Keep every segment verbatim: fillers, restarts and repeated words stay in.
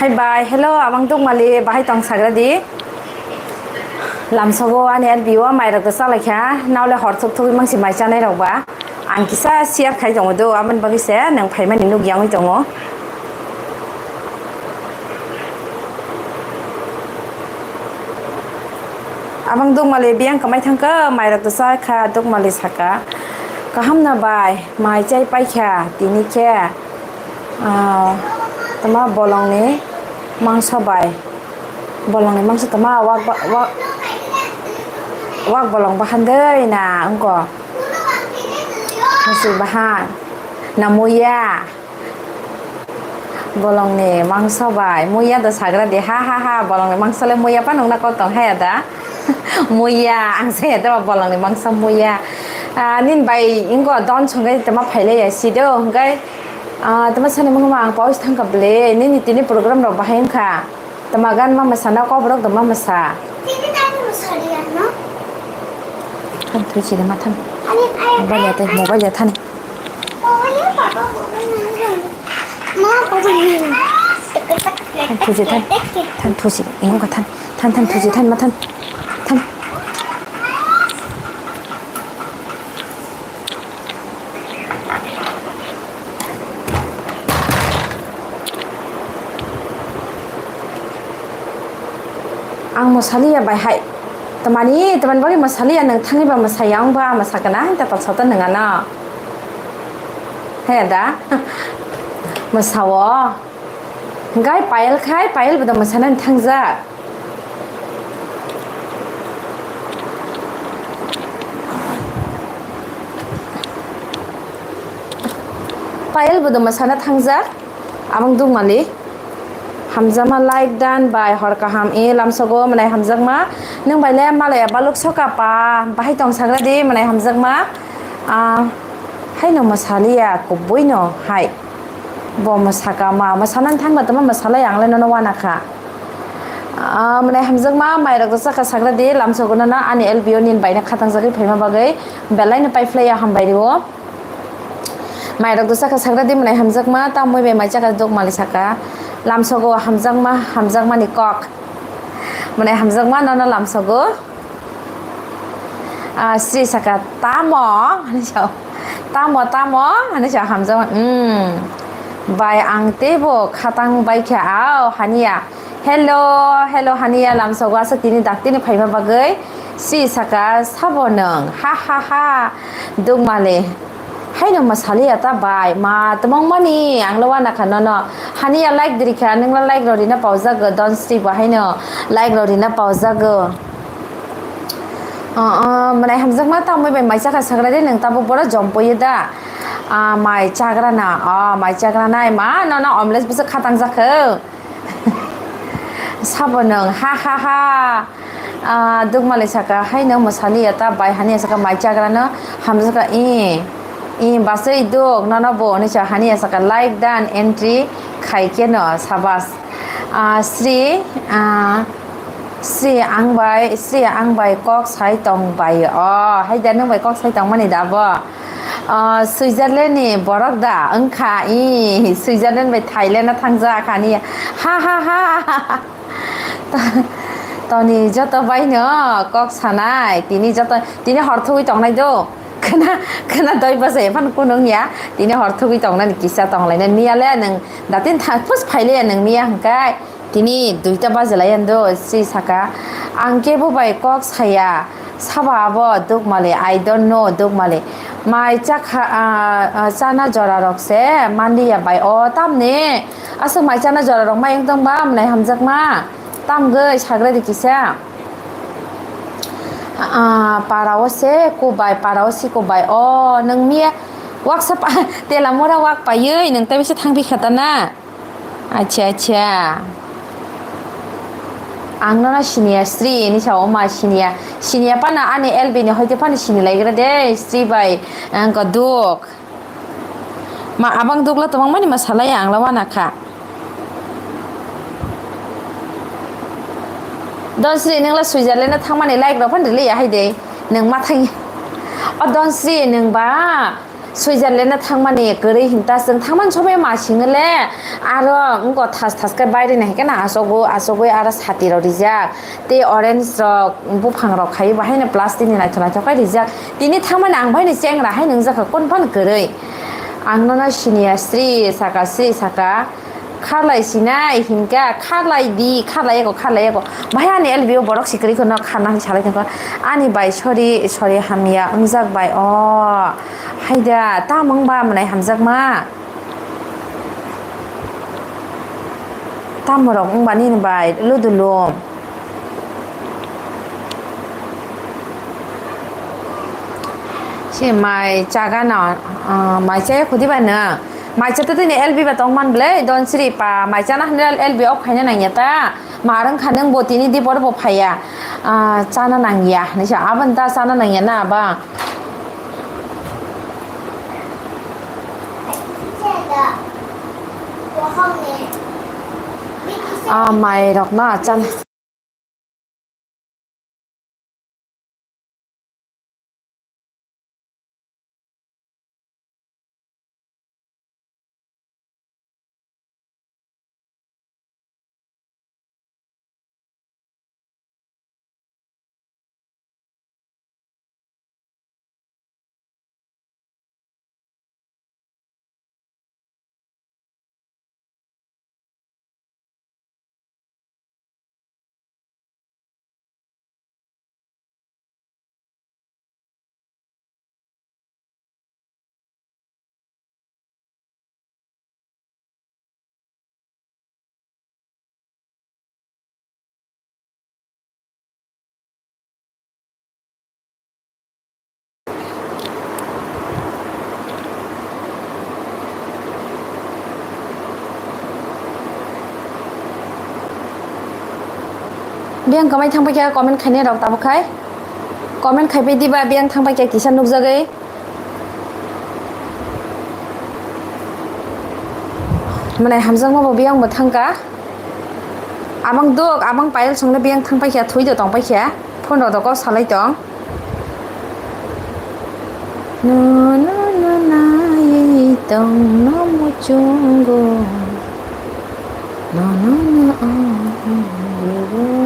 Hai bai, hello, abang Dukmali, bahai tong sagra di. Lamsogo ani R B O mairok da chalai kha, naule hor thuk thugwi mangsi mai chanai rok ba. Ang kisa share khai tongo do, aboni bagwi se nang phaimani nuk yangwi tongo. Abang Dukmali biyang kamai thangkha, mairok da cha kha, Dukmali saka. Kaham na bai, mai chai pai kha, tini khe. Ah, tama bolongni mangso bai. Bolongni mangso tama wak ba-, wak, wak bolong bahan dei na wngko. Musi bahan. Na muya. Bolongni mangso bai. Muya da sagra di. Ha, ha, ha. Bolongni mangso le muya pa nungna kok tong haya da. Muya. Ang se da bolongni mangso muya. Ah, nin bai ingo don sungai tama phaile ya si do. Hingkai Ah, tama sani mungma ang pause thangkha ble, nini tini program rok bahai wngkha. Tama gan ma masa na kobrok tama masa. Tini tani masa riya no? Thang thui chide ma thang. Ani ai, mobile ya tei, mobile ya thani. Mobile ya papa, mobile ya. Ma, mobile ya. Thang thui chide thang. Thang thui chide, ingo ka thang. Thang, thang thui chide thang ma thang. Thang. Ang mosaliya bai hai. Tamani, tamani bagwi mosaliya nang thangwi ba mosaya wng ba mosa kana hinta ta sota nang ano. He da. Mosawo. Hingkai Payal khai, Payal bo da mosanani thangjak. Payal bo da mosana thangjak. Abang Dukmali. Hamjakma like dan bai hor kaham e lamsogo mwnai hamjakma. Nwng bai le malaya baluk soka pa bahai tong sagra di mwnai hamjakma. Ah, haino mosaliya kubui no hai. Bo mosaka ma, mosanani thangba tama mosalai ang le nono wana kha. Ah, mwnai hamjakma, mairok da chakha sagra di, lamsogo nono ani L B O nin baina khatang jagwi phaima bagwi belai no paiphlaiya hambai rio. Mairok da chakha sagra di, mwnai hamjakma, tamwi bai mai chakha Dukmali saka. Lamsogo hamjakma, hamjakmani kok. Mwnai hamjakma, nono lamsogo. Ah, Sri saka, "Tamo?" hinwi sao. "Tamo, tamo?" hinwi sao hamjakma. "Hmm. Bai, ang teibo khatang bai kha, ao, haniya." "Hello, hello, haniya," lamsogo aswk tini daktini phaima bagwi. Sri saka, "Sabo nwng? Ha, ha, ha." Dukmali. Haino mosaliya ta bai, ma twmwngmani, ang le wana kha nono. Haniya like diri kha, nwng le like rok rina paujago, Don Sri bo haino like rok rina paujago. Oh, oh, mwnai hamjakma tamwi bai mai chakha sagra de, nwng tabuk boro jompoyo da? Ah, mai chagra na, oh, mai chagra nai ma, nono omelette bwswk khatang jakho. Sabo nwng, ha, ha, ha. Ah, Dukmali saka, "Haino mosaliya ta bai," haniya saka, "Mai chagra no hamjakha, i, i, basai Duk, nono bo," hinwi sa, haniya saka, "Like dan entry khai khe no, sabas." Ah, Sri, ah, Sri ang bai, Sri ang bai kok sai tong bai o, hai da nwng bai kok sai tong mani da bo? Ah, Switzerland ni borok da wngkha, i, Switzerland bai Thailand no thangjak, haniya, ha, ha, ha. Toni joto bai no kok sanai, tini joto, tini hor thugwi tongnai do. Khna, khna doi baja ephano kunung ya, tini hor thugwi tongnani kisa tonglainai. Miya le nwng datin thang phus phaile nwng miya hwnkhe tini duita baja lai do, Sri saka. Ang kebo bai kok saya. Sabo abo Dukmali, I don't know Dukmali. Mai chakha, ah, ah, chana jora rok se manliya bai o tamni. Aswk mai chana jora rok mai wng tong ba mwnai hamjakma. Tamgwi sagra di kisa. Ah, para o se kubai, para o si kubai. O, nwng miya waksa pa, tela mora wak paiwi nwng tei bisa thang phi kha ta na? Acha, acha. Ang nono siniya Sri hinwi sao, ma siniya. Siniya phano ani L B ni hoite phano sini laigra de, Sri bai, ang ko Duk. Ma abang Duk la tongmani ma salai ang la wana kha. Don Sri nwng la Switzerland no thangmani like rok phano rili ya hai de. Nwng ma thang. O Don Sri nwng ba Switzerland na thangmani kwrwi hinta chwng thangmani sobai ma singole aro wngko thas thas khe bairina hinkhe na achogo achogwi aro sati rok rijak tei orange rok buphang rok khai bahaino plastic ni naithok naithok khe rijak tini thangmani ang bahaino chengra hai nwngjak kha konphano kwrwi ang nono siniya sri saka sri saka. Kharlai sinai hinkha, kharlai di, kharlai eko, kharlai eko. Bahai ani L B o borok sikiri kono kharna hinwi salai tongkha. Ani bai sorry, sorry hamya wngjak bai. O, haida, tamo wngba mwnai hamjakma? Tamo rok wngba nini bai ludulum. Se mai chagano, ah, mai chaya khudi ba nang? Mai chata tini L B ba tong man ble, don sri pa, mai chana hwnwi L B off khaina nangya ta? Ma rwng kha nang bo tini di bor bo phaiya. Ah, chana nangya, hinwi sa, aboni ta chana nangya na ba? Ah, mai rok na chana. Biyang kwmai thang paikha comment khainai rok tabuk khai. Comment khaipai diba biyang thang paikha kisa nukjagwi. Mwnai hamjakma bo biyang bo thangka. Abang dok, abang payal songno biyang thang paikha, thwi do tong paikha. Phone rok do kok salai tong. No, no, no, nai tong no muchungo. No, no, no, oh, oh, oh, oh.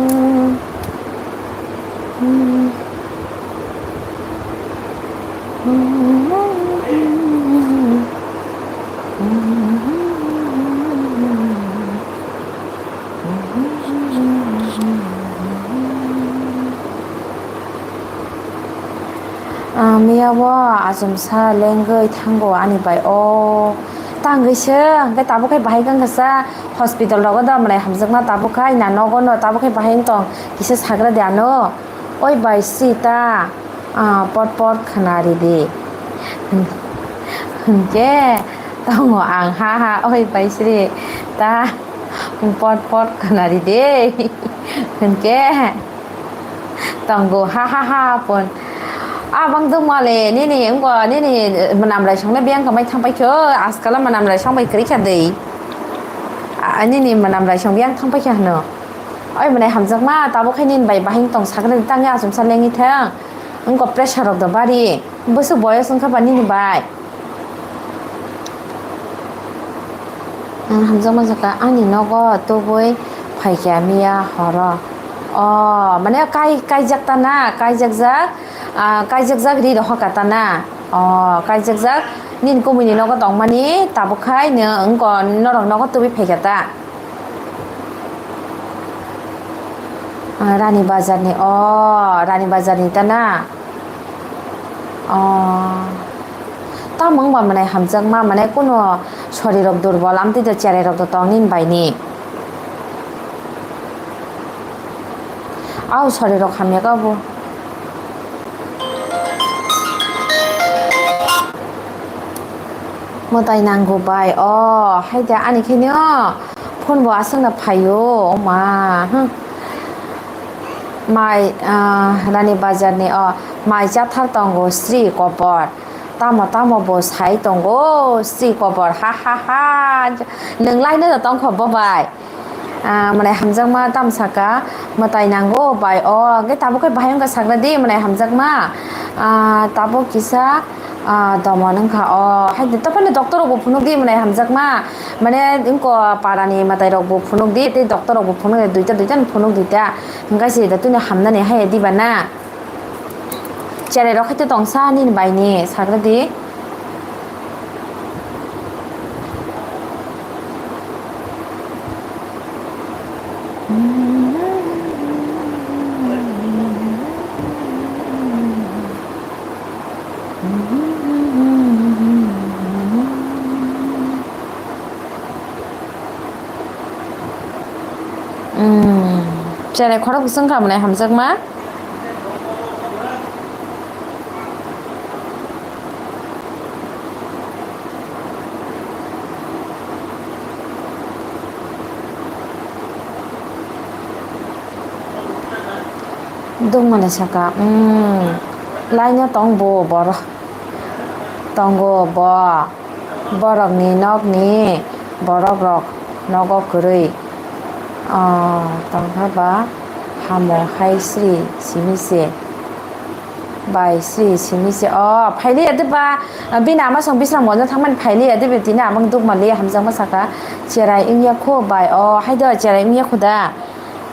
Ah, miya bo achomsa lengwi thango ani bai o tangwi se, hwnkhe tabuk khe bahai khe wngkha sa hospital rogo da mwnai hamjakma tabuk khai na nogo no tabuk khe bahai wng tong kisa sagra de ano. Oi bai sri ta, ah, pot pot khna ridi. Hwnkhe tongo ang ha ha, oi bai sri ta, pot pot khna ridi. Hwnkhe tongo ha ha ha pon. Abang dongmale nini wngbo nini mwnam raisongno biyang kamai thangpai kho, askala mwnam raisong bai kwrwi kha dei. Ah, nini mwnam raisong biyang thangpai kha hwno. Oi mwnai hamjakma, tabuk khe nini bai bahai wng tong sakhe tangwi achomsa lengwi thang. Wngkha pressure rok do bari. Bwswk boyos wngkha ba nini bai. Ang hamjakma jaka ani nogo tubui phaikha miya horo. O, mane kai, kaijak ta na, kaijakjak, ah, kaijakjak ri rohor ka ta na. O, kaijakjak nini kumui ni nogo tongmani tabuk khai nw wngkha norok nogo tubui phaikha ta. Ah, Rani Bazar ni, o, Rani Bazar ni ta na? O, tamo wngba mwnai hamjakma, mane kuno sorirok durbol, amtwi do cherai rok do tong nini bai ni. Au sorirok hamya kha bo. Mwtai nango bai. O, hai de ani khe no phone bo aswk no phaio, o ma, hmm. Mai, ah, Rani Bazar ni, o, mai chathar tongo Sri Kobor. Tamo, tamo bo sai tongo Sri Kobor. Ha, ha, ha. Nwng lai no tong kho bo bai. Ah, mwnai hamjakma tam saka, mwtai nango bai o, hwnkhe tabuk khe bahai wngkha sakra di, mwnai hamjakma. Ah, tabuk kisa, Ah, tomon wngkha. O, hai de, to phano doctor rok bo phunuk di, mwnai hamjakma. Mane, wngko para ni mwtai rok bo phunuk di, tei doctor rok bo phunuk di, duita, duita ni phunuk duita. Hingkai se da tuni hamnani hai di ba na. Cherai rok hai te tongsa nini bai ni, sagra di. Mm. Cherai khorok bwswng kha mwnai hamjakma. Dukmani saka, mm, laino tong bo borok, tongo bo borokni nokni borok rok nogo kwrwi, ah, tongkha ba hamo hai sri simi se. Bai sri simi se. O, phailiya de ba, bini ama song bisrang mojang thangmani phailiya de, tini abang dukmali hamjakma saka. Cherai wngya kho bai. O, hai do cherai wngya kho da.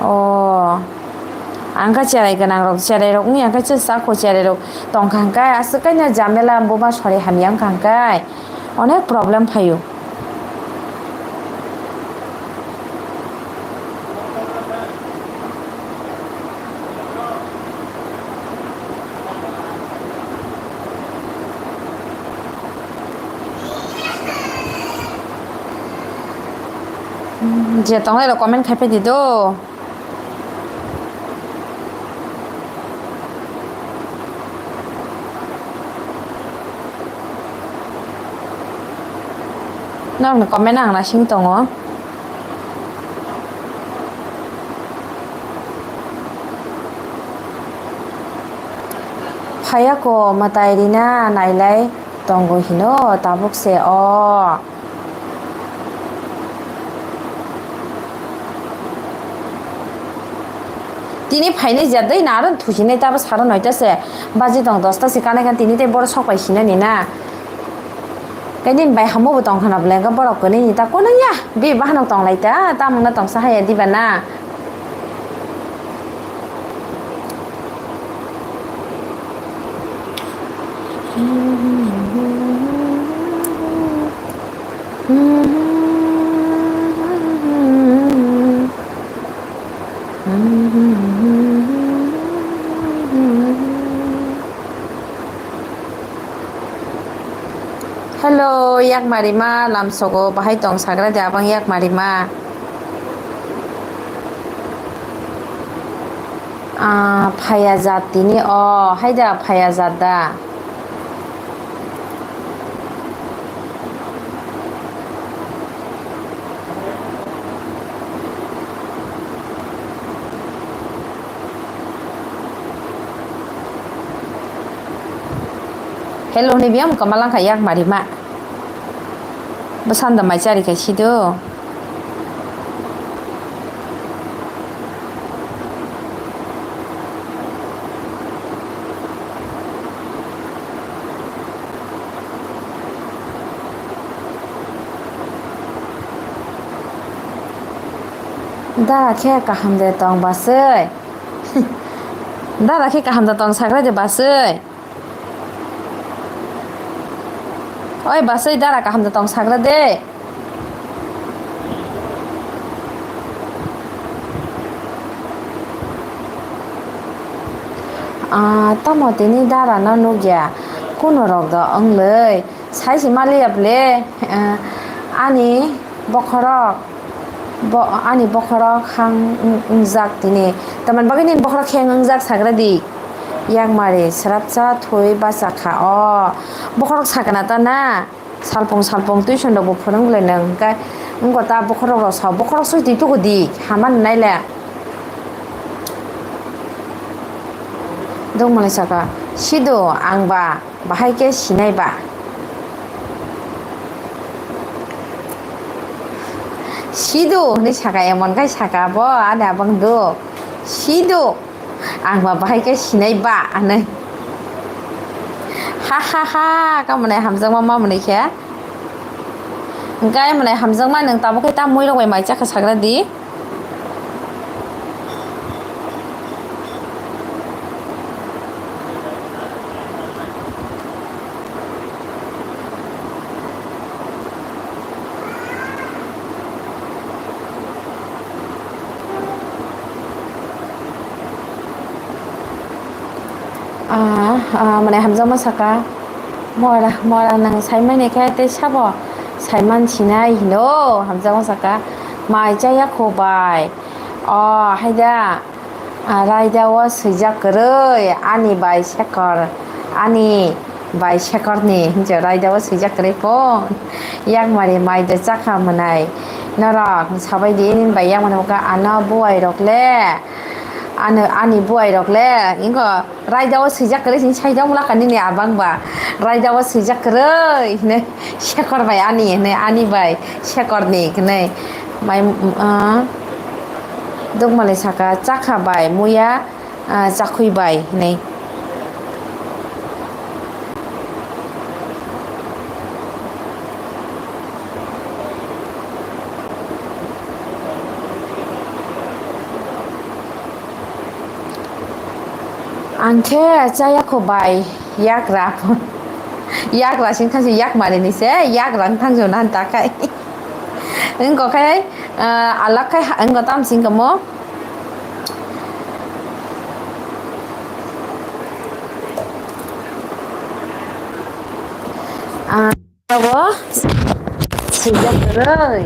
O, ang kha cherai gwnang rok, cherai rok wngya khe chwsa kho, cherai rok tongkha hwnkhe aswk kaino jamela buma sori hamya wngkha hwnkhe. Onek problem phaio. Je tongnai rok comment khai phai di do. Nokni comment ang naising tongo. Phaiya ko mwtai rina nailai tongo hino tabuk se o. Tini phainai je dei na aro thusinai tabo saro noita se baji tong dosta se kanai kan tini tei boro sok pai sinani na. Kaini bai hamo bo tong khana bwlai ka borok kwnwi ni ta kono ya bi bahanok tong lai ta tamung na tong sa haya diba na. Hello, yak marima lamsogo bahai tong sagra de abang yak marima. Ah, phaya jat tini o, haida phaya jat da. Hello ni biyam kamalangkha yak marima. Bwsanda mai chari khai sido. Dara khe kaham de tong basui. Dara khe kaham de tong sagra de basui. Oi basui dara kaham de tong sagra de. Ah, tamo tini dara no nugya. Kuno rok do ongloi. Sai se maliya ble. Ah, ani bokhorok. Bo, ani bokhorok hang wng-, wngjak tini. Tamani bagwi nini bokhorok khe wngjak sagra di. Yakmari srapsa thwi bacha kha o. Bokhorok sakna ta na. Salpung salpung tuition rok bo phwrwng le nang. Hwnkhe wngkha ta bokhorok rok sa, bokhorok soi twi tuku di. Hama nai le. Dongmani saka, sido ang ba. Bahai khe sinai ba? Sido hwnwi saka, emon khai saka bo, ani abang do. Sido, ang ba bahai khe sinai ba, hwnwi. Ha ha ha, kamonai hamjakma mamoni khe. Hwnkhe ai monai hamjakma nwng tabuk khe ta muirok bai mai chakha sagra di. Ah, ah, mane hamjakma saka. Mora, mora nang saimani khe tei sabo saiman sinai hino hamjakma saka. Mai chaya kho bai. Oh, haida. Ah, raida o swijak kwrwi ani bai sekor, ani bai sekorni hinjo raida o swijak kwrwi phone. Yakmari mai de chakha mwnai. Norok sabai di nini bai yakmani wngkha ano buai rok le. Ano ani buai rok le. Ingo raida o swijak kwrwi sini sai jong laka nini abang ba. Raida o swijak kwrwi hine sekor bai ani hine ani bai sekorni hine. Mai, ah. Dukmali saka, chakha bai muya, ah, chakhwi bai hinwi. Ang khe chaya kho bai yagra. Yagra sing kha se yak mari ni se yagra wng thang jona ta khai. Wng kok khai, ah, alak khai ha-, wng tam sing kamo. Ah, abo swijak kwrwi.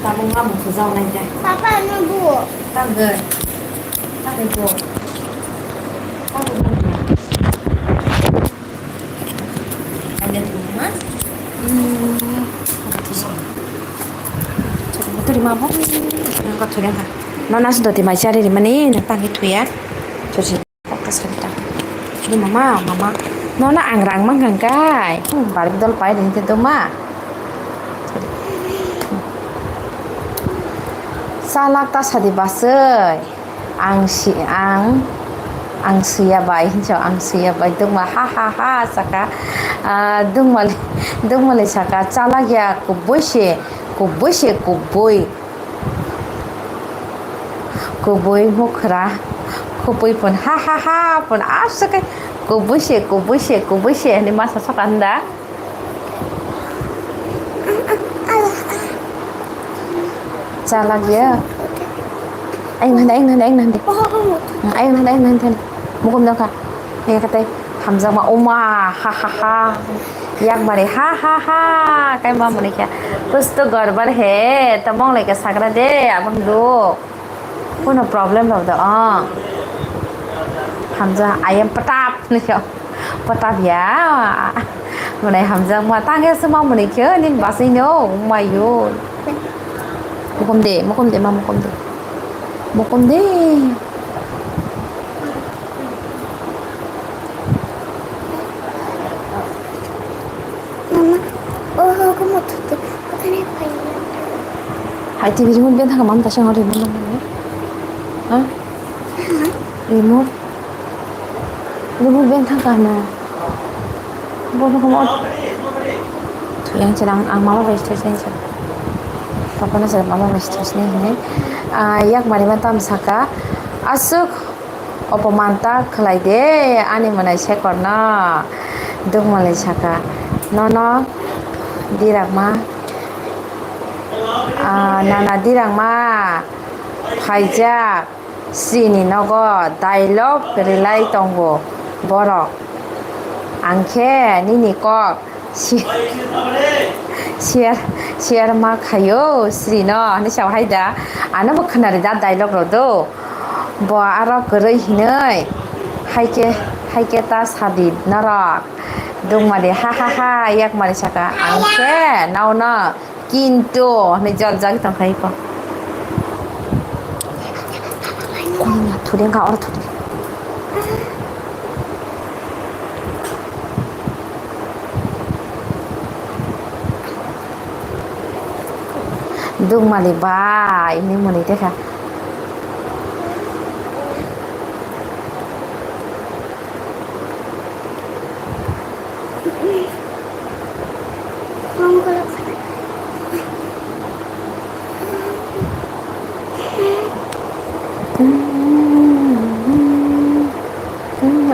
Tabuk mamung sujak nai de. Papa, ano buo. Tangoi. Tangoi buo. Tangoi buo. Ada tu ma. Hmm. Turi ma bo. Nang ko turi ha. Nona sudah timai cari di mana? Nang panggil tu ya. Turi. Focus khe ta. Ni mama, mama. Nono ang rang mang kang kai. Hmm, barik dol pai ring te duma. Salak ta sadi basai. Ang si, ang, ang siya bai, hinso ang siya bai. Duma ha ha ha saka. Ah, duma, duma le saka. Chalak ya kubui se, kubui se, kubui. Kubui mukhra, kubui pun ha ha ha pun aswk khe kubui se, kubui se, kubui se hinwi masa soka hwnda. Chalak ya. Ayung hwnda, ayung hwnda, ayung hwnda. Ayung hwnda, ayung hwnda. Mukum dongkha. Hai khe tei hamjakma uma ha ha ha. Yakmari ha ha ha. Kai ma muni khe. Kuch to gadbad hai. Tamong lai ka sagra de abang do. Kuno problem rok do. Ah. Hamja ayam patap ni khe. Patap ya. Muni hamjakma tang khe suma muni khe nin basing no. Uma yo. Mukum de, mukum de ma mukum de. Mukum de. Mama, oh, kamu tutup. Katanya apa ini? Hai, T V remote ben thangka mam tasang remote nang mani. Ha? Hah? Remote. Remote ben thangka na. Bono kamu. Yang cerang ang mama bai stres ni cerang. Papa na cerang mama bai stres ni hini. Ah, yak mari ma tam saka. Asuk. Opoman ta khlai de ani mwnai sekorno. Dukmali saka, nono dirakma, ah, nana dirakma phaijak sini nogo dialogue rwlai tongo borok. Ang khe nini kok Si-, share, share ma khayo Sri no, hinwi sao hai da. Ano bo khwnari da dialogue rok do. Bo aro kwrwi hinwi. Hai khe, hai khe ta sadi norok. Dukmari ha ha ha, yakmari saka. Ang khe, nao no. Kintu, hinwi jor jagwi tongkha iko. Thudi wngkha oro thudi. Dukmali bai hinwi mwnwi tekha.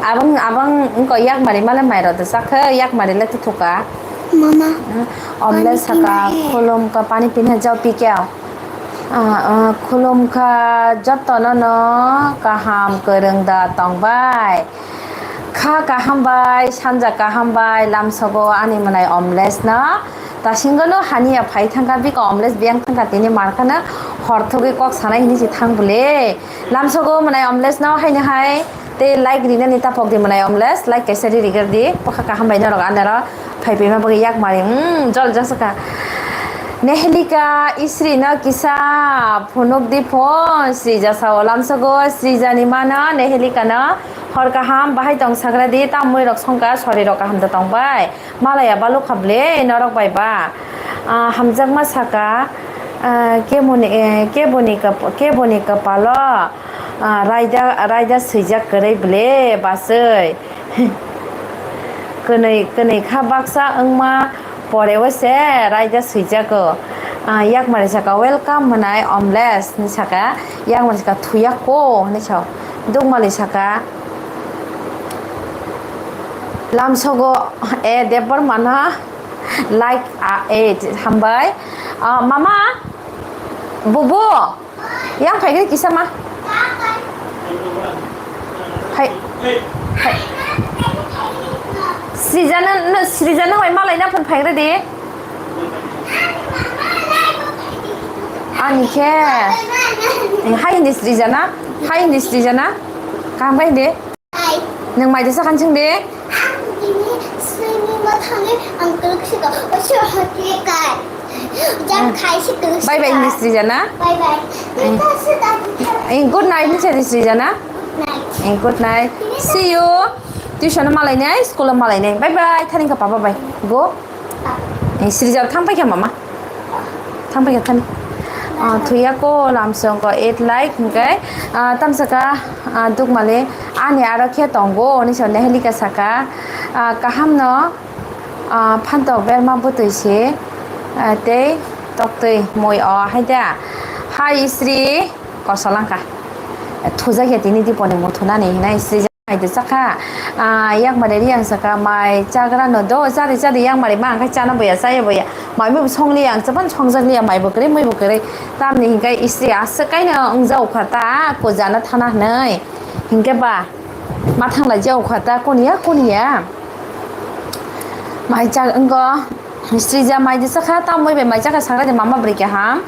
Abang, abang, engko yak mari male mai rw de sakhe, yak mari le tuthuka. Mama, omelette pani saka pina hai. Khulum ka pani pina jao pi kya? Ah, ah, khulum kha jotono no kaham kwrwng da tong bai. Kha kaham bai, sanja kaham bai, lamsogo ani mwnai omelette no. Tasingo no haniya phai thangkha, biko omelette biyang thangkha, tini markha no hor thugwi kok sanai hini si thang bwle. Lamsogo mwnai omelette no haino hai. Tei like rinani tapok di mwnai omelette, like kaisa ri rigar di, bwkha kaham bai norok anaro phai paima bagwi yak mari, mm, jol jasaka. Nehelika Isri no kisa phunuk di phone, Srija sao lamsogo, Srija ni mano, Nehelika no hor kaham bahai tong sagra di, tamwi rok songka sori rok kaham da tong bai. Malaya balukha ble norok bai ba. Ah, hamjakma saka, ah, keboni, eh, keboni kap-, keboni kapalo, ah, raida, raida swijak kwrwi ble baswi. Kwnwi, kwnwi kha baksa wngma poreo se raida swijago. Ah, yakmari saka, "Welcome," hwnai, "Omelette," hinwi saka, yakmari saka, "Thuya ko," hinwi sao. Dukmali saka, Lamsogo, eh, Debbarma no like, ah, eight, hambai. Ah, mama, bubu, yang phaikhe kisa ma. Phai, phai. Srijana, no, Srijana bai malai na phone phaikhe di. Ani khe. Hai hindi Srijana, hai hindi Srijana. Kaham khe hindi. Nwng mai desa khan chwng de? Ang tini swimming o thangwi ang kwlwk sika, o sir hotel kai. Jang khai si kwlwk sika. Bye bye, Miss Rijana. Bye bye. Tita sita tita. Eh, good night, Miss Rijana. Good night. Eh, good night. See you. Tuition o malai nai, school o malai nai. Bye bye. Thani ka papa bye. Go. Eh, Srija thang paikha mama. Thang paikha thani. Ah, thuya ko lamsong ko eight like hingkai. Ah, tamsaka, ah, dukmale ani aro khe tongo, oni sone helika saka. Ah, kaham no, ah, phantok berma bwtwi se, ah, tei toktwi moi o haida. Hai Sri kosolangka. Thujakya tini diponi muthunani hinai Srija. Mai de chakha, ah, yakmari ri ang saka, mai chagra no do, chari chari yakmari ma ang khai chana boya, chaya boya. Mai bo song liya ang chapan songjak liya, mai bo kwrwi, mui bo kwrwi. Tamni hinkai isi aswk kaino wngjago kha ta, kujana thana hinwi. Hinkhe ba, ma thanglai jago kha ta, kuniya, kuniya. Mai chak wngko. Srija mai disa kha, tamwi bai mai chakha sagra de mama bwrwi kaham.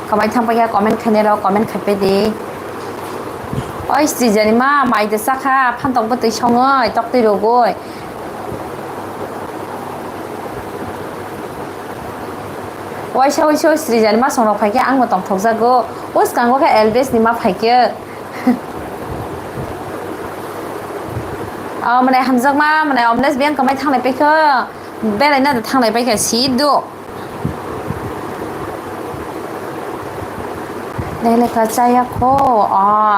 Kwbai thang paikha comment khainai rok comment khaipai di. Oi Srija ni ma mai disa kha, phantok bwtwi songwi toktwi rwgwi. Waisa waisa Srijani masong rok phaikhe ang bo tongthokjago. Bwskango khe Elvis ni ma phaikhe. O mwnai hamjakma, mwnai Omlesh biyang kwmai thanglai paikha. Belaina da thanglai paikha, si do. Nai lekha chaya kho, o,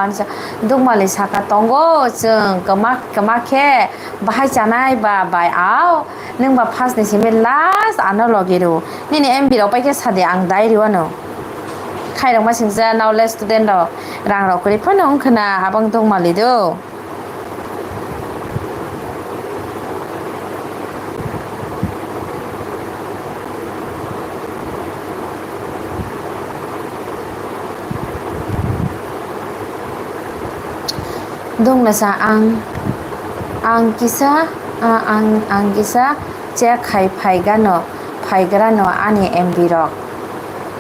ansa, dukmali saka tongo, chwng kwma, kwma khe bahai chanai ba bai, ao, nwng ba first ni simi last ano logi rw. Nini M B rok pai khe sadi ang dai rw ano. Khairok ma singsa, nao le student rok rang rok kwrwi phano wngkhwna, abang dukmali do. Dongna sa ang, ang kisa, a, ang, ang kisa check khai phaigano, phaigrano ani M B rok.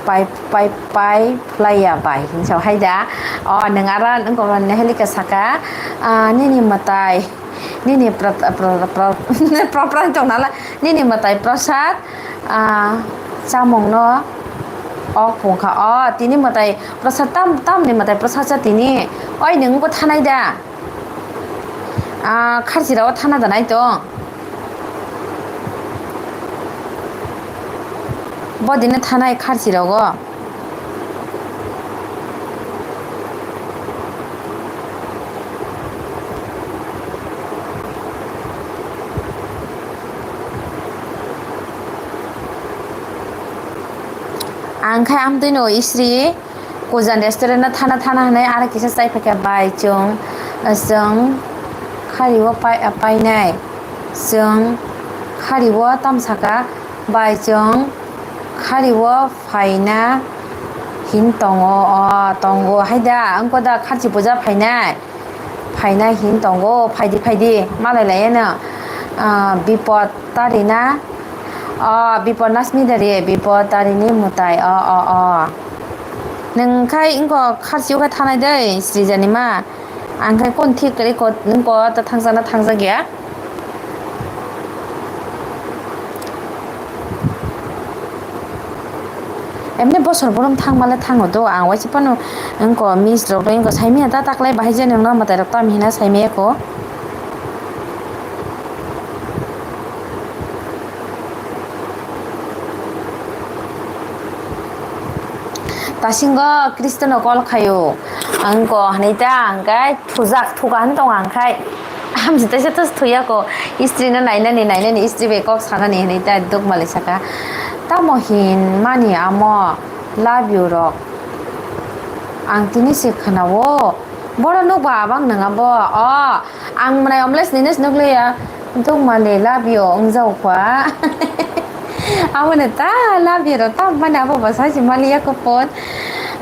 Pai, pai, pai phlaiya bai hinsa hai da. O, nwng aro nwng ko Nehelika saka, ah, nini mwtai, nini pro-, pro-, pro-, propran tong nala, nini mwtai prosad, ah, chamung no Ok, phungkha. O, tini mwtai prasad tam, tamni mwtai prasad cha tini. Oi, nwng bo thanai da? Ah, kharchi rao thana da nai tong. Bo dino thanai kharchi rogo. Ang khai amtwino isri Kujan restaurant no thana thana hwnwi aro kisa chai phaikha bai chwng, chwng khario pai-, painai. Chwng khario tamo saka bai chwng khario phaina hin tongo, o tongo hai da, wngkha da kharchi puja phainai. Phaina hin tongo, phaidi, phaidi, malai lai eno, ah, Bipod Tarina, o, Bipod Nasmi Dari, Bipod Tarini mwtai, o, o, o. Nwng khai wngkha kharchi o khe thanai dei, Srijani ma. Ang khai kon thik kwrwi ko, nwng ko ta thangjakna thangjak ya. Emni bosor borom thangmale thango do, ang waisa phano wngko miss rok bai wngko saimanya ta taklai bahai je nwngno mwtai rok tamo hina saimaya ko. Tasingo Kristono call khaio, ang ko hwnwi ta ang kai thujak thuka hwn tongo ang khai. Amsi taisa tus thuya ko, istri no nainani, nainani, istri bai kok sanani hinui ta duk mali saka. Tamo hin mani amo love you rok. Ang tini se khwnao. Boro nuk ba abang nang abo. O, ang mwnai omles nini se nuk liya. Duk mali love you wng jau kha. Abo ne ta love you rok ta mani abo bo sai se mali ya ko phone.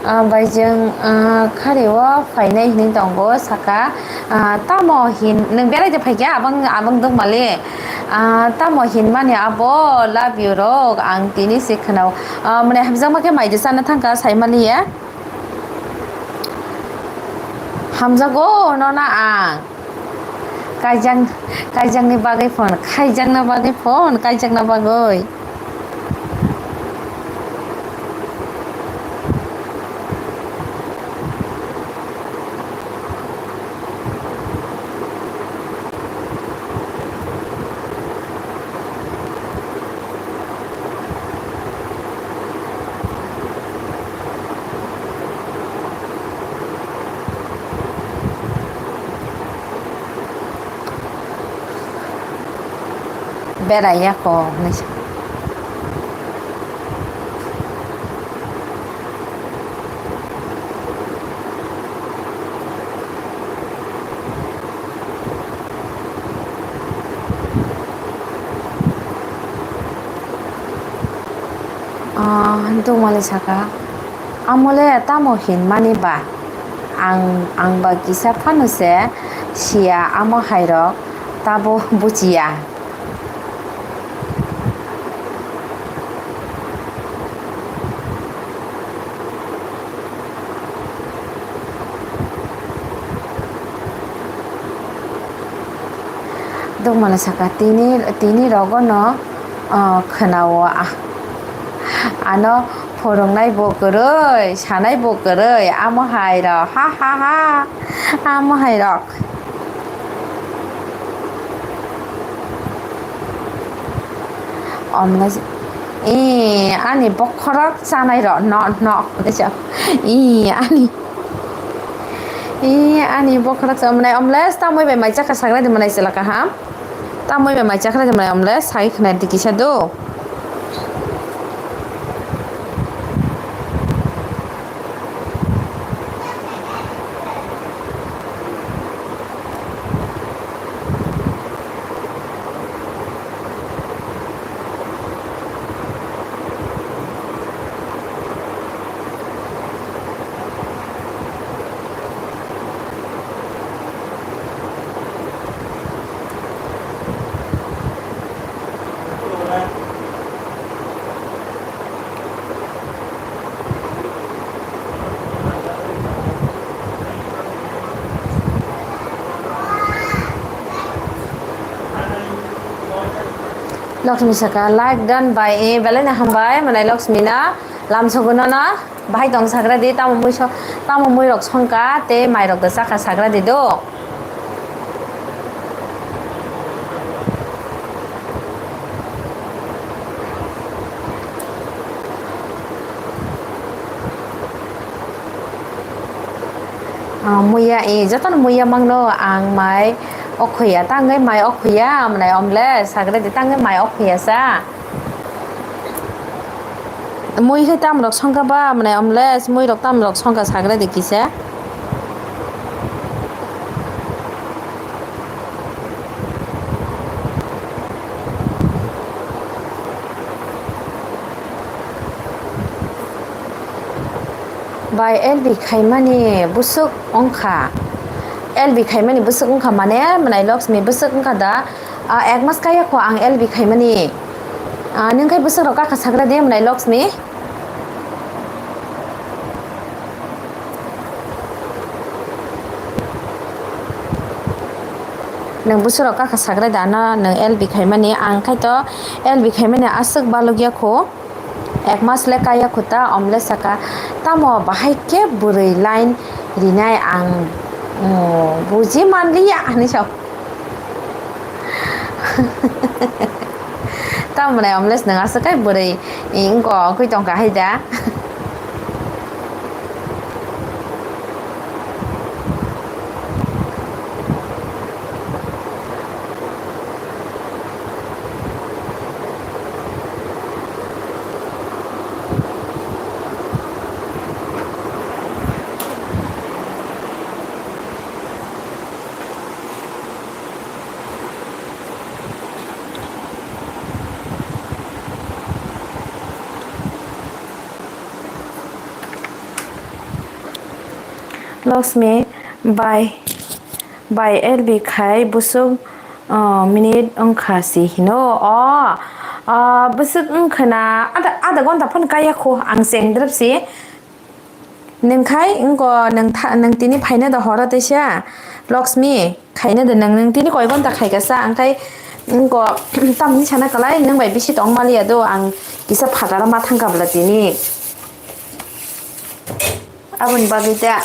Ah, bai jeng, ah, khari o phainai hinui tongo, saka, ah, tamo hin, nwng berai de phaikha, abang, abang duk mali, ah, tamo hin mani abo love you rok, ang tini se khwnao, ah, mwnai hamjakma khe mai de chana thangkha, sai mali ya. Hamjago no na ang. Kaijak, kaijakni bagwi phone, kaijakna bagwi phone, kaijakna bagwi. Berai ya kok hinui sa. Ah, dongmani saka, "Amo le tamo hinmani ba? Ang, ang ba kisa phano se siya, amo hai rok tabo buchiya." Dongmani saka, tini, tini rogono, ah, khwnao, ah, ano phwrwngnai bo kwrwi, sanai bo kwrwi, amo hai rok, ha, ha, ha, amo hai rok. Omlai, ee, ani bokhorok chanai rok, no, no, ee, ani, ee, ani bokhorok chanai, omlai, tamoi bai mai chakha sagra di manai chwla kaham, tamoi bai mai chakha di manai, omlai, sai khna di kisa do. Lakshmi saka, like done by, eh, belai no hambai, manai Lakshmi na. Lamsogo nono bahai tong sagra di, tamo mui so-, tamo mui rok songka tei mai rok da chakha sagra di do. Ah, muiya, eh, jotono muiya mangno ang mai okhuya, tangwi mai okhuya, amnai omle sagra di tangwi mai okhuya sa. Mui khe tamrok songkha ba, mwnai omle mui rok tamrok songkha sagra de kisa. Bai L B khaimani bwswk wngkha? L B khaimani bwswk wngkha mane, mwnai Laxmi bwswk wngkha da? Ah, ek mas kaya kho ang L B khaimani. Ah, nwng khai bwswk rok kakha sagra de, mwnai Laxmi? Nwng bwswk rok kakha sagra da no, nwng L B khaimani, ang khai to L B khaimani aswk balukya kho. Ek mas le kaya kho ta, omle saka, tamo bahai khe bwrwi line rinai ang, mm, buji manliya, hinwi sa. Tamo nai omles nwng aswk kai bwrwi, eh, wngko wngwi tongkha hai da. Laxmi, bai, bai L B khai bwswk, oh, minute wngkha si hino. Oh, oh, bwswk wngkha na, ada, ada gonta phano kaya kho, ang chengdrop si. Nwng khai wngko, nwng tha-, nwng tini phaina da horo teisa, Laxmi, khaina da nwng, nwng tini koi gonta khaika sa, ang khai wngko, tamni sana kalai, nwng bai bisi tong maliya do, ang kisa phataro ma thangka bwla tini. Aboni bagwi da.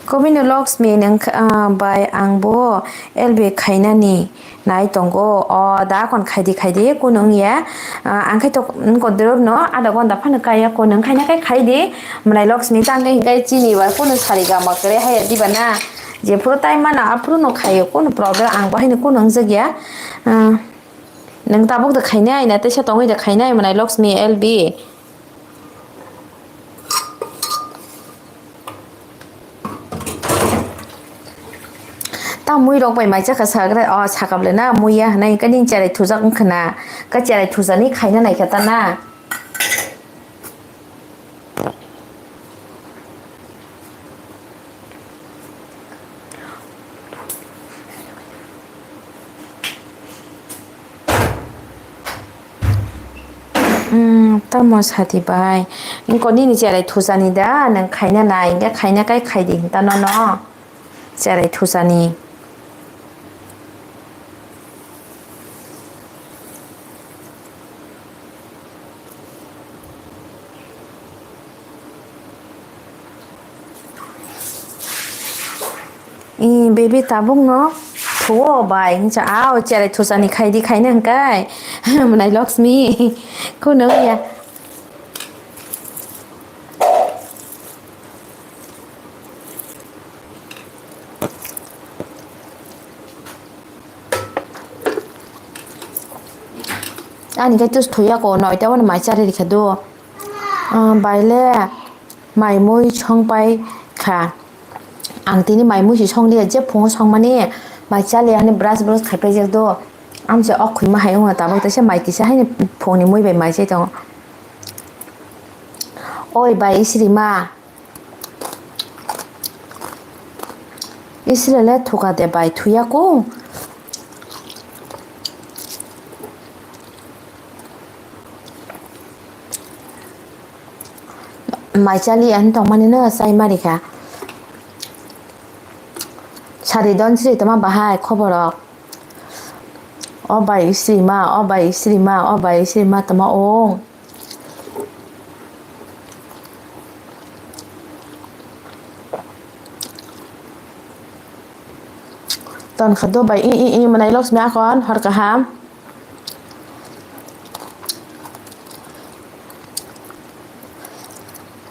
Kobino Laxmi nwng kha-, ah, bai ang bo L B khainani nai tongo. O da kon khaidi khaidi kunu wngya. Ah, ang khai tok, mm, kodorok no ada gonda phano kaya kunu wngkhaina khai khaidi. Mwnai Laxmi tang khai hinkai chini bai kunu sari gama kwrwi haya diba na. Jephuru time mana aphuru no khaio kunu problem ang bo haino kunu wngjakya. Ah, nwng tabuk da khainai na teisa tongwi da khainai mwnai Laxmi L B. Ta mui rok bai mai chakha sagra, o sakap le na mui ya hinui khe nini cherai thujak wngkha na, khe cherai thujani khaina naikha ta na. Hmm, tamo sadi bai. Wngko nini cherai thujani da, nwng khaina nai, hinkhe khaina kai khaidi hinta nono. Cherai thujani. I baby tabuk no thuo bai hinsa, ao cherai thusani khaidi khaina hinkai. Mwnai Laxmi. Kuno ya. Ani khe tus thuya ko, noita wano mai chari rikha do. Ah, baile mai mui song pai kha. Ang tini mai mui si song liya, je phungo song mani mai chaliya hani brush brush khai paijak do. Amse ok khwima hai wngna tabuk teisa mai kisa haini phungni mui bai mai chai tongo. Oi bai isiri ma. Isirele thuka de bai thuya ko. Mai chali ang tongmani no chai mari kha. Ari don sri tama bahai khoborok. O bai sri ma, o bai sri ma, o bai sri ma tama ong. Ton kha do bai i i i manai Laksmi akon hor kaham.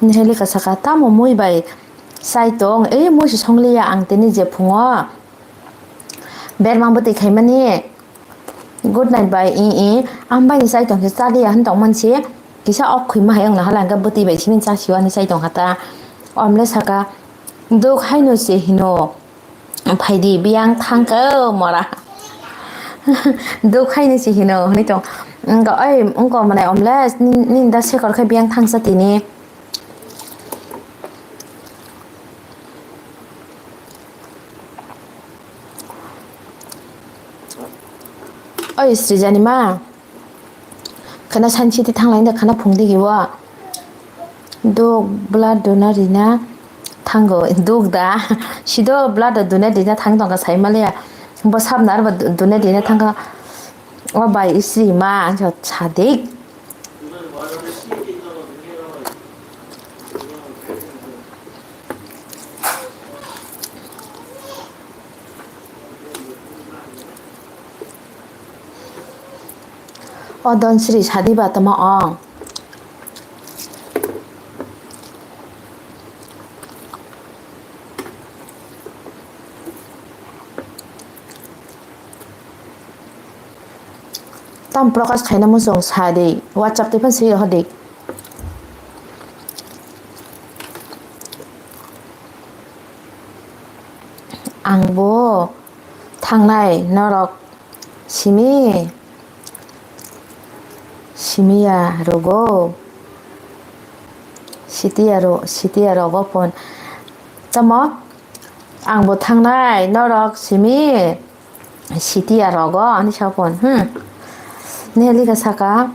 Nihelika saka tamo mui bai chai tong, ei mui si songliya ang tini je phungo. Berma bwtwi khaimani. Good night bai i i. Ang bai ni chai tong se chaliya hwn tong mansi. Kisa ok khwima hai wngna hala hwnkhe bwtwi bai simi chasiyo ani chai tong kha ta. Omle saka. Duk haino se hino. Phaidi biyang thangkhe mora. Duk haino se hino hwnwi tong. Wngkha oi wngkha manai omle nin da sekor khe biyang thangsa tini. Oi Srijani ma, khana sansiti thanglai da khana phungdi gibo. Duk blood duna rina thango, duk da. Sido blood duna rina thang tongkha sai maliya. Bo sabna arba duna rina thangkha. O bai isri ma anjo sadik. O don sri sadi ba tamo ong. Tam Prakash khaina muchung sa di, WhatsApp twi phan swi rohor di. Ang bo thangnai norok simi, simiya rogo, sitiya ro-, sitiya rogo pon. Tamo? Ang bo thangnai norok simi. Sitiya rogo ani sapon, hmm. Nelika saka,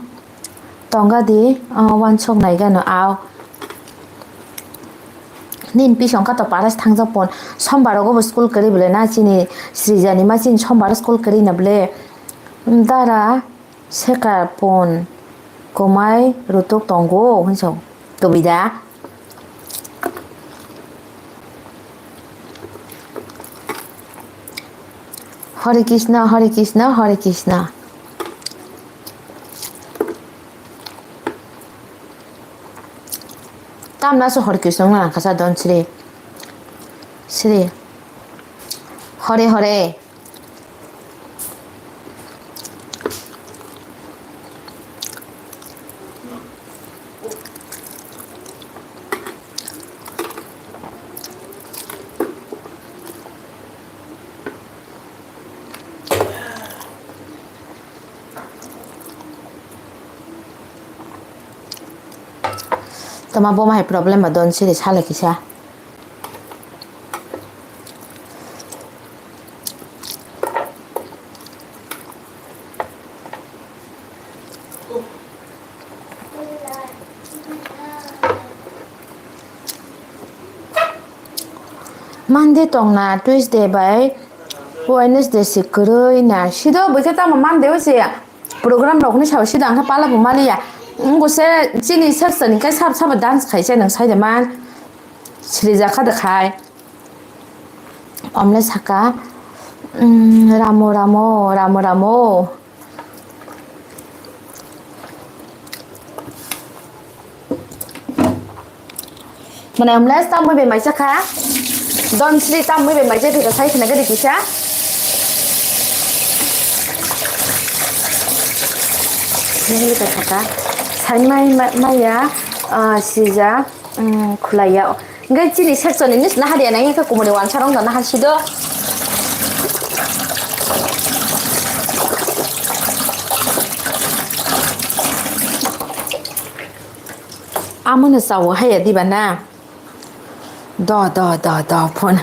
tonga di, o, wansok naigano aw. Nin pisong kato paras thangjak pon. Sombar rogo bo school kwrwi bole na chini Srijani ma chini sombar school kwrwi na bole. Dara sekar pon komai rutuk tongo, hinso. Tubui da. Hare Krishna, Hare Krishna, Hare Krishna. Tamna se Hare Krishna wngna nang kha sa don sri. Sri. Hare Hare. Tama boma hai problem ba don siri sale kisa. Monday tongna, Tuesday bai Wednesday se kwrwi na. Sido bwkhe tamo Monday o se program rok ni sao sido ang khe pala bo maliya. Wngkhe se chini section ni khe sab sabo dance khai se nwng sai de man. Srijak kha de khai. Omle saka, mm, ramo, ramo, ramo, ramo. Mane omle tamwi bai maisa kha. Don sri tamwi bai maisa kha sai khna gari kisa. Nihili ka thaka. Sai mai, mai, maya, ah, sija, mm, khulaya. Hingke chini section ni nis nahar ya nang khe kumuni wansa rok no nahar sido. Amo no chao haya diba na. Do, do, do, do, phone.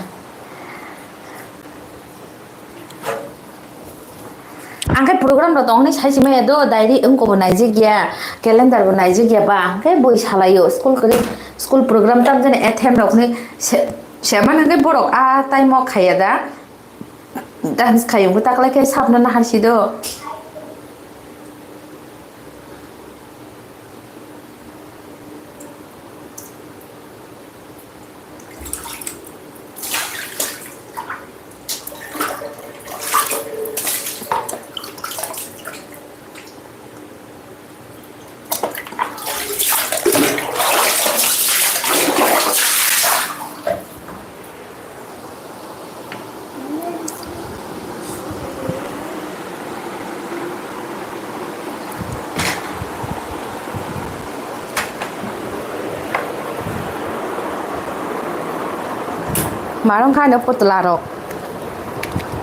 Ang khe program rok tong hinwi sai se maya do, diary wngkha bo naijak ya, calendar bo naijak ya ba, ang khe boi salai o, school kwrwi, school program tam jani athem rok hinwi se, se mano hwnkhe borok a time o khaiya da, Dance khai wngwi taklai khe sabno nahar si do. Marong kha no putla rok.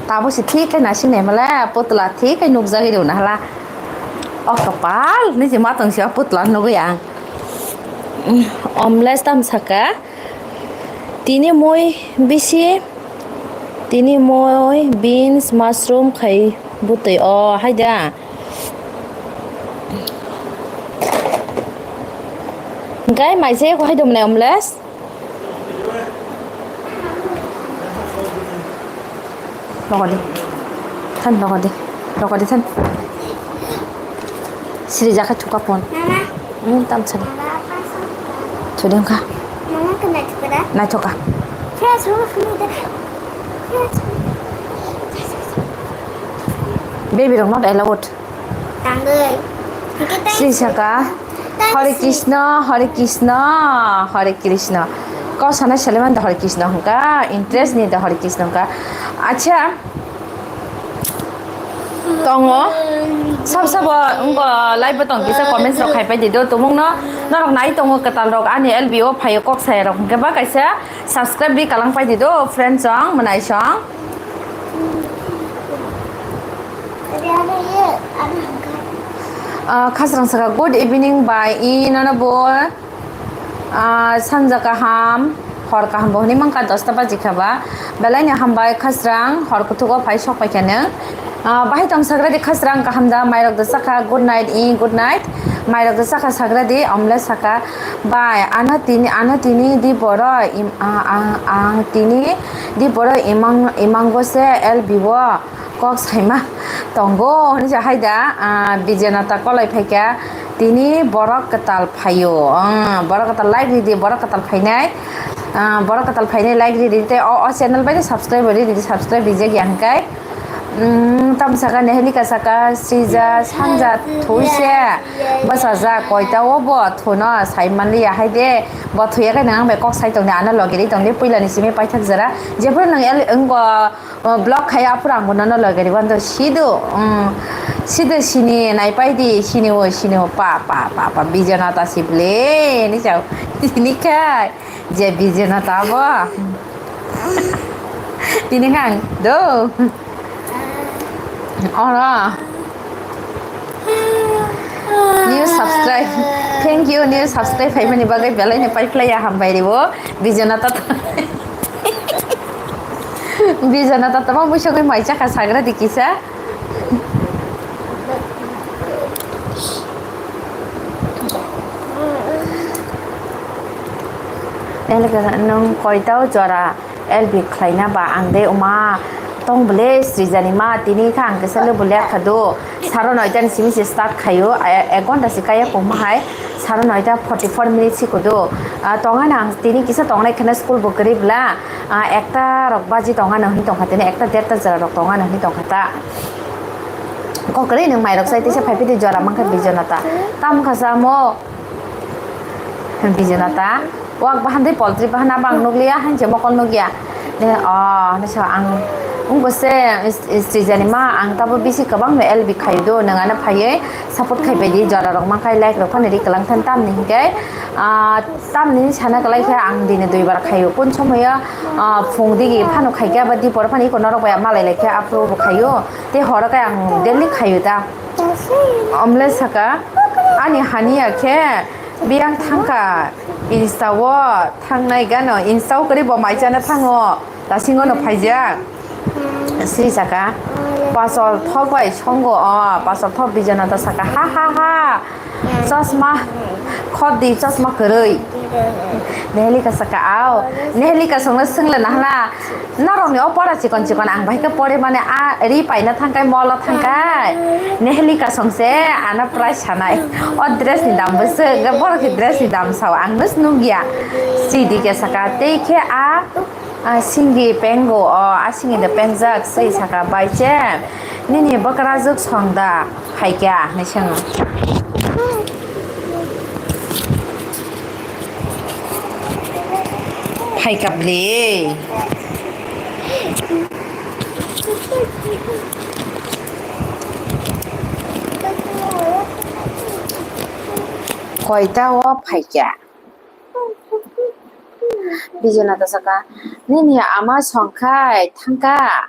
Tabo si thik khe naising nai mala, putla thik khe nukjagwi rw na hala. O kapal, ni je ma tong si o putla nugwi ang. Omles tam saka. Tini mui bisi, tini mui, beans, mushroom khai butwi o hai da. Gai mai je ko hai dom nai omles. Logodi. Than logodi. Logodi than. Siri jaka thuka pon. Mama. Hmm, tam chali. Mama, apa sih? Chudem ka. Mama kena chukada. Nai thoka. Fresh ho, fresh ho. Baby rok not allowed. Tangwi. Sri saka, Hare Krishna, Hare Krishna, Hare Krishna. Kok sana seleman da Hare Krishna hwnkha, interest ni da Hare Krishna hwnkha. Acha, tongo, sab sabo, wngko live bo tong kisa comments rok khai pai di do, tumung no, norok nai tongo kwtal rok ani L B O phaio kok saya rok hwnkhe ba kaisa subscribe di kalang pai di do, friends song, mwnai song. Ah, khasrang saka, "Good evening bai, i nono bo, ah, sanja kaham, hor kaham bo hwnwi mankha, dosta baji kha ba." Belai ni hambai khasrang, hor kuthuk o phai sok pai kha nwng. Ah, bahai tong sagra di khasrang kaham da, mairok da chakha, "Good night, i, good night." Mairok da chakha sagra di, omle saka, "Bai, ano tini, ano tini di boro, im-, ah, ah, ang tini di boro imang, imango se L B o." Kok saima tongo hwnwi sa hai da, ah, Bijenata kolai phaikha, tini borok kwtal phaio, ah, borok kwtal like ridi, borok kwtal phainai, ah, borok kwtal phainai like ridi, tei o, o channel bai subscribe ridi, subscribe rijak ya hwnkhe, mm, tamo saka Nehelika saka, Srija, Sanja, Thuise, bwsajak, koita o bo thuno sai manliya hai de, bo thuya khe nang bai kok sai tongdi, ano logi ri tongdi, puila ni simi paithak jora, jephuru nang el, wngbo, O, block khai aphuru ang bono no loge rw, wando sido, mm, sido sini naipai di, sini o, sini o, pa, pa, pa, pa, Bijenata si ble, ni chao, tini khai, je Bijenata bo, tini kang, do, oro. New subscribe. Thank you, new subscribe phaimani bagwi belai no pai phlai ya, hambai ribo. Bijenata ta-, Bijenata tama muisogwi mai chakha sagra di kisa. Elga nung koitao jora. L B khlaina ba ang de uma tong bole srijani ma tini kha ang kisa le bole kha do saro noita ni simi se start khaio ek ghonta se kaya koma hai saro noita forty four minutes si kodo tongana ang tini kisa tongnai khana school bo kwrwi bla ekta rok baji tongana hini tongkha tini ekta derta jora rok tongana hini tongkha ta kokrwi nung mai rok sai tisa phai pidi jora mankha bijonata tam kha samo. Bijonata, wak bahan tei poltri bahan abo ang nukliya, hain se mokol nukya. Ne, oh, ne sa ang, wngbo se, is-, is-, srijani ma, ang tabo bisi kwbang no L B khayo do, nwng ano phaiwi support khai bai di, jora rok mankhai, like rok phano ri kwlang khan tamni hinkhe, ah, tamni sana kwlai khe ang dini duibar khayo. Kun somoyo, ah, phung digi phano khaikhe abo dipor phano iko norok bai malai lai khe aphuru bo khayo, tei horo khe ang daily khayo ta. Omle saka, ani haniya khe, Biyang thangkha, Insta o thangnai gano, Insta o kwrwi bo mai chana thango, dasingo no phaijak. Sri saka, pachol thok bai songo, o pachol thok Bijonata saka, ha ha ha, chosma khot di, chosma kwrwi. Nehelika saka, ao, Nehelika songno swngla nahana, norokni o pora chikon chikon ang bai khe pore mane a ri paina thangkai, molo thangkai. Nehelika songse ana price sanai. O dress ni dam bwswk, borok ni dress ni dam sao, ang nus nukya. Sri dike saka, tei khe a, a singi pengo, o a singi de penjak, Sri saka, bai che, nini bwkrajwk song da, phaikya, hinwi swngo. Phaikap le. Koita o phaikya. Bijonata saka, nini ama songkhai thangka.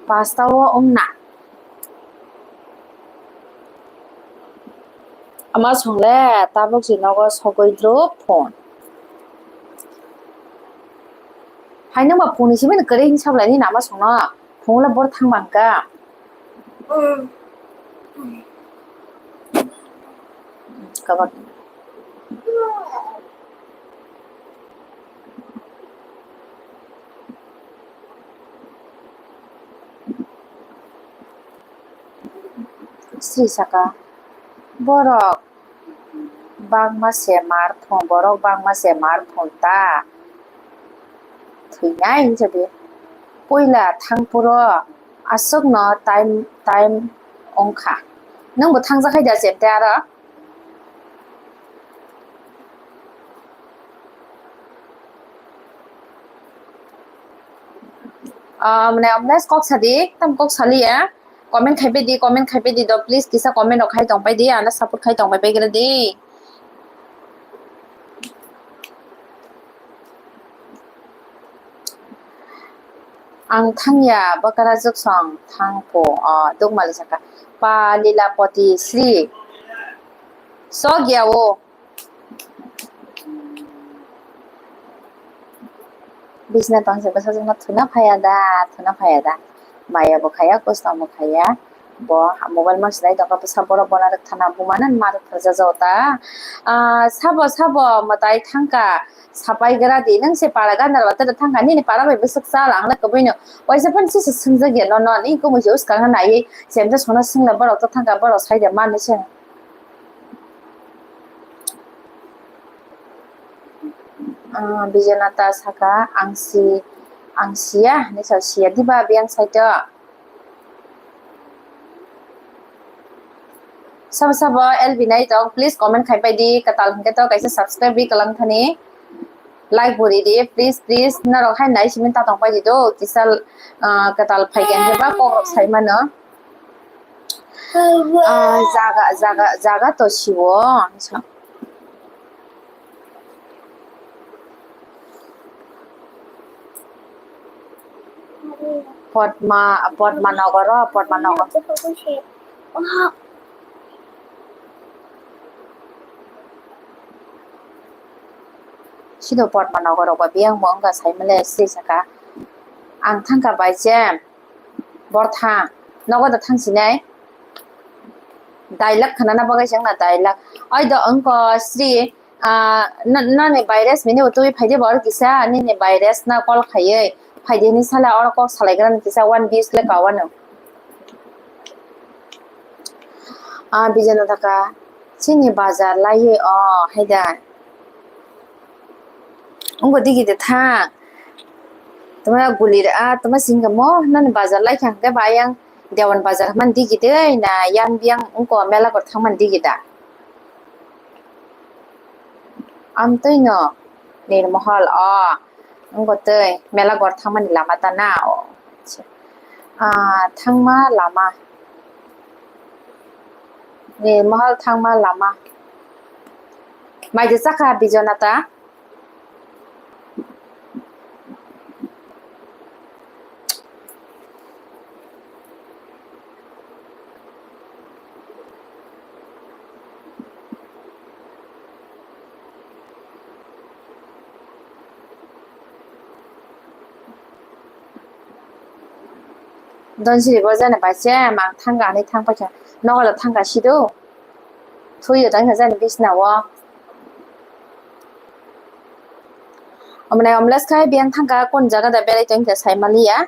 Pasta o wngna. Ama songle tabuk si nogo sogwi drop phone. Hai nangba phone ni simi kwrwi hinwi sablai nini ama songno. Phone le bor thang bangka. Kabak. Sri saka, borok bangma se mar phone, borok bangma se mar phone ta. Thwinai hinsa di. Puila thangphuru aswkno time, time wngkha. Nwngbo thangjakhai da chente aro? Ah, mane, omo kok sadi, tam kok saliya. Comment khaipai di, comment khaipai di do, please, kisa comment rok khai tongpai di, ano support khai tongpai pai gra di. Ang thangya, bwkra jwk song thang pho, o, dukmali saka. Pa Lilapoti Sri. Sogya o. Bisna tongse bwsajwkno thuna phaiya da, thuna phaiya da. Maya bo khaiya, kosto bo khaiya. Bo mobile ma swlai tongkha, bwsa borok bono rwk thana bumano ma rwk phaljajao ta. Ah, sabo, sabo mwtai thangkha, sapai gra di. Nwng se para gana rwbatere thangkha, nini para bai bwswk chal, ang le kwbwino. Waisa phano se se swngjak ya nono, nini kwmwi se uskang naiwi, chemsa songno swngla borok to thangkha, borok sai de mani se. Ah, Bijonata saka, ang si, ang siya, hinwi sa siya diba biyang saito. Sabo sabo L B nai tong, please comment khai pai di, kwtal hwnkhe to kaisa subscribe ri kwlang thani, like bo ri di, please, please, norok hai nai simi ta tong pai di do, kisa, ah, kwtal phai khe ba kok rok sai mano. Ah, jaga, jaga, jaga to siwo. Potma, Potma Nogoro, Potma Nogor. Sido Potma Nogoro ba biyang bo wngkha saimale sri saka. Ang thangkha bai jem. Bor thang. Nogo da thang sinai. Dialog khanana bagwi se wngna dialog. Oi do wngkha sri, ah, no-, noni virus mini utui phaidi bor kisa, nini virus na call khaiwi phaidi hinwi sala oro kok salai gra kisa one views le kawano. Ah, Bijoy no thaka, chini bazar lai o, haida. Wngkha digi de thang. Tama guli ra, tama singkha mo, nani bazar lai kha hwnkhe ba yang Dewan bazar man digi de, na yang biyang wngkha mela kor thang man digi da. Amtwi no Nirmohol o. Wngkha twi mela gor thangmani lama ta na o. Ah, thangma lama. Nirmohol thangma lama. Mai de chakha Bijonata. Don siri bo jani bai se mang thangka hinwi thang paikha. Nogo da thangka sido. Thuyo tangkha jani bisna o. Omonai omles khai biyang thangka kon jaga da berai tongkha sai maliya.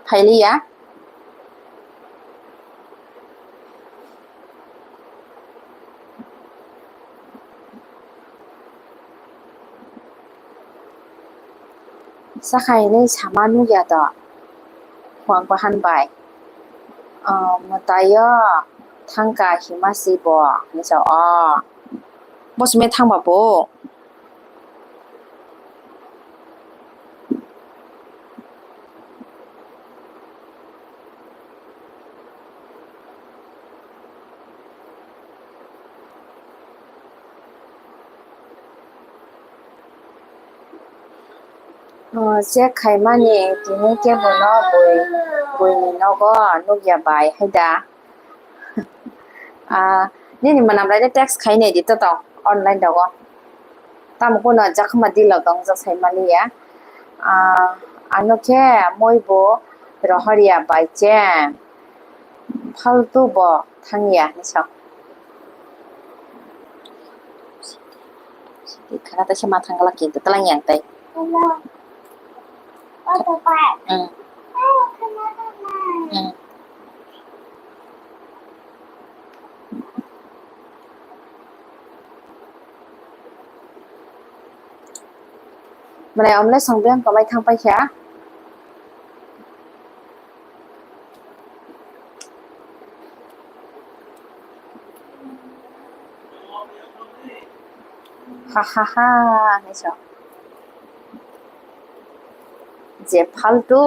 Phailiya. Sakha hinwi sama nukya to, Khuang Bahan bai. O, mwtaio thangka hima si bo, hinwi sa o. Bo simi thangba bo. O, check khaimani tini kebono bui, buini nogo nukya bai haida. Ah, nini mwnam bai text khai nai di to tong online rogo. Tamo kuno jakma dilo tong jak sai maliya. Ah, ano khe moi bo rohorya bai che. Faltu bo thangya hinwi sa. Khana ta se ma thang glak kintu tlang yang tai. Mm. Mm. Mane omle song beng komai thang paikha. Ha ha ha, hinwi sa. Je faltu.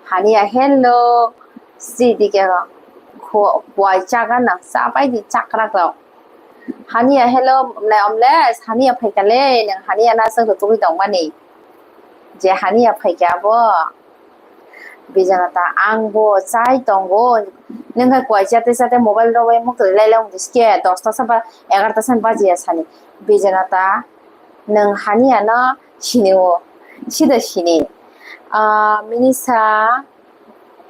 Hania hello. Si dike ko. Kho-, kuai chaga na. Sa pai di chakra ko. Hania hello, mwnai omles, Hania phaikha le, nwng Hania na swngkhe tugui tongmani. Je Hania phaikha abo. Bijanata, ang bo chai tongo. Nwng hai kuai chate chate mobile rogwi mukti lai lai wngdi ske, dosta sa ba egarota sa bajiya sani. Bijanata, nwng Hania no sini o, sida sini. Ah, Minisa,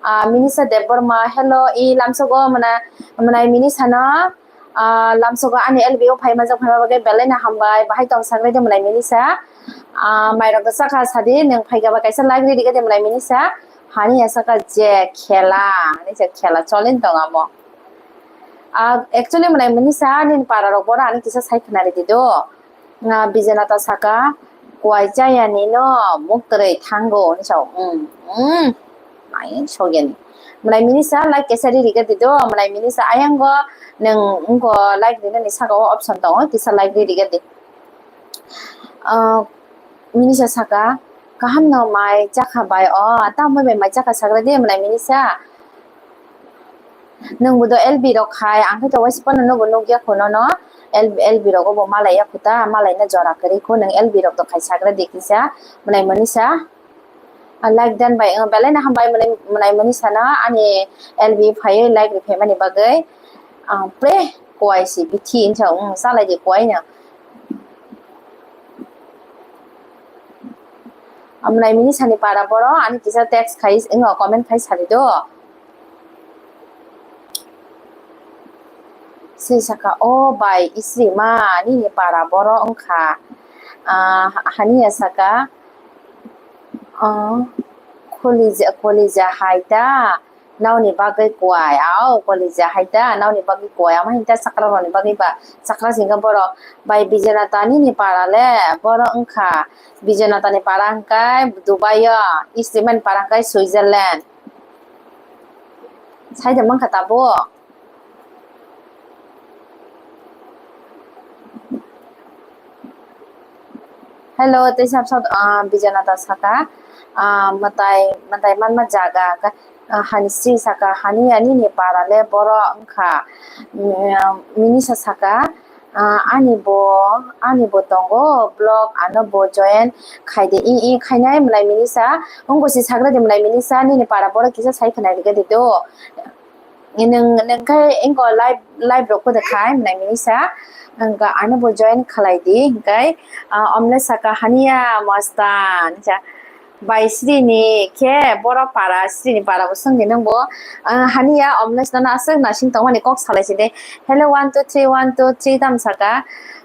ah, Minisa Debbarma, hello, i lamsogo mwnai, mwnai Minisa no, ah, lamsogo ani L B o phaima jok phaima bagwi belai no hambai, bahai tong sakle de mwnai Minisa. Ah, mairok da chakha sadi, nwng phaikha ba kaisa like ridi gede mwnai Minisa. Hania saka je khela, ani je khela cholin tong amo. Ah, actually mwnai Minisa, nini para rok bono ani kisa sai khna ridi do. Nga Bijanata saka, "Kuai chaya nino muktrwi thango," hinwi sao. Mm, mm. Mai sogeni. Mwnai Minisa like kesa ri riga di do. Mwnai Minisa ayango nwng wngko like rinani saka o option tongo. Kisa like ri riga di. Ah, Minisa saka, "Kaham no mai chakha bai o, tamo bai mai chakha sagra di," mwnai Minisa. Nwng bo do L B rok khai, ang khe to waisa phano nugo nukya kho nono. L-, L B rogo bo malai ya kho ta, malai na jora kwrwi kho, nwng L B rok to khai sagra di kisa, mwnai Minisa. Ah, like dan bai, belai no hambai mwnai, mwnai Minisa no ani L B phaiwi like rwphaimani bagwi. Ah, pre kuai si bithi hinwi sa, um, salai di kuai no. Mwnai Minisa ni para boro ani kisa text khai, wngo comment khai sari do. Se saka, "O bai, Isrima, nini para boro wngkha." Ah, Hania saka, ah, "Kolija, kolija hai ta, nokni bagwi kuai, au, kolija hai ta, nokni bagwi kuai, ama hinta chakra rokni bagwi ba, chakra singkha borok, bai Bijanata nini para le, boro wngkha, Bijanata ni para hwnkhe Dubai o, Isrima ni para hwnkhe Switzerland." Sai de mankha tabuk. Hello, tei sab sab, ah, Bijanata saka, ah, mwtai, mwtai manma jaga, ah, Hanisri saka, Hania nini para le boro wngkha, mm, Minisa saka, ah, ani bo, ani bo tongo blog, ano bo join khai de, i, i khainai mwnai Minisa, wngbo si sagra de mwnai Minisa, nini para boro kisa sai khwnai rega de do. Nwng, nwng khe wngko live, live rok poda khai mwnai Minisa. Wngkha ano bo join khalai di, hwnkhe, ah, omle saka Hania Mastan, hinsa. Bai Sri ni khe borok para, Sri ni para bo swngdi nwng bo. Ah, haniya Omlesh no aswk nasing tongmani kok salai sidi. Hello, one, two, three, one, two, three tam saka.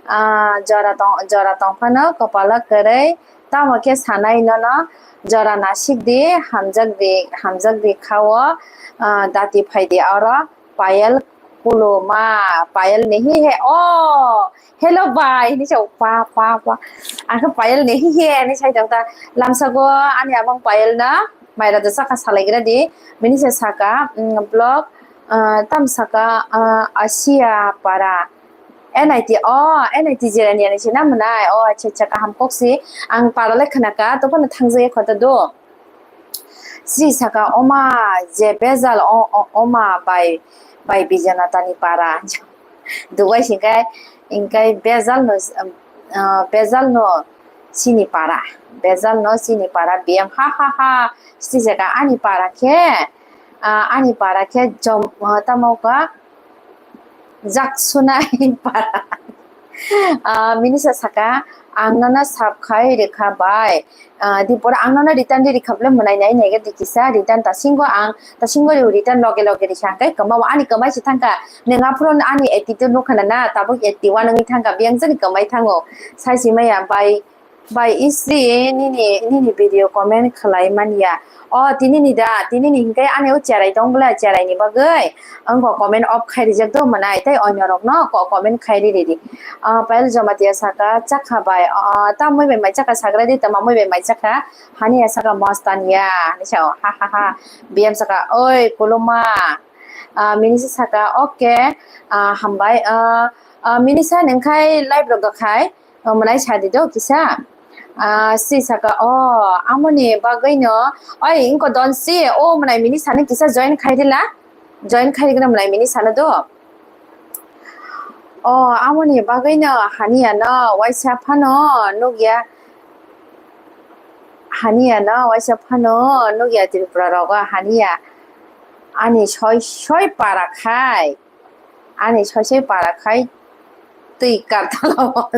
Ah, jora tong, jora tong phano kopalo kwrwi. Tamo khe sanai nono jora nasik di, hamjak di, hamjak di khao. Ah, dati phai di oro. Payal kuluma, Payal nehi he, oh, hello bai, hinwi sa, pa, pa, pa. Ang khe Payal nehi he, hinwi sai tong ta. Lamsago ani abang Payal na, maira da saka salaigra di, bini se saka, mm, blog, ah, tam saka, ah, Asia para. N I T, oh, N I T jirani ani se na mwnai, oh, acha, acha, kaham kok si. Ang para le khna ka, to phano thangjak ya khota do. Sri saka, "Oma, je bejal, o, o, oma, bai, bai Bijanatani para." Dubai singkai, ingkai bejal no, ah, bejal no sini para, bejal no sini para, B M, ha, ha, ha, Sri saka, "Ani para khe, ah, ani para khe jom, ah, tamo ka, jak sunai para." Ah, Minisa saka, "Ang nono sap khai rikha bai. Ah, di pore ang nono return di rikha bole mwnai nai nai di kisa return tasingo ang, tasingo return loge loge rikha hwnkhe kwma ani kwmai se thangkha. Nwng aphuru ani attitude nukha na na, tabuk eighty one wngwi thangkha, biyang jani kwmai thango." Sai si maya bai, bai Isri nini, nini video comment khlai manya. O, tini ni da, tini ni hingke ani o cherai tong bwla, cherai ni bagwi wngkha comment off khai rijak do mwnai, tei onyo rok no ko comment khai ri ri di. Ah, Payal Jamatia saka, "Chakha bai, ah, ta mui bai mai chakha sagra di, tama mui bai mai chakha." Hania saka, "Mostan ya," hinwi sa, ha, ha, ha. B M saka, "Oi, kuluma." Ah, Minisa saka, "Okay, ah, hambai, ah, ah, Minisa nengkhai live rok khai." O mwnai sadi do kisa. Ah, Sri saka, "O, amoni bagwi no, oi, wngko don si, o mwnai mini sani kisa join khai rila, join khai rikna mwnai mini sano do." O, amoni bagwi no haniya no waisa phano nukya, haniya no waisa phano nukya Tripura rogo haniya ani soi, soi para khai. Ani soi soi para khai twi kartala o.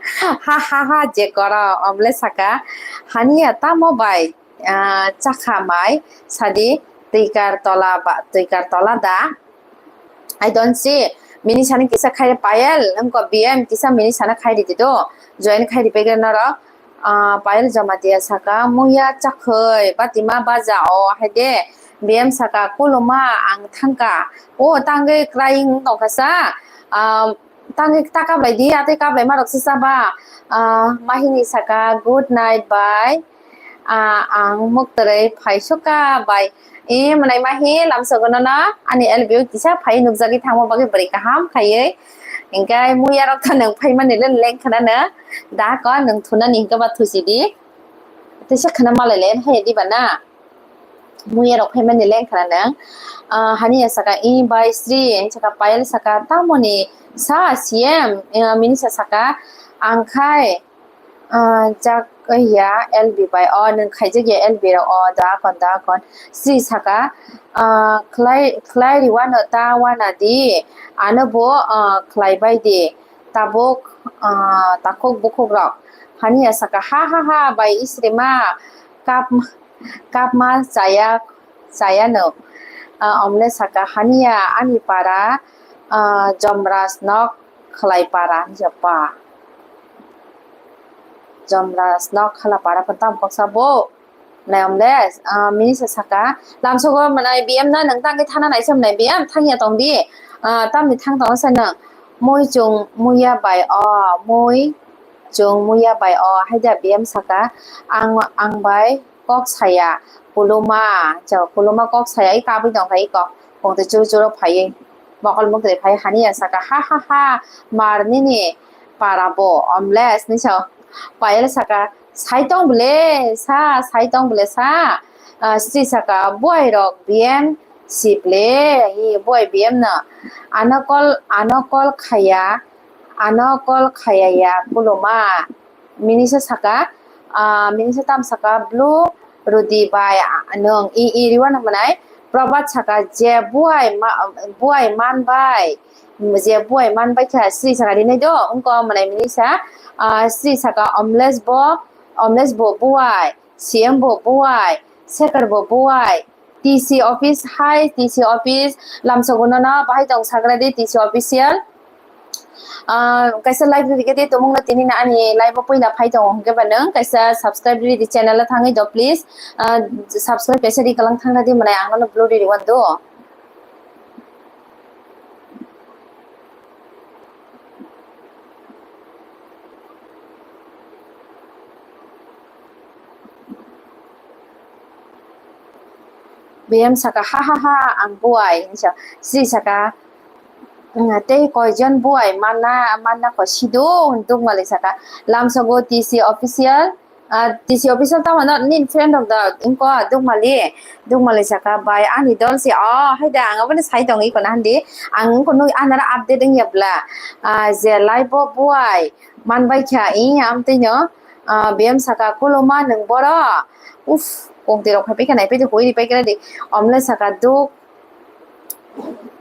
Ha, ha, ha, je koro, omle saka, "Haniya tamo bai, ah, chakha mai, sadi twi kartola ba, twi kartola da?" I don't see. Mini sani kisa khai Payal, wngko B M kisa mini sana khai ridi do. Join khai ripegre norok. Ah, Payal Jamatia saka, "Muya chakhoi, batima baja o, haide." B M saka, "Kuluma, ang thangka." O, tangwi crying tongkha sa. Ah, tangwi ta kaplai di, atwi kaplai ma rok se saba. Ah, Mahini saka, "Good night, bye." Ah, ang muktrwi phai suka bai. E, mwnai mahi lamsogo nono ani L B O kisa phai nukjagwi thangma bagwi bwrwi kaham khaiwi. Hingke muya rok tha nwng phaimani le leng khna no. Da ko nwng thunani hingke ba thusi di. Tei se khna malai le hai di ba na. Muya rok phaimani leng khna nwng. Ah, haniya saka, "I bai Sri," saka Payal saka, "Tamoni sa C M?" Ah, mini sa saka, "Ang khai." Ah, jak ya L B bai, o nwng khaijak ya L B rok, o da kon, da kon. Sri saka, ah, khlai, khlai riwano ta wana di, ano bo, ah, khlai bai di, tabuk, ah, takhuk bukhuk rok. Haniya saka, "Ha, ha, ha, bai Isrima, kap, kap ma chaya, chaya no." Ah, omle saka, "Haniya ani para, ah, Jomraj nok khlai para," hinjapa. Jomraj nok khala para khe tam koksa bo. Nai omle, ah, mini se saka, lamsogo mwnai B M na nwng tangwi thana naisem nai B M thangya tong di. Ah, tamni thang tongo se nwng. Mui chung muya bai o, mui chung muya bai o, haida B M saka, ang, ang bai kok saya, kuluma, chao, kuluma kok saya, i kabui tong kha iko. Kongtwi churu churu phaiwi, mokol muktwi phai haniya saka, "Ha, ha, ha, mar nini para bo, omles," ni sao. Payal saka, "Sai tong bwle, sa, sai tong bwle, sa." Ah, Sri saka, "Buai rok B M si bwle, i buai B M no. Ano call, ano call khaya, ano call khaya ya, kuluma." Minisa saka, ah, minisa tam saka, "Blue Rudi bai, ah, nwng i, i riwano mwnai?" Prabhat saka, "Je buai ma-, buai man bai, je buai man bai kha," Sri saka, "Rinai do, wngko mwnai minisa?" Ah, Sri saka, "Omles bo, omles bo buai." C M bo buai, Sekhar bo buai, T C office, hai T C office, lamsogo nono bahai tong sagra di T C official. Ah, kaisa like ridi khe di, tumung no tini na ani live o puila phai tongo hwnkhe ba nwng kaisa subscribe ridi channel o thangwi do please. Ah, subscribe kaisa ri kalang thangna di, mwnai ang no blue ridi wan do. B M saka, "Ha, ha, ha, ang buai," hinwi sa-, Sri saka, "Tei koijon buai manna, manna ko sido?" Dukmali saka, "Lamsogo T C official, ah, T C official tamo no nini friend rok da wngko?" Dukmali, Dukmali saka, "Bai, ani dol si, oh, hai da, ang aboni sai tong iko na handi, ang wngko nui anara update wngya bla, ah, je live o buai manbai kha, i, amtwi no, ah, B M saka, 'Kuluma nwng boro?' Uf, kongtwi rok phai paikha, naipai di, huiri paikha di." Omle saka, "Duk,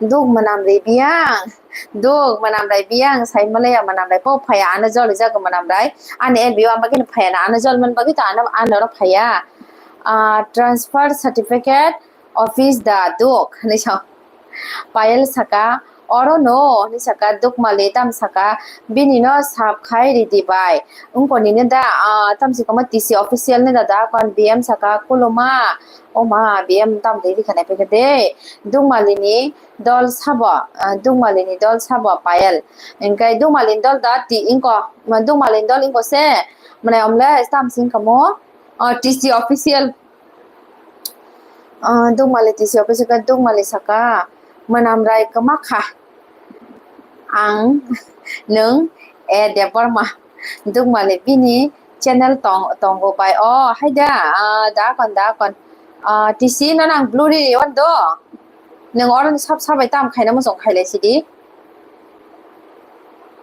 duk mwnam ri biyang, duk mwnam rai biyang," sai malaya mwnam rai po phaya, ano jol rijak mwnam rai. Ani L B O amba khe phaya na, ano jol man bagwi to ano, ano ro phaya. Ah, "Transfer certificate office da duk," hinwi sa. Payal saka, "Oro no," hinwi saka, Dukmali tam saka, "Bini no sap khai ridi bai. Wngko nini da, ah, tam si kama T C official ni da da," kon B M saka, "Kuluma, o ma, B M tam de rikha nai pekha de." Dukmali ni dol sabo, ah, Dukmali ni dol sabo Payal. Engkai Dukmali ni dol da ti ingko, Dukmali ni dol ingko se, mane omle tam sing kamo, ah, T C official. Ah, Dukmali T C office ka Dukmali saka, "Mwnam rai kwma kha. Ang nwng A Debbarma." Dukmali bini channel tong, tongo bai. Oh, hai da, ah, da kon, da kon. Ah, T C no nang blue ri on do. Nwng oro ni sab sabai tam khaina muchung khailai sidi.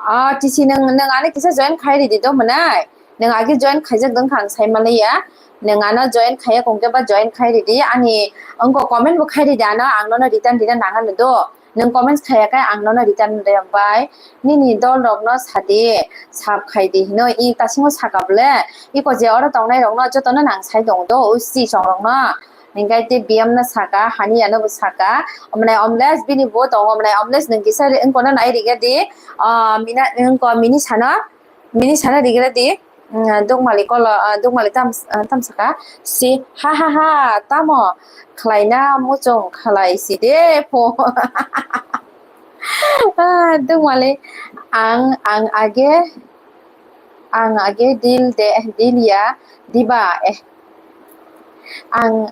Ah, T C nwng, nwng ani kisa join khai ridi do mwnai. Nwng agi join khaijak dong kha, ang sai manliya. Nwng ano join khaiya kongke ba join khai ridi. Ani wngko comment bo khai ridi ano, ang nono return rina nang ano do. Nwng comments khaiya khe ang nono return rina bai. Nini dol rokno sadi, sap khai di hino, i tasingo saka bole. Iko je oro tongnai rokno jotono nang sai tong do, usi song rokno. Hingkai te B M no saka, hani ano bo saka. Omnai omles bini bo tongo, omnai omles nwng kisa wngko no nai rige di. Ah, mina, wngko mini sano. Mini sana rigra di, mm, Dukmali kolo, ah, Dukmali tam, ah, tam saka, si, "Ha, ha, ha, tamo khlaina muchung khlai si de pho." Ah, Dukmali, "Ang, ang age, ang age dil de, dil ya, diba, eh, ang,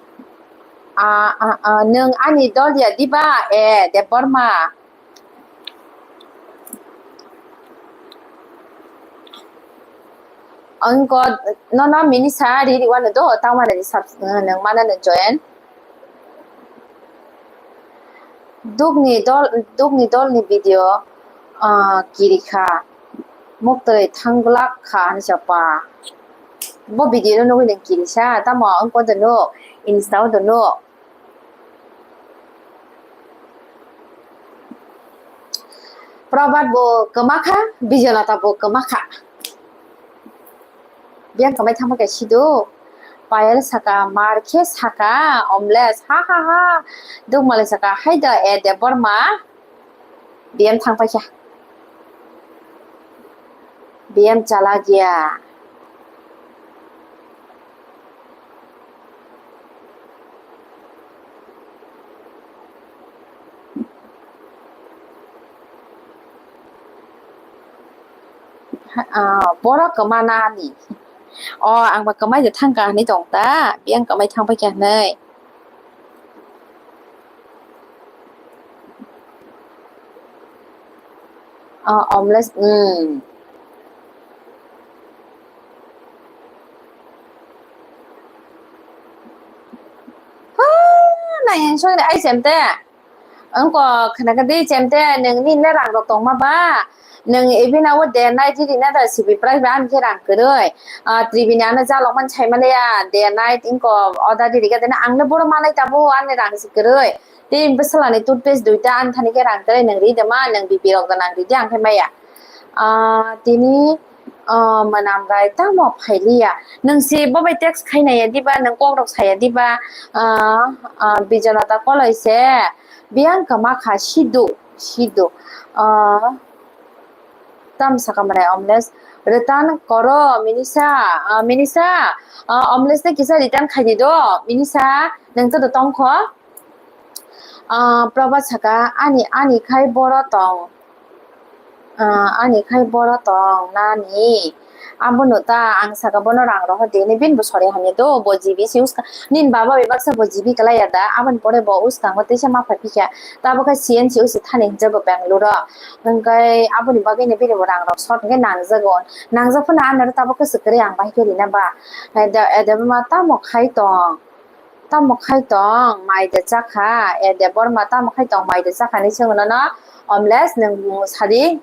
ah, ah, ah, nwng ani dol ya, diba, eh, Debbarma." Ang ko nono mini sa ri ri wano do, tama na sab, nang mana na join. Dukni dol, Dukni dol ni video, ah, kiri kha. Muktwi thang glak kha, hinwi sa pa. Bo video no nugwi nang kiri sa, tamo ang ko do nuk, Insta o do nuk. Prabhat bo kwma kha, Bijonata bo kwma kha. Biyang kwmai thangma khe sido. Payal saka, mar khe saka, omles, ha, ha, ha. Dukmali saka, hai da, eh, Debbarma. B M thang paikha. B M chala gaya. Ah, borok kwma nani. O, ang ba kwmai de thang kha hinwi tong ta, biyang kwmai thang paikha hinwi. Ah, omles, mm. Ha, nai soi ai sem te. Ang ko khna ka di chente, nang ni na rang rok tong ma ba. Nang ebina wo de nai di na da sibi price ba ang khe rang kwrwi. Ah, Tribini ano jalok man sai male ya, de nai ingko order di riga de na ang no boro manai tabo ani rang si kwrwi. Te bwsala ni toothpaste duita ani thani khe rang kwrwi, nang ri de ma, nang bibi rok da nang ri di ang khe maya. Ah, tini, Oh, mwnam rai tamo phailiya. Nwng si bo bai text khainaiya diba, nwng kok rok saya diba? Ah, ah, Bijonata koloi se biyang kwma kha sidu, sidu. Ah, tam saka mwnai Omles. Return koro, Minisa, ah, Minisa, ah, Omles ne kisa return khaidi do, Minisa, nwng to tongkho. Ah, Prabhat saka, ani, ani khai boro tong. Ah, ani khai boro tong nani. Abono ta ang saka bono rang rohor di, ni bin bo sori hamya do, bo G B si uska, nin baba bai baksa bo G B kalai ya da, aboni pore bo uskango teisa ma phai phikya, tabo khe C N C usi thani hinjago Bangalore o. Hwnkhe aboni bagwi ni bini bo rang rok short hwnkhe nangjago, nangjak phano ano tabo khe swkre ang bai khe rina ba. Ede, ede ma tamo khai tong. Tamo khai tong, mai de chakha, e Debbarma, tamo khai tong, mai de chakha ni swngo nono, Omles, nwng sadi,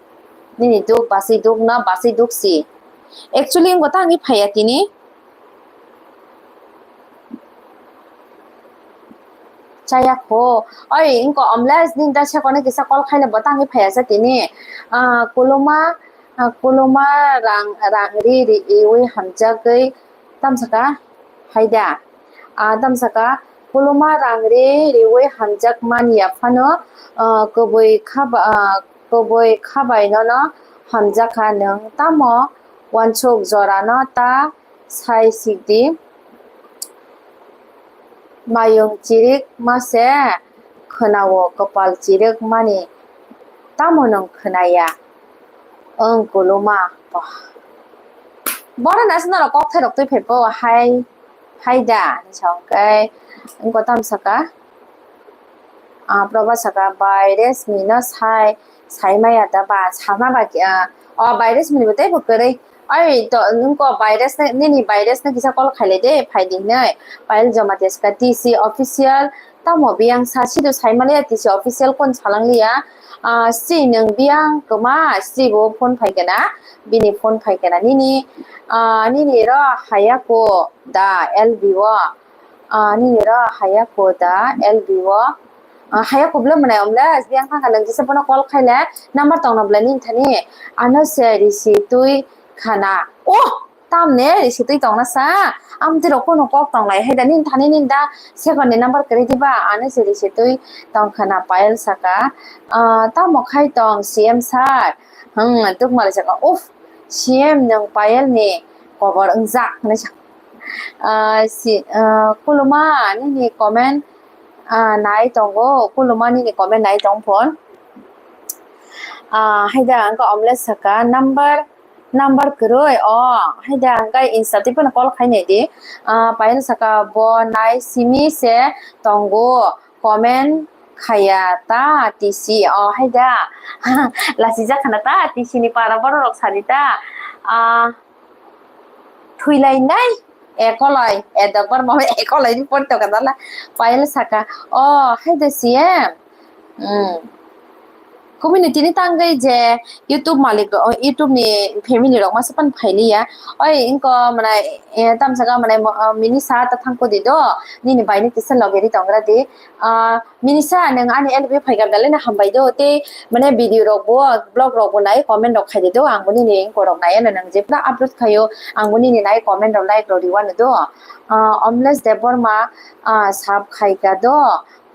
nini duk, basui duk no, basui duk si. Actually, wngkha tangwi phaiya tini. Chaya kho. Oi, wngkha Omles, nini da sekono kisa call khaina bo tangwi phaiya sa tini. Ah, Koloma, ah, Koloma rang, rang ri, ri, iwi hamjagwi, tamsaka, haida. Ah, tamsaka, Koloma rang ri riwi hamjak mani ya phano, ah, kubui khaba-, ah, kubui khabai nono hamjak kha nwng tamo wansuk jorano ta sai sikdi. Mayung chirik ma se khwnao, kwpal chirik mani tamo nwng khwnaya? Wng Koloma. Bono naisik norok kokthai rok twi phai po hai, hai da? Hinwi sa hwnkhe wngkha tamsaka, ah, Prabhat saka, bai Resmi no sai, sai maya da ba, sama ba, ah, o bai Resmi ni bo teibo kwrwi. Oi to, wngkha bai Resmi, nini bai Resmi no kisa call khailai de, phai di hinwi. Payal Jamatia saka, T C official, tamo biyang sa sido sai maliya, T C official kon salangliya. Ah, si nwng biyang kwma, si bo phone phai kena, bini phone phai kena nini, ah, nini ro hayako da L B o, ah, nini ro hayako da L B o, ah, hayako bwle mwnai omle, biyang thangkha nwng jesa bono call khaile, number tongna bwle nini thani, ano se risi twi khana. Oh! Tamne risitwi tongna sa, amtwi rok kunu kok tonglai hai da, nini thani nini da second ni number kwrwi diba, ano se risitwi tongkhana Payal saka, ah, tamo khai tong C M sir, hmm, tukmali saka, uff, C M nwng Payal ni kobor wngjak hinwi sa, ah, si, ah, Koloma nini comment, ah, nai tongo, Koloma nini comment nai tong phon, ah, hai da wngkha omle saka number Number kwrwi, o, hai da, hwnkhe Insta twi phano call khai nai di. Ah, Payal saka, bo nai simi se tongo, comment khaya ta T C, o, hai da. Lachijak khana ta T C ni para borok rok sadi ta. Ah, thwilainai, ekoloi, e Debbarma ekoloi ni pori tongkha dala. Payal saka, o, hai da C M. Hmm. Community ni tangwi je YouTube malik rok, YouTube ni family rok masa pan phailiya. Oi, wngkha mwnai, eh, tamsaka mwnai mo-, ah, Minisa ta thangkho di do. Nini bai ni kisa loge ri tongra di. Ah, Minisa, nwng ani L B phaikha belai no hambai do. Tei mane video rok bo, vlog rok bo nai comment rok khai di do. Ang bo nini wngkha rok nai ano nwng jephru upload khaio. Ang bo nini nai comment rok like rok riwano do. Ah, Omlesh Debbarma, ah, sub khaikha do.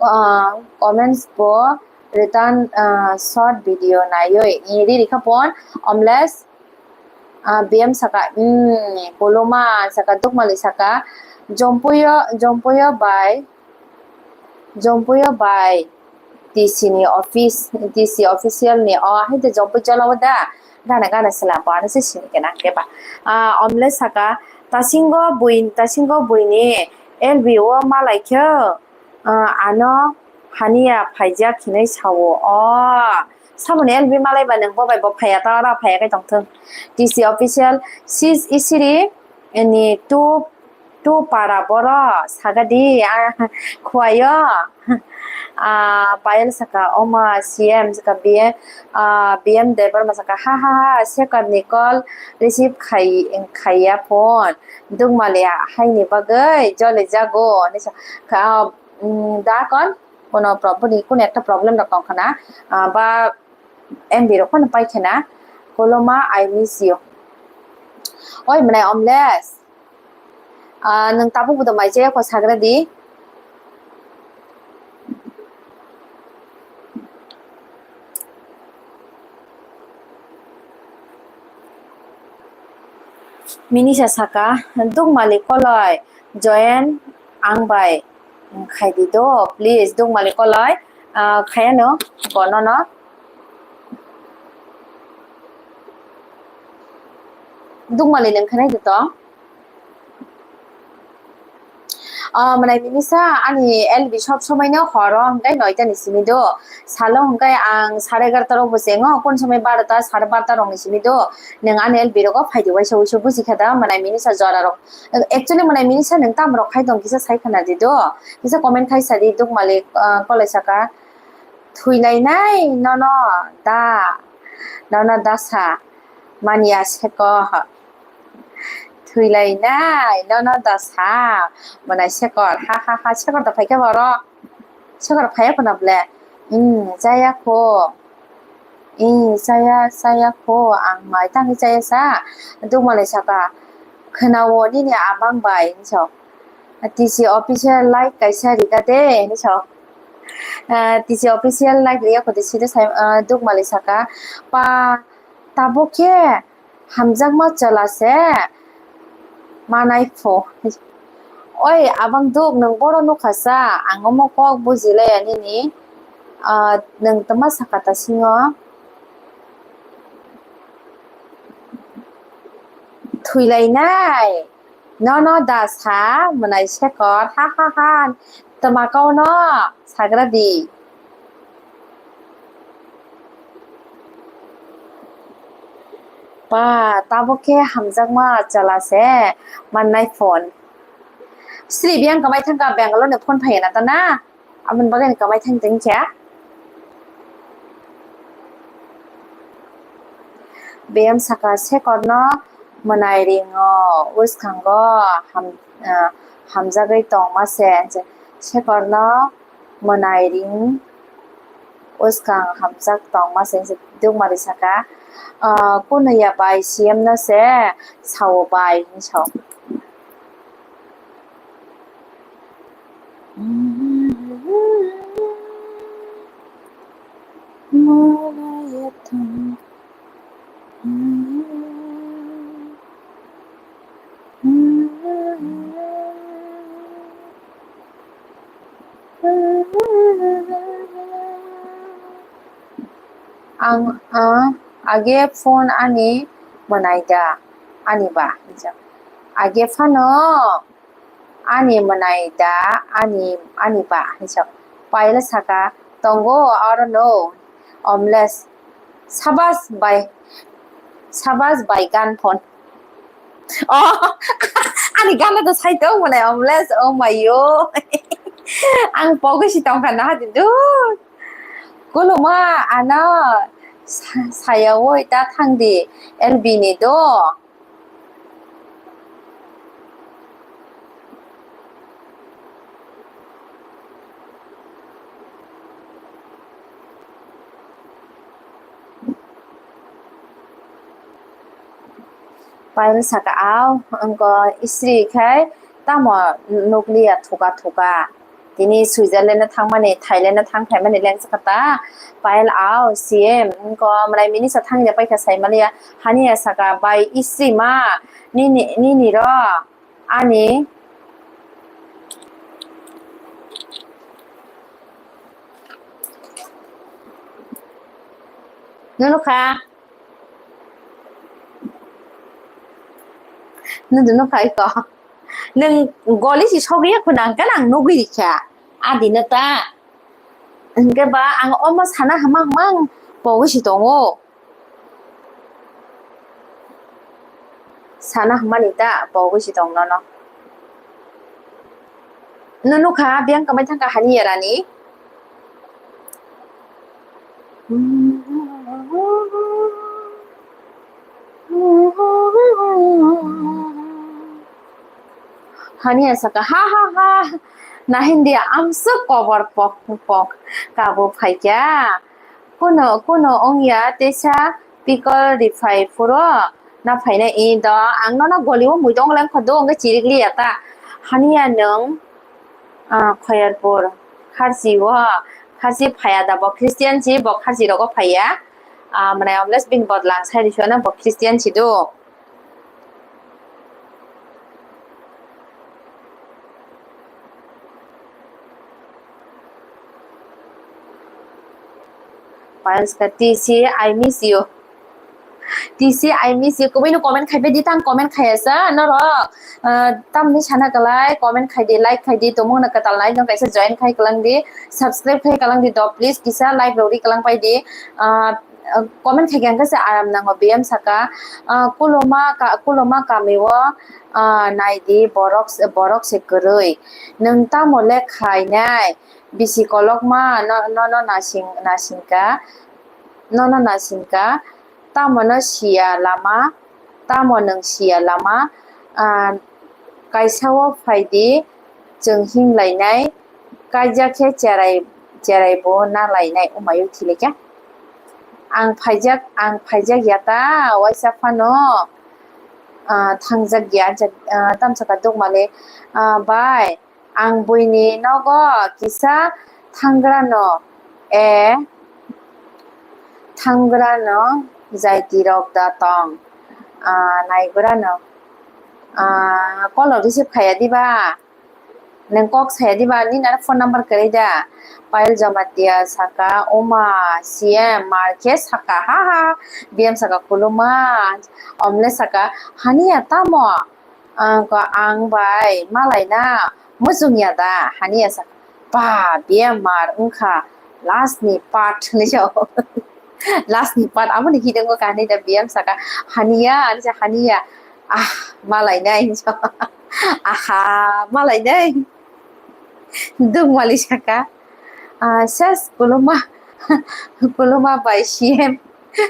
Ah, comments bo return, ah, short video naiwi. Iri rikha pon, Omlesh, ah, B M saka, mm, Koloma saka, Dukmali saka, Jompuyo, Jompuyo bai, Jompuyo bai T C ni office, T C official ni, o, hai de Jompuyo jolao da, gana gana sela bo, ano se sini kena keba. Ah, Omlesh saka, Tasingo bui, Tasingo buini L B o malai khe, Ah, ano haniya phaijak hinwi sao. O, samoni L B malai ba nwng bo bai bo phaiya ta ora phaiya khe tongthwng. T C official sis isiri ni tu, tu para boro sagadi, ah, khuayo. Ah, Payal saka oma C M saka B M, ah, B M Debbarma saka ha ha ha, second ni call receive khai, khaiya phone. Dukmali haini bagwi joli jago, hinwi sa kha, um, da kon, kono pro-, boni kono ekta problem rok tong khana, ah, ba M B rok phano pai khana, Koloma, I miss you. Oi, mwnai Omles. Ah, nwng tabuk bo tongbai je, kho sagra di. Minisa saka, "Dukmali koloi, join ang bai khaidi do, please, Dukmali koloi, ah, khayano, bonono." Dukmali nwng khanai di tong. Ah, mwnai Minisa, ani L B sob somai no horo hwnkhe noita ni simi do. Salo hwnkhe ang sare egarota rok bo chengo, kun somai barota, sare barota rok ni simi do. Nwng ani L B rogo phaidi waisa waisa buji kha da, mwnai Minisa jora rok. Actually, mwnai Minisa nwng tamo rok khai tong kisa sai khana di do. Kisa comment khai sa di, Dukmali, ah, kolai saka. Thwilainai nono da, nono da sa manya seko. Thwilainai nono da sa mwnai Sekor. Ha, ha, ha, Sekor da phaikha borok. Sekor phaiya khuna ble. Hmm, chaya kho. Hmm, chaya, chaya kho. Ang mai tangwi chaya sa. Dukmali saka. Khwnao nini abang bai, hinwi sa. T C official like kaisa rida de, hinwi sa. Ah, T C official like riya kho de sida sai, ah, Dukmali saka. Pa, tabuk khe hamjakma chwla se manai pho. Oi, abang Duk, nwng boro nukha sa, ang omo kok bujilaya nini. Ah, nwng twma saka ta singo. Thwilainai. Nono da sa mwnai Sekor, ha ha ha, twma kau no sagra di. Pa, tabuk khe hamjakma chwla se mannai phone. Sri biyang kwmai thangkha Bangalore ni phone phaiya na ta na? Aboni bagwi ani kwmai thang tong kha. Biyang saka Sekorno mwnai ringo, uskango ham-, ah, hamjagwi tongma se, Sekorno mwnai ring uskang hamjak tongma se, Dukmali saka, ah, kunu ya bai C M no se sao bai hinwi sao. Ang, ah, age phone ani mwnai da, ani ba, hinjak. Age phano ani mwnai da, ani, ani ba, hinjak. Paila saka, tongo oro no, omles. Sabas bai, sabas bai gan phone. Oh, ani gana do sai tong mwnai omles, oh my yo. Ang pogwi si tongkha na hadi du. Kuluma ano sa-, saya woi ta thang di L B ni do. Pail saka, "Au, wngko isri khai tamo nukliya thuka thuka? Tini Switzerland no thangmani, Thailand no thang phaimani leng saka ta?" Pail, "Au, C M, wngko mwnai mini sa thangya paikha saimaliya." Haniya saka, "Bai isri ma, nini, nini ro ani." Nunu kha? Nunu nukha iko. Nung goli si sogwi ya khuna, ang kana ang nugwi rikha. Adi no ta. Hingke ba ang omo sana hama hama ang pogwi si tongo. Sana hama ni ta pogwi si tong nono. Nunu kha biyang kamai thangka hani yarani. Hania saka, "Ha, ha, ha, nahin dia amswk kobor pok, pok, kabo phaikya. Kuno, kuno wngya, teisa pikol riphai phuru Na phainai i do, ang nono goli o mui tong lang kho do, wngkhe chirik liya ta. Haniya nwng, ah, Khoyarpur, Kharchi o, Kharchi phaya da bo Christian si, bo Kharchi rogo phaiya. Ah, mane obles bini bodol ang sai risuana bo Christian si do. Payal saka, "T C, I miss you." T C, I miss you. Kwbwino comment khai di, tang comment khaya sa norok. Ah, tamni sana kalai, comment khai di, like khai di, tongmung na katal like no kaisa join khai kalang di, subscribe khai kalang di do, please kisa like rok ri kalang pai di. Ah, comment khai khe se aram nango, B M saka. Ah, kuloma ka, kuloma kami o, ah, nai di borok se, borok se kwrwi. Nwng tamo le khainai? Bisi kolokma no, no, no nasing, nasingka, nono nasingka, tamo no siya lama, tamo nwng siya lama, ah, kaisa o phai di, chwng him lainai, kaijak khe cherai, cherai bo na lainai, umaio khilikya. Ang phaijak, ang phaijak ya ta, waisa phano, ah, thangjak ya, ah, tamsaka dukmale, ah, bai, Ang buini nogo kisa thangrano, e, thangrano jaitirok da tong, ah, naigrano, ah, call rok receive khaya diba? Nwng kok saya diba? Nini ano phone number kwrwi da? Payal Jamatia saka, "Oma, C M mar khe saka, ha, ha." B M saka, "Kuluma." Omle saka, "Haniya tamo?" Ang ko, "Ang bai malai na muchung ya da?" Haniya saka, "Ba, B M mar wngkha last ni part," hinwi sa. Last ni part, aboni hideng o kahini da B M saka, "Haniya," ani sa, "Haniya." "Ah, malai nai," hinwi sa. "Aha, malai nai." Dungmali saka, "Ah, ses, kuluma, kuluma bai C M."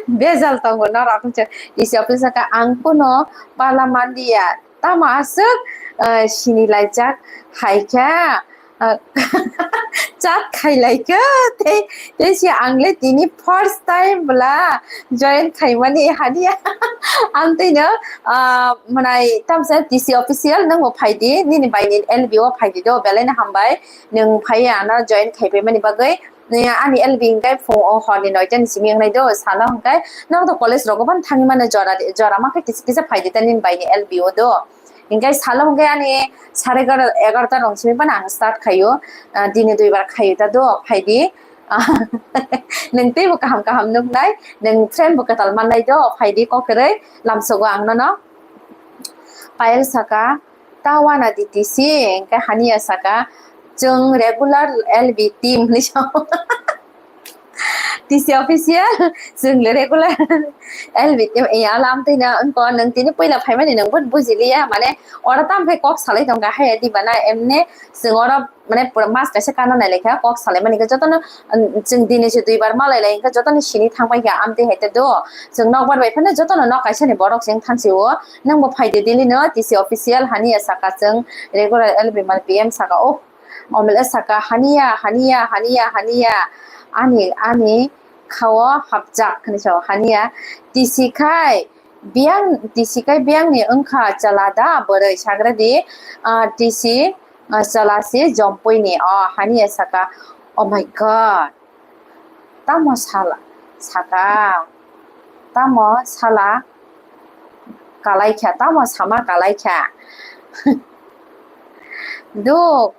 Bejal tongo norok, D C office saka, "Ang kuno pala manliya, tamo aswk, ah, sini laijak hai kha, ah, chat khai lai kha, tei, tei se ang le tini first time bwla join khaimani haniya." Ang twi no, ah, mwnai tamsa D C official, nwng bo phai di, nini bai ni L B o phai di do, belai no hambai, nwng phai ya ano join khai pai mani bagwi. Ani L B hwnkhe phung o hor ni noita ni simi wngnai do, salo hwnkhe nwng to college rogo ban thangwi mano, jora, jora ma khe kisa kisa phai di ta nini bai ni L B o do. Hwnkhe salo hwnkhe ani sare egaroh, egaroh ta rong simi phano ang start khaio, ah, dini duibar khaio ta do, phai di. Ah, nwng teibo kaham kaham nuknai, nwng friend bo kwtal mannai do, phai di kok kwrwi, lamsogo ang nono. Payal saka, "Ta wana di T C," hwnkhe haniya saka, "Chwng regular L B team," hinwi sa. D C official, "Chwng le regular L B team." Iya, alam twi na wngkha, nwng tini puila phaimani nwng bo bujiliya, mane oro tamo khe kok salai tongkha, haya diba na, emne chwng oro mane pura mas kaisa kana nai laikha, kok salai mani khe jotono, um, chwng dini se duibar malai lai khe jotono sini thang pai kha, amtwi hai te do. Chwng nokbar bai phano jotono nok kaisa ni borok chwng thang si o. Nwng bo phai di daily no, D C official haniya saka chwng regular L B mal P M saka o. Omle saka haniya, haniya, haniya, haniya. Ani, ani khao hapjak hinwi sa o haniya. D C khai biyang, D C khai biyang ni wngkha chala da bwrwi sagra di, ah, D C, ah, chala si jompui ni. O haniya saka, "Oh my God, tamo sala, saka, tamo sala kalai kha, tamo sama kalai kha." Duk,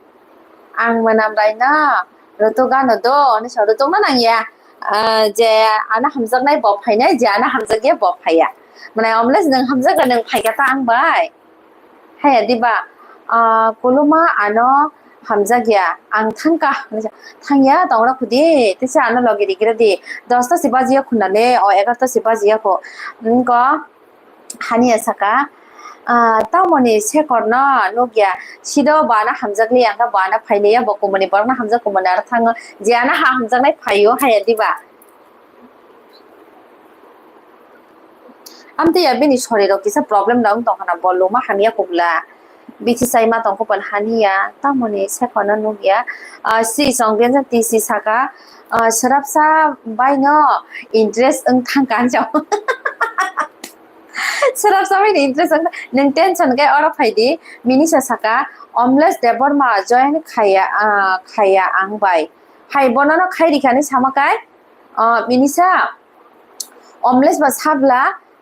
ang mwnam bai no rutuk ano do, hinwi sa, rutuk no nang ya. Ah, je ano hamjaknai bo phainai, je ano hamjakya bo phaiya. Mane omle nwng hamjakra nwng phaikha ta ang bai. Haya diba, ah, kuluma ano hamjakya, ang thangkha, hinwi sa, thangya tongra khudi, tisa ano logi rigira di, dosta si bajiya khuna le, o egarta si bajiya kho, wngkha. Haniya saka, ah, tamoni Shekhar no nukya, sido bo ano hamjakliya, hwnkhe bo ano phailiya, bo kumuni borok no hamjak, kumuni aro thango, je ano ha hamjaknai phaio, haya diba? Amtwi ya bini soriro kisa problem rok wng tongkha na, bo luma hamya kubla. Bithi chai ma tongkha pon haniya, tamoni Shekhar no nukya. Ah, si song benjak T C saka, ah, swrapsa bai no interest wng thangkha hinwi sa. Swrap sabai ni interest wngkha. Nwng tension khe oro phai di. Minisa saka, Omlesh Debbarma join khaya, ah, khaya ang bai. Hai bono no khai rikha ni sama kai. Ah, Minisa, Omlesh ba sabla,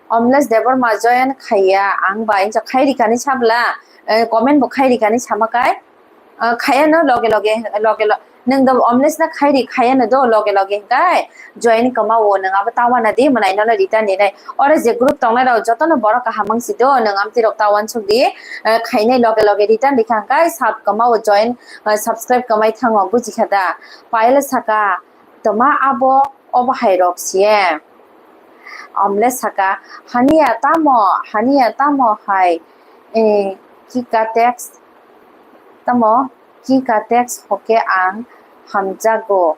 Omlesh Debbarma join khaya ang bai. Insa khai rikha ni sabla, eh, comment bo khai rikha ni sama kai. Ah, khaya no loge loge, loge lo-, nwng do Omlesh na khai ri, khaya no do loge loge hingkai join kama o nwng abo tawana di mwnai no return ni nai. Oro je group tongnai rok joto no borok kaham wng si do, nwng amtwi rok ta uansuk di, ah, khainai loge loge return di kha hingkai sub kama o join, ah, subscribe kamai thango buji kha da. Payal saka toma abo obo hai rok siye. Omlesh saka, haniya tamo, haniya tamo hai, eh, kika text, tamo kika text hoke ang hamjago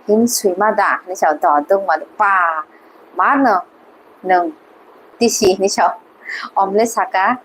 hin swima da, hinwi sa do dungmani pa, mano nwng tisi hinwi sa. Omlesh saka,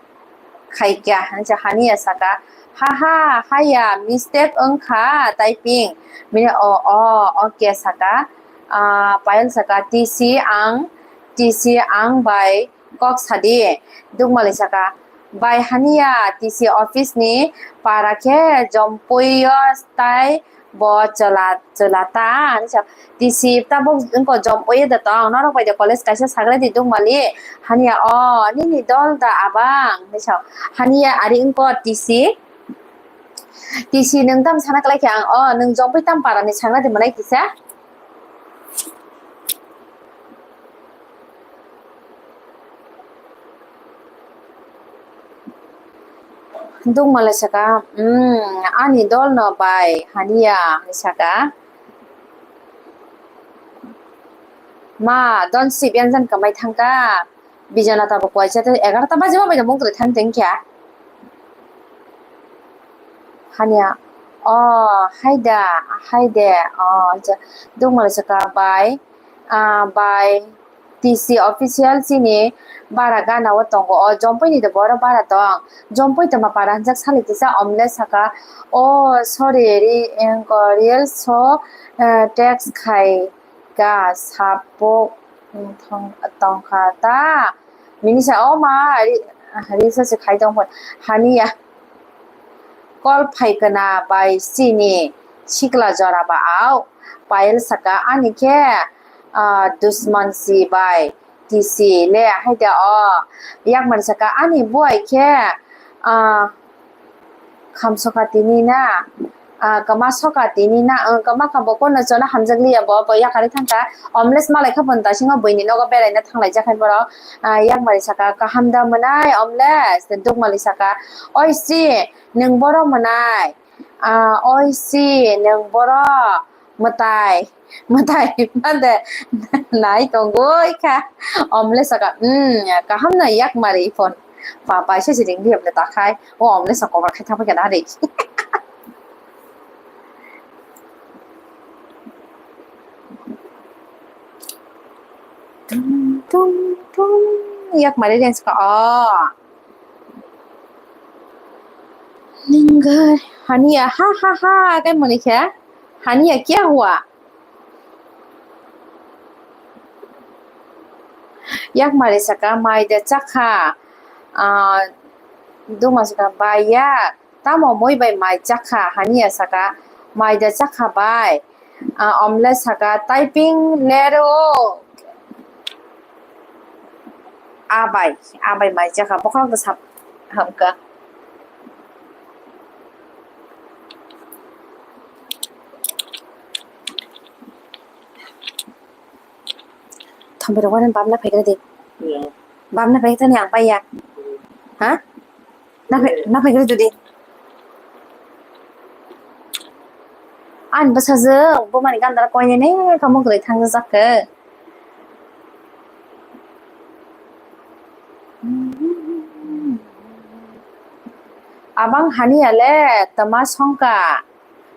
khaikya, hinwi sa, haniya saka, haha, haya, mistake wngkha typing. Bini o, o, okay saka, ah, Payal saka, tisi ang, tisi ang bai kok sadi. Dukmali saka, bai haniya, tisi office ni para khe jompuio tai bo chwla, chwla ta, ani sa, tisi tabuk wngkha jom oye da tong, norok bai de college kaisa sagra di dukmali, haniya, o, nini dol da abang, hinwi sa, haniya, ari wngkha tisi, tisi nwng tam sana kwlai khe ang, o, nwng jom pai tam para ni sagra di mwnai kisa. Dukmale saka, "Umm, ani dolno bai haniya," hinwi saka. Ma, don sibyan jan kamai thangka. Bijana tabuk waisa tei egarota baji ma bai mung kwrwi thang tongkha. Haniya, "O, haida, haide, o," hinwi sa. Dukmale saka, "Bai, ah, bai." T C official chini bara gana o tongo. O Jompui ni de boro bara tong. Jompui tongma para hinjak sali kisa omle saka, "Oh, sorry, re-, engko reels so, eh, text khai ka sapo tong, tongkha ta." Mini sa, "Oh ma, re-, reels se khai tong phon." Haniya. Call phaikana bai chini sikla jora ba au. Payal saka, "Ani khe, ah, dusman si bai T C le haida o." Yakmari saka, "Ani buai khe, ah, khamsoka tini na, ah, kama soka tini na, ang kama kha bo kono chona hamjak liya bo, bo yakari thangkha." Omles malai kha pon dasingo buini nogo beraina thanglai jakhai borok. Ah, yakmari saka, "Kaham da mwnai Omles?" Dukmali saka, "Oi si, nwng boro mwnai?" Ah, oi si, nwng boro mwtai, mwtai mande nai tongoi kha. Omle saka, "Hmm, kaham no yakmari phone." Pa, paisa si ring liya bole ta khai. O omle sa cover khai thapa kena ri. Tum, tum, tum. Yakmari ring saka, oh. Ninggar, haniya, ha, ha, ha, kai mani khe, haniya kya hua? Yakmari saka, "Mai de chakha." Ah, duma saka, "Baiya, tamo moi bai mai chakha?" Haniya saka, "Mai de chakha bai." Ah, omle saka, "Typing lero." Abai, abai mai chakha, bokhorok da sap hamka. Thombai rok wani bamna phaikra di. Bamna phaikra ni ang paiya. Ha? Na phai, na phaikra jodi. Ani bwsajwk bumani gandara koinene kamung kwrwi thangjak khe. Abang haniya le tama songka.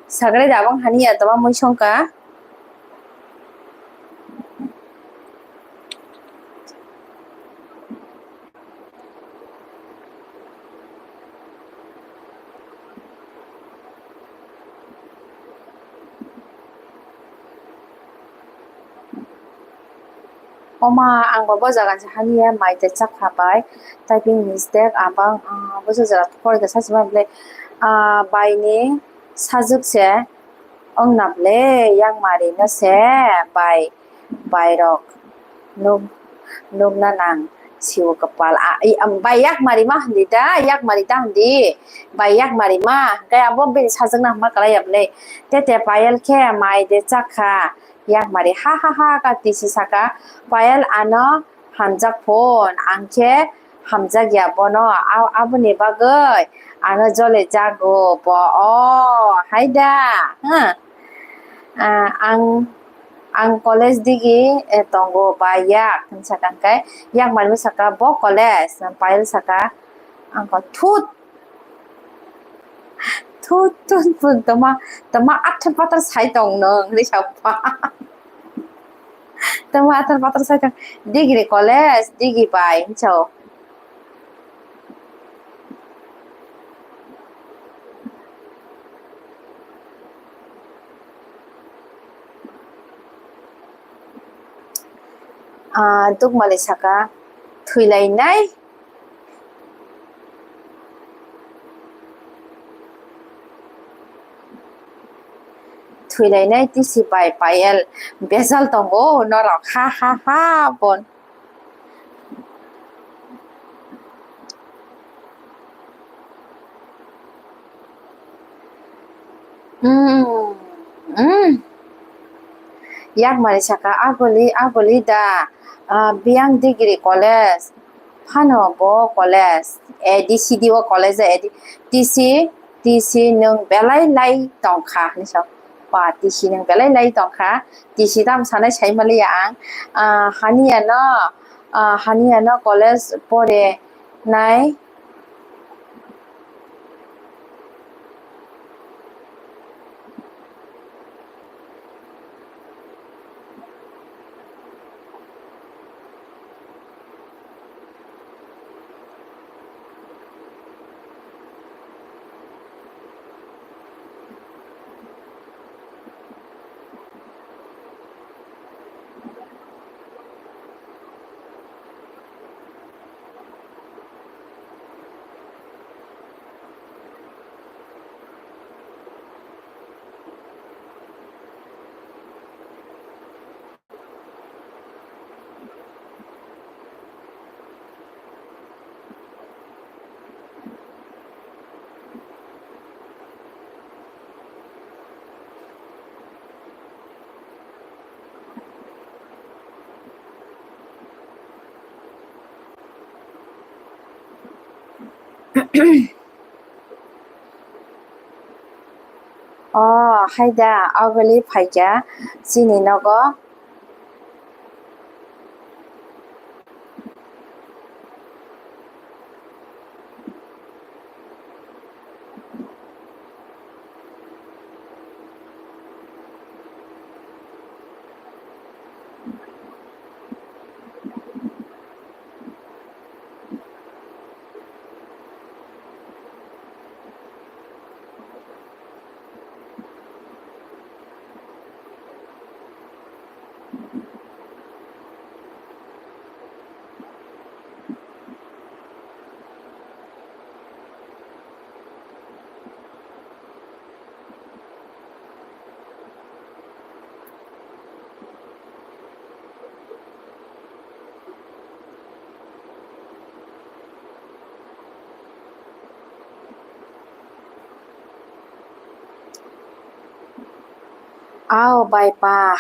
Sagre da abang haniya tama mui songka. Oma, ang bo bo jaga se hani ya, mai de chakha bai. Typing mistake, abang, ah, bo se jaga pori de sasi ma ble, ah, bai ni sajwk se wng na ble, yang mari no se bai, bai rok nuk, nuk na nang siwo kapal. Ah, i, am, bai yak mari ma hindi da, yak mari da hindi. Bai yak mari ma, kaya bo bini sajwk na ma kalai ya ble. Tete Payal khe mai de chakha. Yakmari ha ha ha ka tisi saka, Payal ano hamjak phone, ang khe hamjak ya bono, a-, aboni bagwi ano jole jago bo, o, hai da, ha? Ah, ang, ang college digi, eh, tongo ba yak, hinwi saka hwnkhe, Yakmari bo saka, bo college, Payal saka, ang khe, thut, Thut, thut, thut, tama, tama athar pathar sai tong nung, hinwi sa pa. Tama athar pathar sai tong. Degree college, degree bai, hinwi sa. Ah, Dukmali saka, thwilainai. Thwilainai tisi bai Payal bejal tongo norok, ha, ha, ha, bon. Hmm, hmm. Yakmari saka, aguli, aguli da, ah, Biyang Degree College, phano bo college, A D C D o college, A D, T C, T C nwng belai lai tongkha, hinwi sa, ba, T C nwng belai lai tongkha, T C tamo sanai sai maliya ang, ah, haniya no, ah, haniya no college pore nai, O, hai da, aguli phaikha chini nogo. Ao bai pa,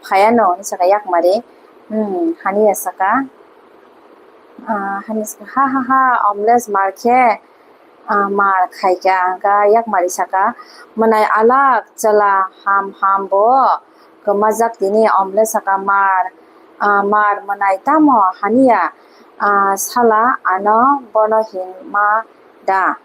phaiano, hinwi saka Yakmari. Hmm, haniya saka. Ah, haniya saka, ha, ha, ha, omles mar khe, ah, mar khaikha, hwnkha Yakmari saka, mwnai alak chwla ham, ham bo kwmajak tini, omles saka mar, ah, mar mwnai tamo haniya, ah, sala ano bono hinma da.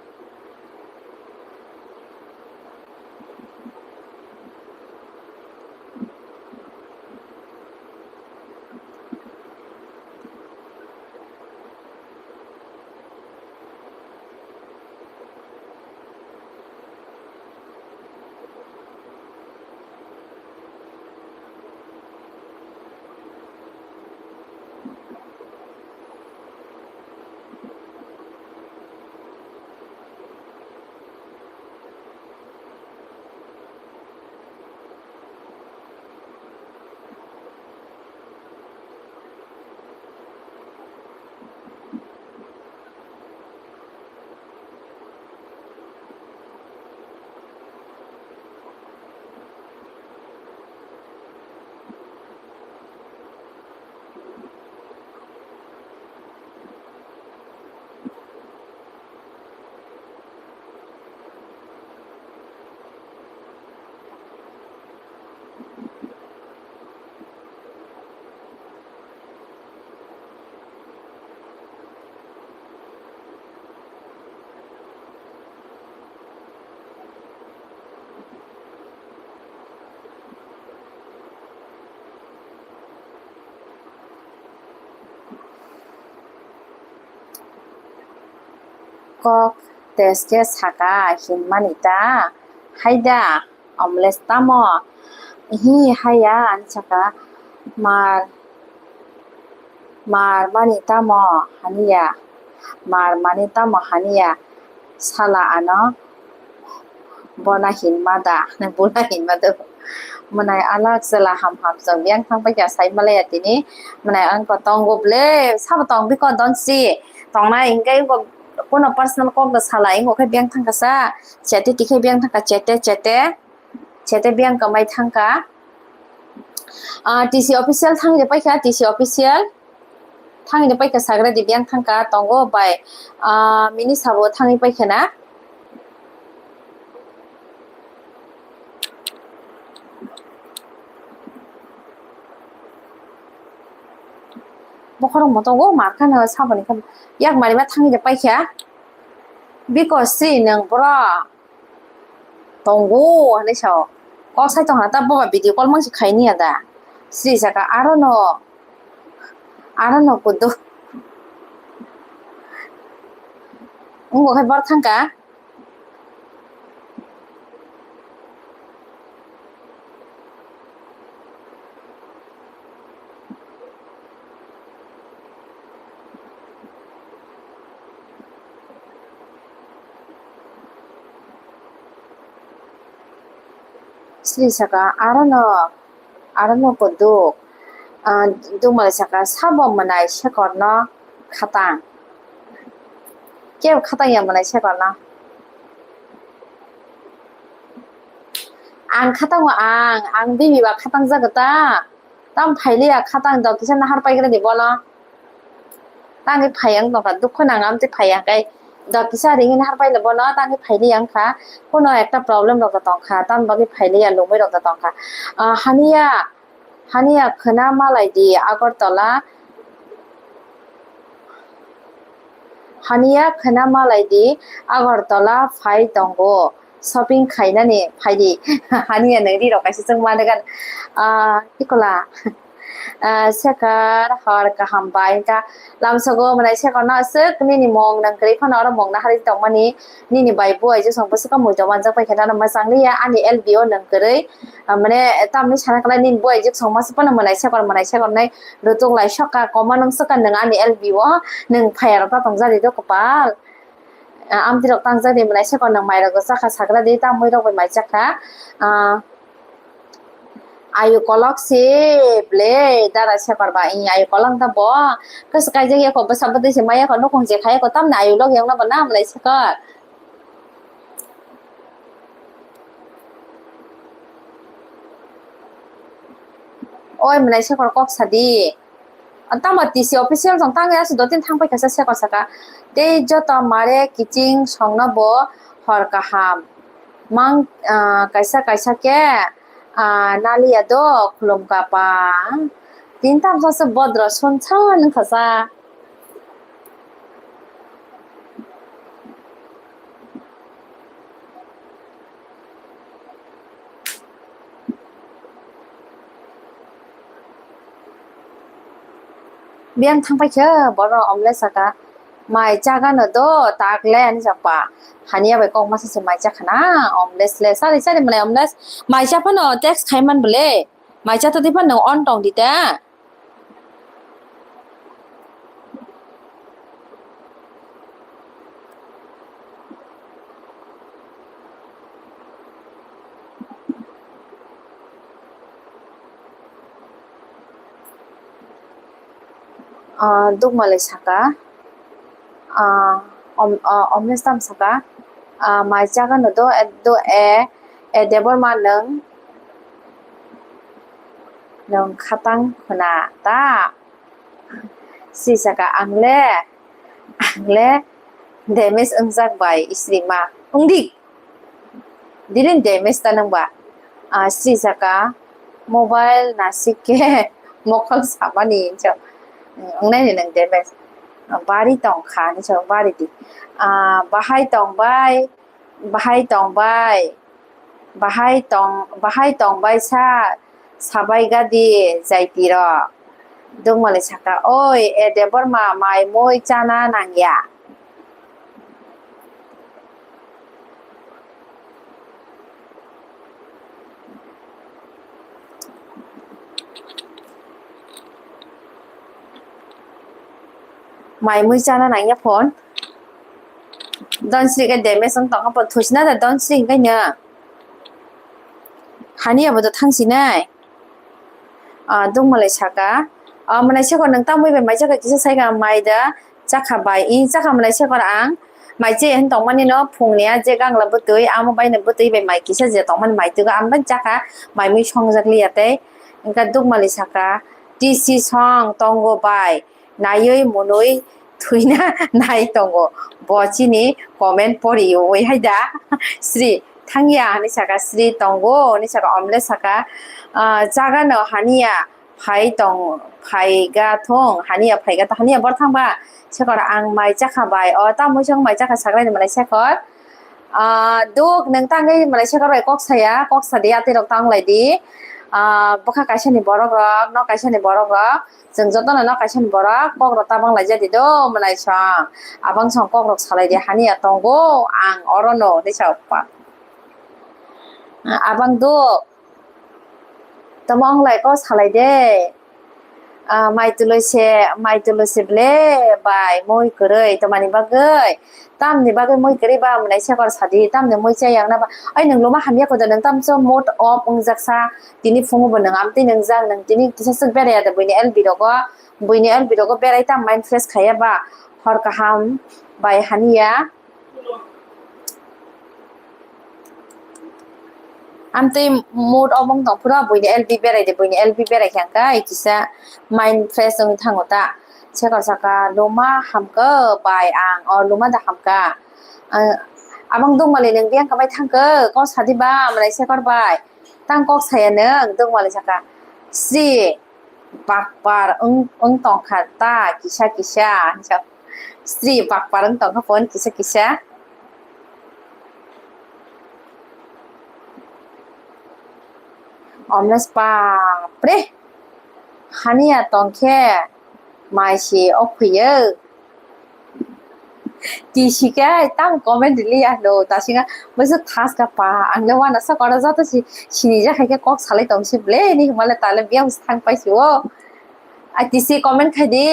Kok test khe saka hinmani ta, haida, Amles tamo? Hi, haya, ani saka, mar, mar mani tamo, haniya, mar mani tamo, haniya, sala ano, Bona hinma da, bona hinma da. Mwnai alak chwla ham ham chwng biyang thang paikha sai malaya tini. Mwnai ang ko tongo ble, sabo tong biko don si. Tongnai hingke ko kono personal kok da sala ingo khe biyang thang kasa. Chete tikhe biyang thang ka chete chete. Chete biyang kamai thang ka. Ah, T C official thang je paikha, T C official. Thangwi paikha sagra di biyang thangka tongo bai, ah, mini sabo thangwi paikha na. Bokhorok moto go markha no saboni khe yak mari ma thangwi paikha. Biko sri nang bro. Tongo hinwi sao. Kok sai tongkha ta boba video call mangsi khaini ya da. Sri saka aro no. Aro no kudu. Wngbo khai bor thangka. Sri saka, aro no, aro no kuduk. Ah, Dungmali saka, sabo mwnai sekorno khatang. Kebo khatang ya mwnai sekorno. Ang khatango ang, ang bibi ba khatang jago ta. Tam phailiya khatang dok kisa nahar paigra di bono. Tangwi phai ang tongkha, dukhu nang amtwi phai ang kai dok kisa ringwi nahar paila bono tangwi phailiya wngkha. Kuno ekta problem rok tongkha, tam bagwi phailiya lumui rok tongkha. Ah, haniya, haniya khwna malai di Agartala. Haniya khwna malai di, Agartala phai tongo, shopping khainani phaidi. Haniya nwng ri rok kaisa chwng ma degan. Ah, ikola. Ah, Sekar, hor kaham bai ta. Lamsogo mwnai Sekar no aswk nini mong nwng kwrwi phano oro mong naharwi tongmani. Nini bai bo aijak song bwswk mui to manjak pai khe nano mwchang liya ani L B O nwng kwrwi. Ah, mane tamni sana kwlai nini bo aijak song masa phano mwnai Sekar, mwnai Sekar nai. Rutuk lai soka koma nung soka nung ani L B O nung phaya rok ta tong jari do kopal. Ah, amtwi rok tang jari mwnai sekor nung mai rok chakha sagra di ta mui rok bai mai chakha. Ah, ayu kolok si ble dara sekor ba i ayu kolok ta bo kas kai jagi ko bwsa bwtwi se maya ko nukung je khai ko tamni ayu lok yang no bo na mwnai sekor. Oi mwnai sekor kok sadi. Tamo T C official tong tang ya dotin thang pai kasa sekor saka. Tei joto mare kiching songno bo hor kaham. Mang, ah, kaisa kaisa ke, ah, nali ya do khulum kapa. Tin tam sa se bodro sun sa nung khasa. Biyang thang pai khe borok omle saka, "Mai chagano do, tak le," hinwi sakba. Haniya bai kok masa se mai chakhana, omle sle, sari sari mwnai omle, mai cha phano text khai man bole, mai cha todi phano on tong di ta. Ah, Dukmali saka, ah, om-, ah, Omnes tam saka, ah, mai chagano do, do e, e Debbarma nwng, nwng khatang khuna ta? Sri saka, "Ang le, ang le damage wngjak bai, isri ma wngdi." Dini damage ta nang ba? Ah, Sri saka, mobile nasik khe mokhol samani hinwi sa. Wngnai ni nwng de bes. Bari tong kha hinwi sa, bari di. Ah, bahai tong bai, bahai tong bai, bahai tong, bahai tong bai sa, sabai gadi jaiti rok. Dukmali saka, "Oi, e Debbarma, mai mui chana nangya." Mai mui chana nangya phone. Donsri khe damage wng tongkha phone. Thusina da Donsri hwnkhe no. Hani abo do thangsinai. Ah, dukmalai saka. Ah, mwnai seko nwng tamwi bai mai chakha kisa saika mai da. Chakha bai, i chakha mwnai sekor ang mai che hin tongmani no phungni a je gangla bwtwi, amo bai no bwtwi bai mai kisa je tongmani mai twigo, ang bai chakha mai mui songjak liya tei. Wngkha dukmali saka, "T C song tongo bai, naiwi mwnwi thwina nai tongo." Bo chini comment pori oi hai da. Sri thangya hinwi saka, Sri tongo hinwi saka, omle saka, ah, chaga no haniya. Phai tong, phaiga thung, haniya phaiga thung, haniya bor thangba. Sekor ang mai chakha bai, o tamo song mai chakha sagraini malai sekor. Ah, duk, nwng tangwi malai sekor bai kok saya, kok sadi, atwi rok tang lai di. Ah, bwkha kaisa ni borok rok, nok kaisa ni borok rok, chwng jotono nok kaisa ni borok, kok rok tabang lai jadi do, malai song. Abang song kok rok salai di, haniya tongo, ang oro no, hinwi sa pa. Ah, abang duk. Tamo wng lai kok salai de. Ah, mai tului se, mai tului se ble bai mui kwrwi. Tamani bagwi? Tamni bagwi mui kwrwi ba mwnai sekor sadi. Tamni mui chaya wngna ba? Ai, nwng luma hamya koda, nwng tamso mood off wngjak sa. Tini phungo bo nwng amtwi nwngjak, nwng tini kisa swk beraiya da buini L B rogo. Buini L B rogo berai tam mind fresh khaiya ba. Hor kaham bai haniya. Amtwi mood off wng tong phuru buini L B berai de, buini L B berai khe hwnkhe kisa mind fresh wngwi thango ta. Sekor saka, "Luma hamkhe bai ang, o luma da hamkha." Ang, abang dukmali nwng biyang kamai thangkhe, kok sadi ba, malai sekor bai. Tang kok saya nwng, dukmali saka, "Sri, bakpar wng, wng tongkha ta kisa kisa," hinwi sa. Sri bakpar wng tongkha phone kisa kisa. Omnes bapre. Haniya tongkhe mai si ok phuyo. T C khe tang comment rili ya no, ta singa bwswk thas ka pa, ang le wana sa kora joto si, sini ja khai khe kok salai tong si ble ni himale tale biyang thang pai si o. A T C comment khai di.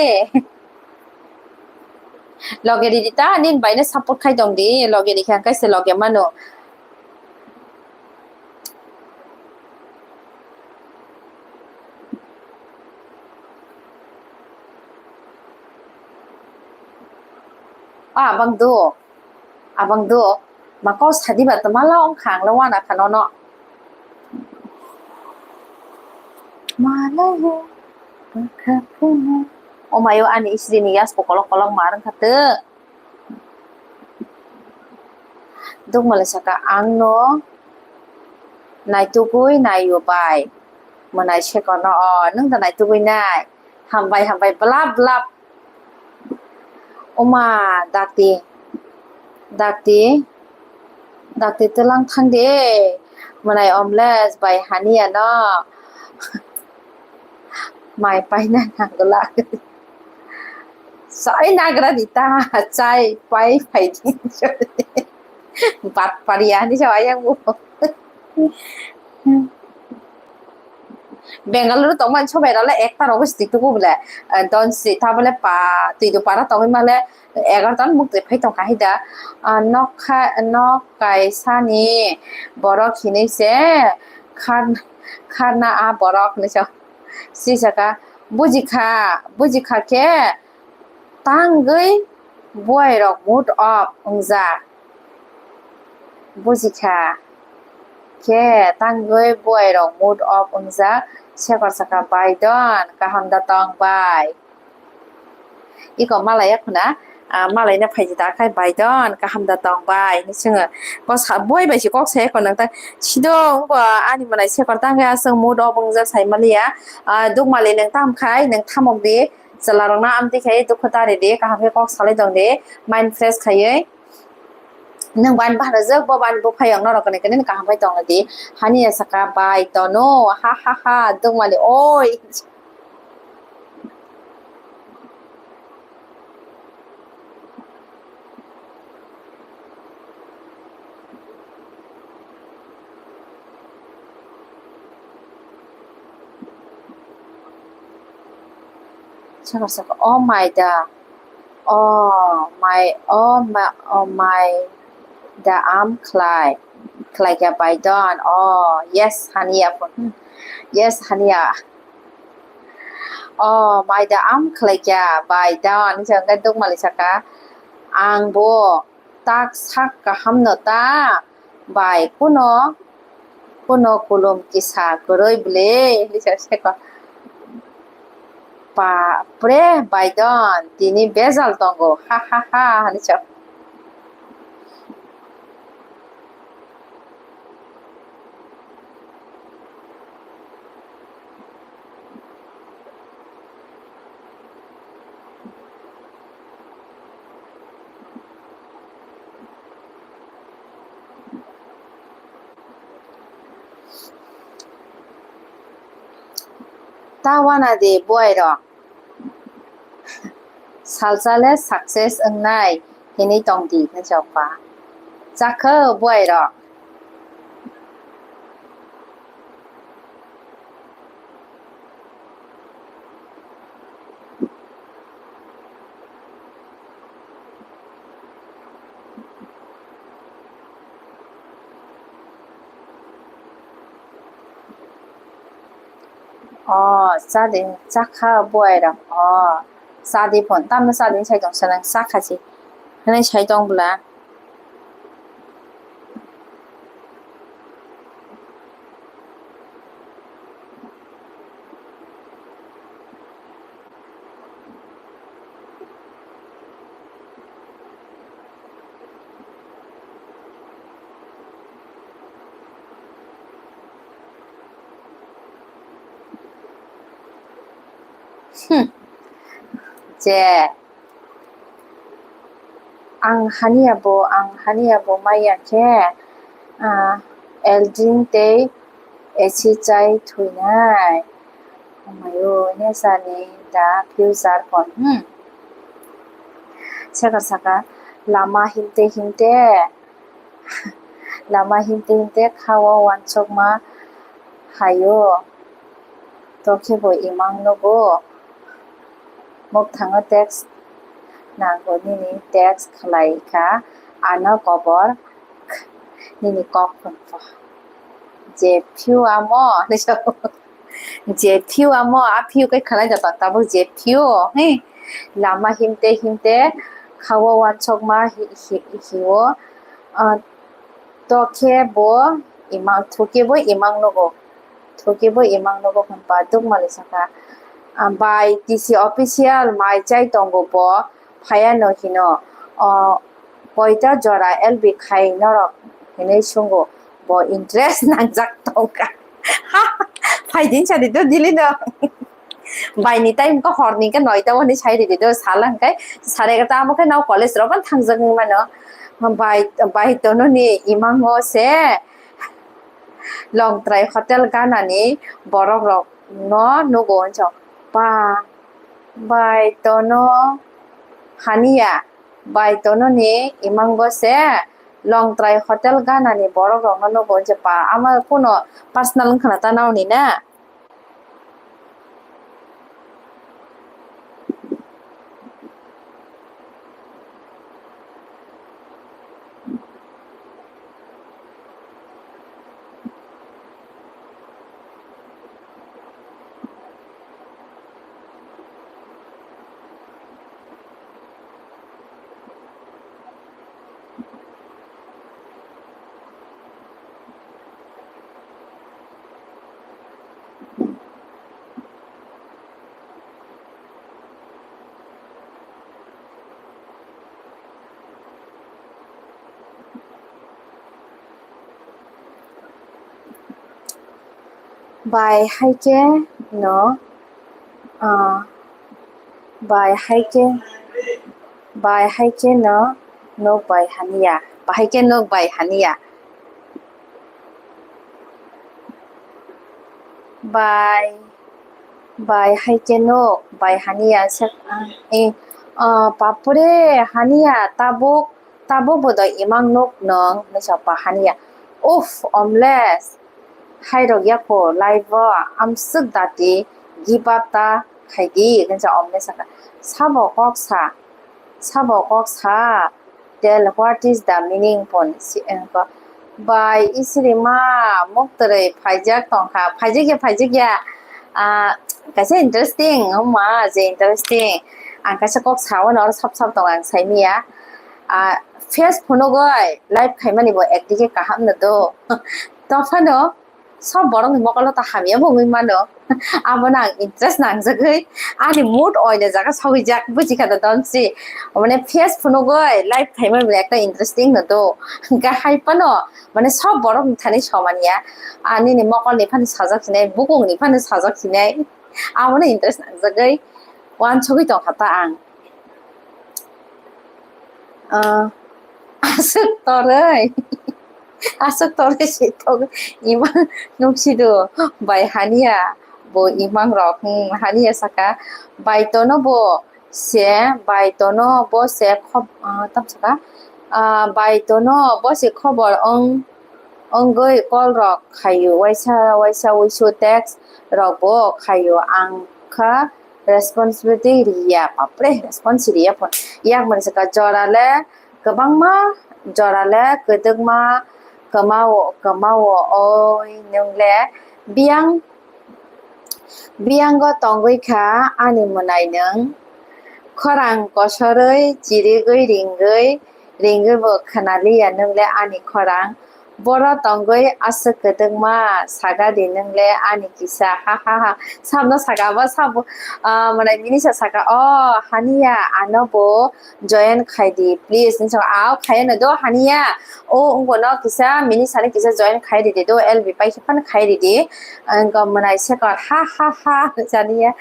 Loge ridi ta, nin bai no support khai tong di, loge rikha hwnkhe se loge mano. Ah, abang do. Abang do. Ma kok sadi ba tama la wng kha, ang la wana kha nono. Ma la yo, wng kha phunu. O mayo, ani isri ni yas ko kolok kolok ma rwng kha tw. Dukmale saka, "Ang no naitugwi naio bai." Mwnai sekono, "O, nwng da naitugwi nai? Hambai, hambai, blap, blap." Oma, dakti, dakti, dakti twlang thang de. Mwnai omles bai haniya no. Mai paina nangwlak. Chai nagra di ta, chai pai phai di. Bat pariya ni sa ayang bo. Bengaluru tongmani sobai rale ekta rogo si tuku bole. Don si ta bole pa twi do para tongwi male egarota muk twi phai tong kahida. Ah, nok kha, nok kaisa ni borok hinwi se khar, kharna a borok hinwi se. Sri saka, "Bujikha, bujikha khe tangwi buai rok mood off wngjak." Bujikha khe tangwi buai rok mood off wngjak. Sekor saka, "Bai don, kaham da tong bai?" Iko malaya khuna, Ah, malai no phaidi ta khai Baidon, kaham da tong bai hinwi swngo. Kok sa, boi bai se kok sai ko nang ta. Sido wngkha ani malai se kor tang khe aswk mood off wngjak sai maliya. Ah, duk mali nang tam khai, nang thamok di. Chwla rok no amtwi khai dukhu ta ri di, kaham khe kok salai tong di. Mind fresh khaiwi. Nwng ban bana jwk bo ban buphai ang norok kani kani kaham khai tong di. Hani ya saka Baidon no, ha ha ha, duk mali oi. Sakha sakha, oh my da, oh my, oh my, oh my da, am khlai, khlai kha Baidon, oh yes, Hania phone, hmm. Yes, Hania. Oh, Baidon, am khlai kha, Baidon, hinwi sa hwnkhe duk mali saka, ang bo tak sak kaham no ta, bai, kuno, kuno kulum kisa kwrwi bwle, hinwi sa se ko. Bapre, Baidon, tini bejal tongo, ha ha ha, hinwi sa. Ta wana de buai rok. Salsa le success wngnai hinwi tong di, hinwi sa kha. Chakha buai rok. O, chadi, chakha buai rok. O, chadi phone. Tamno chadi sai tong sanang, chakha si. Hinwi sai tong bwla. Hmm. Je. Ang haniya bo, ang haniya bo maya khe, ah, Eldrin tei esi chai thuinai. Omayo, nesani da future kon, hmm. Saka saka, lama himte himte, lama himte himte kha o wansokma haio. Tokhe bo imang nugo. Mukthango text nango, nini text khlai kha, ano kobor nini kok phunukha. Je phiu amo, je phiu amo, a phiu kai khlai da tabuk je phiu, he. Lama himte himte kha o wansokma hi-, hi-, hiwo, ah, tokhe bo imang, thukhe bo imang nugo. Thukhe bo imang nugo hwnba duk mali saka. Ah, bai T C official mai chai tongo bo, phaiya no hino. O, koita jora L B khai norok hinwi sungo. Bo interest nangjak tongkha. Phaidi sadi do dili no. Bai ni time ko hor ni ke noita o hinwi sai ridi do, sala hwnkhe sare egarta amo khe nw college rok bo thangjak mano. Bai, bai tono ni imango se Longtrai Hotel gana ni borok rok no nugo hinjo. Ba, bai tono haniya, bai tono ni imango se Longtrai Hotel gana ni borok rok no nugo hinjo. Pa, ama kuno personal wngkha na ta nw ni na. Bai hai khe no, ah, bai hai khe, bai hai khe no nok bai haniya. Bai hai khe nok bai haniya. Bai, bai hai khe nok bai haniya sak, ah, eh, ah, bapre haniya tabuk, tabuk bo do imang nok nong, hinwi sa pa haniya. Uff, omles. Hairok yako life o amswk dati give up ta khaidi, hinwi sa omle saka. Sabo kok sa, sabo kok sa, tell what is the meaning pon si engko. Bai isiri ma muk twerwi phaijak tongkha, phaijak ya, phaijak ya. Ah, kaisa interesting, wngma je interesting. Ang kaisa kok sao no oro sap sap tong ang saimanya. Ah, face phunugwi live khaimani bo ekdike kaham no do. Tophano sob borokni mokolo ta hamya bo wngwi mano. Abono ang interest nangjagwi ani mood oine jaga sogwijak, bujikha da Donsi? Mane face phunugwi live khaimani bo ekta interesting no do. Hwnkhe hai phano mane sob borokni thani somanya. Ani ni mokolni phano sajak sinai, bukungni phano sajak sinai. Abono interest nangjagwi uansugwi tongkha ta ang. Ah, aswk torwi, aswk torwi si tok ima nuksidw bai haniya bo imang rok, hmm, haniya saka bai tono bo se, bai tono bo se khop, ah, tam saka, ah, bai tono bo se khobor wng, wngwi call rok khaio, waisa waisa wisu text rok bo khaio, ang kha responsibility riya, bapre, response riya pho. Yak mani saka jora le kwbangma, jora le kwdwkma, kwmao, kwmao, oi, nwng le biyang, biyango tongwi kha ani mwnai nwng. Khorang kosorwi, chirigwi, ringwi, ringwi bo khwnaliya nwng le ani khorang. Boro tongwi aswk kwdwkma, saka di nwng le ani kisa, ha, ha, ha. Sabno saka bo, sabo, ah, mwnai Minisa saka, "O, haniya, ano bo join khai di, please," hinwi saka, "Ao, khaiya no do, haniya. O, wngbo no kisa, Minisa ni kisa join khai ridi do, L B pai khe phano khai ridi." Wngkha mwnai Sekar, ha, ha, ha, janiya.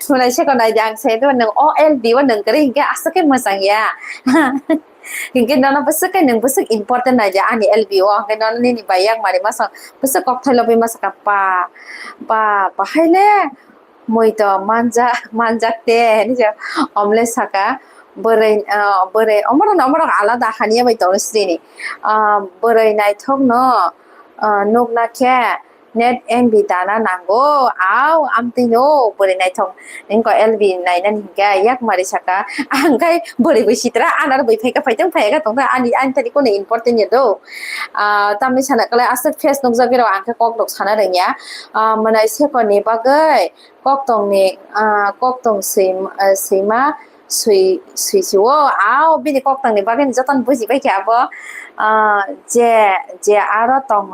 Hwnwi se ko nai di, ang se do nwng O L B o nwng kwrwi hinkhe aswk khe mwchang ya. Hinkhe nono bwswk khe nwng bwswk important nai di ani L B o, hinkhe nono nini bai yak mari masa bwswk kokthai lobwi masa ka pa, pa, pa hai le mui to manja, manjak te hinwi se omle saka bwrwi, ah, bwrwi omorok, omorok alada haniya bai tongo srini, ah, bwrwi naithok no, ah, nukna khe net M B dana nango, au, amtwino bwrwi naithok. Wngkha L B nainani hinkhe yak mari saka, ang khai bwrwi bai sitra, anaro bai phaikha, phaitong phaikha tongkha, ani, ani thani kono important ya do. Ah, tamni sana kwlai aswk face nukjagwi rw ang khe kok rok sana rwngya. Ah, mwnai Sekorni bagwi koktongni, ah, koktong swi, ah, swima swi, swi sio, au, bini koktongni bagwi jotono buji bai khe abo, ah, je, je aro tong,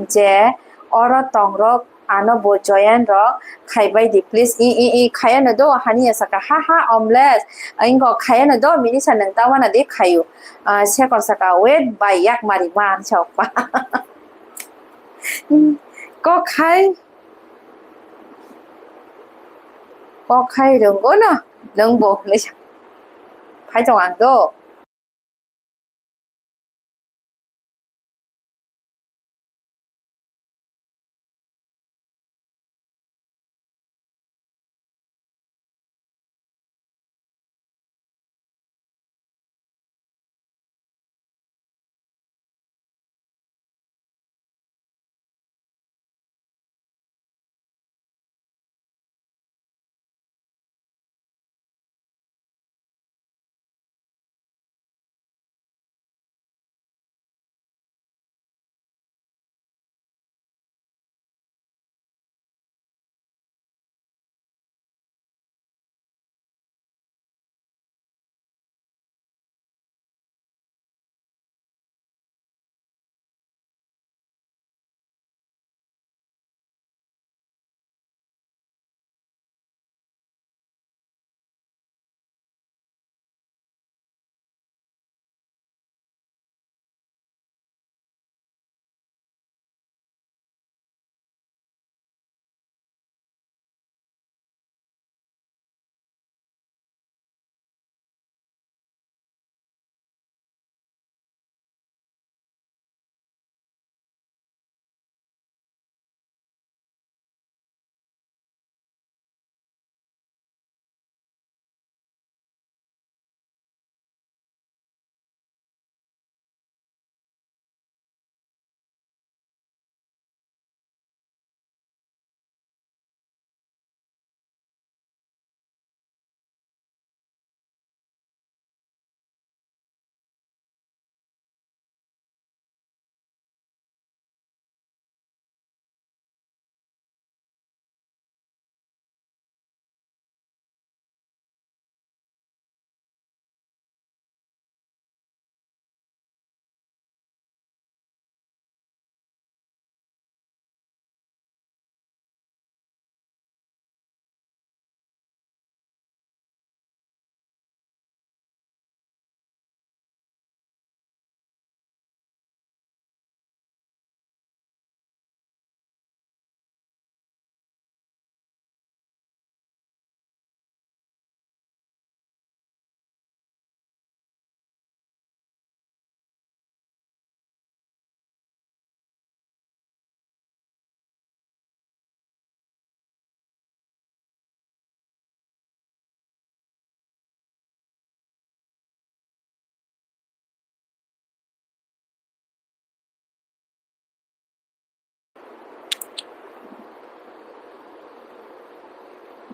je oro tongrok ano bo join rok khaibai di please, i, i, i, khaiya no do, haniya saka, ha, ha, omles, ingo khaiya no do, Minisa nwng ta wana di khaio, ah, Sekor saka, wait bai yak mari man sa okpa. Kok khai, kok khai rwnggo no, nwng bo hinwi sa, phai tong ang do.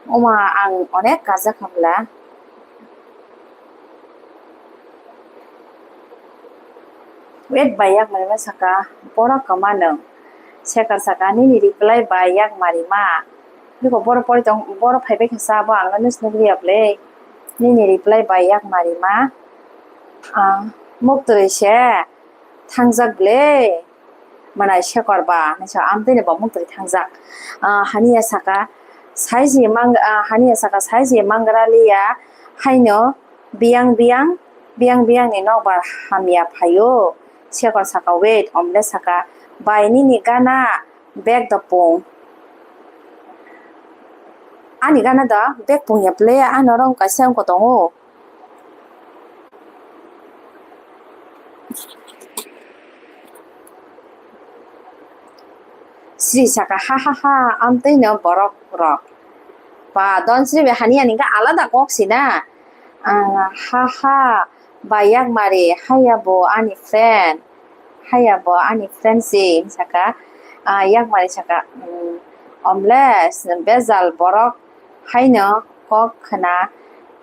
Oma, ang onek kajak hamla. Wait, bai yak mani ma saka, borok kwma nwng. Sekar saka, nini reply bai yak mari ma. Biko borok pori tong, borok phai bai kha sa, bo ang no nugwi ya ble. Nini reply bai yak mari ma. Ah, muk twi se thangjak ble. Mwnai Sekar ba, hinwi sa, amtwini bo muk twi thangjak. Ah, Hania saka, saiji mang-, ah, Hania saka, saiji mangra liya, haino biyang biyang, biyang biyang ni nokbar hamya phaio. Sekar saka, wait, omle saka, bai nini gana bag da pung. Ani gana da bag pung ya ble, ano rong kaisa wngkha tongo. Sri saka, ha ha ha, amtwino borok rok. Ba, Don Sri bai Hania ni khe alada kok si na. Ah, ha ha, ba yak mari, haya bo ani friend. Haya bo ani friend si, saka, ah, yak mari saka, mm, omle, bejal borok haino kok khna,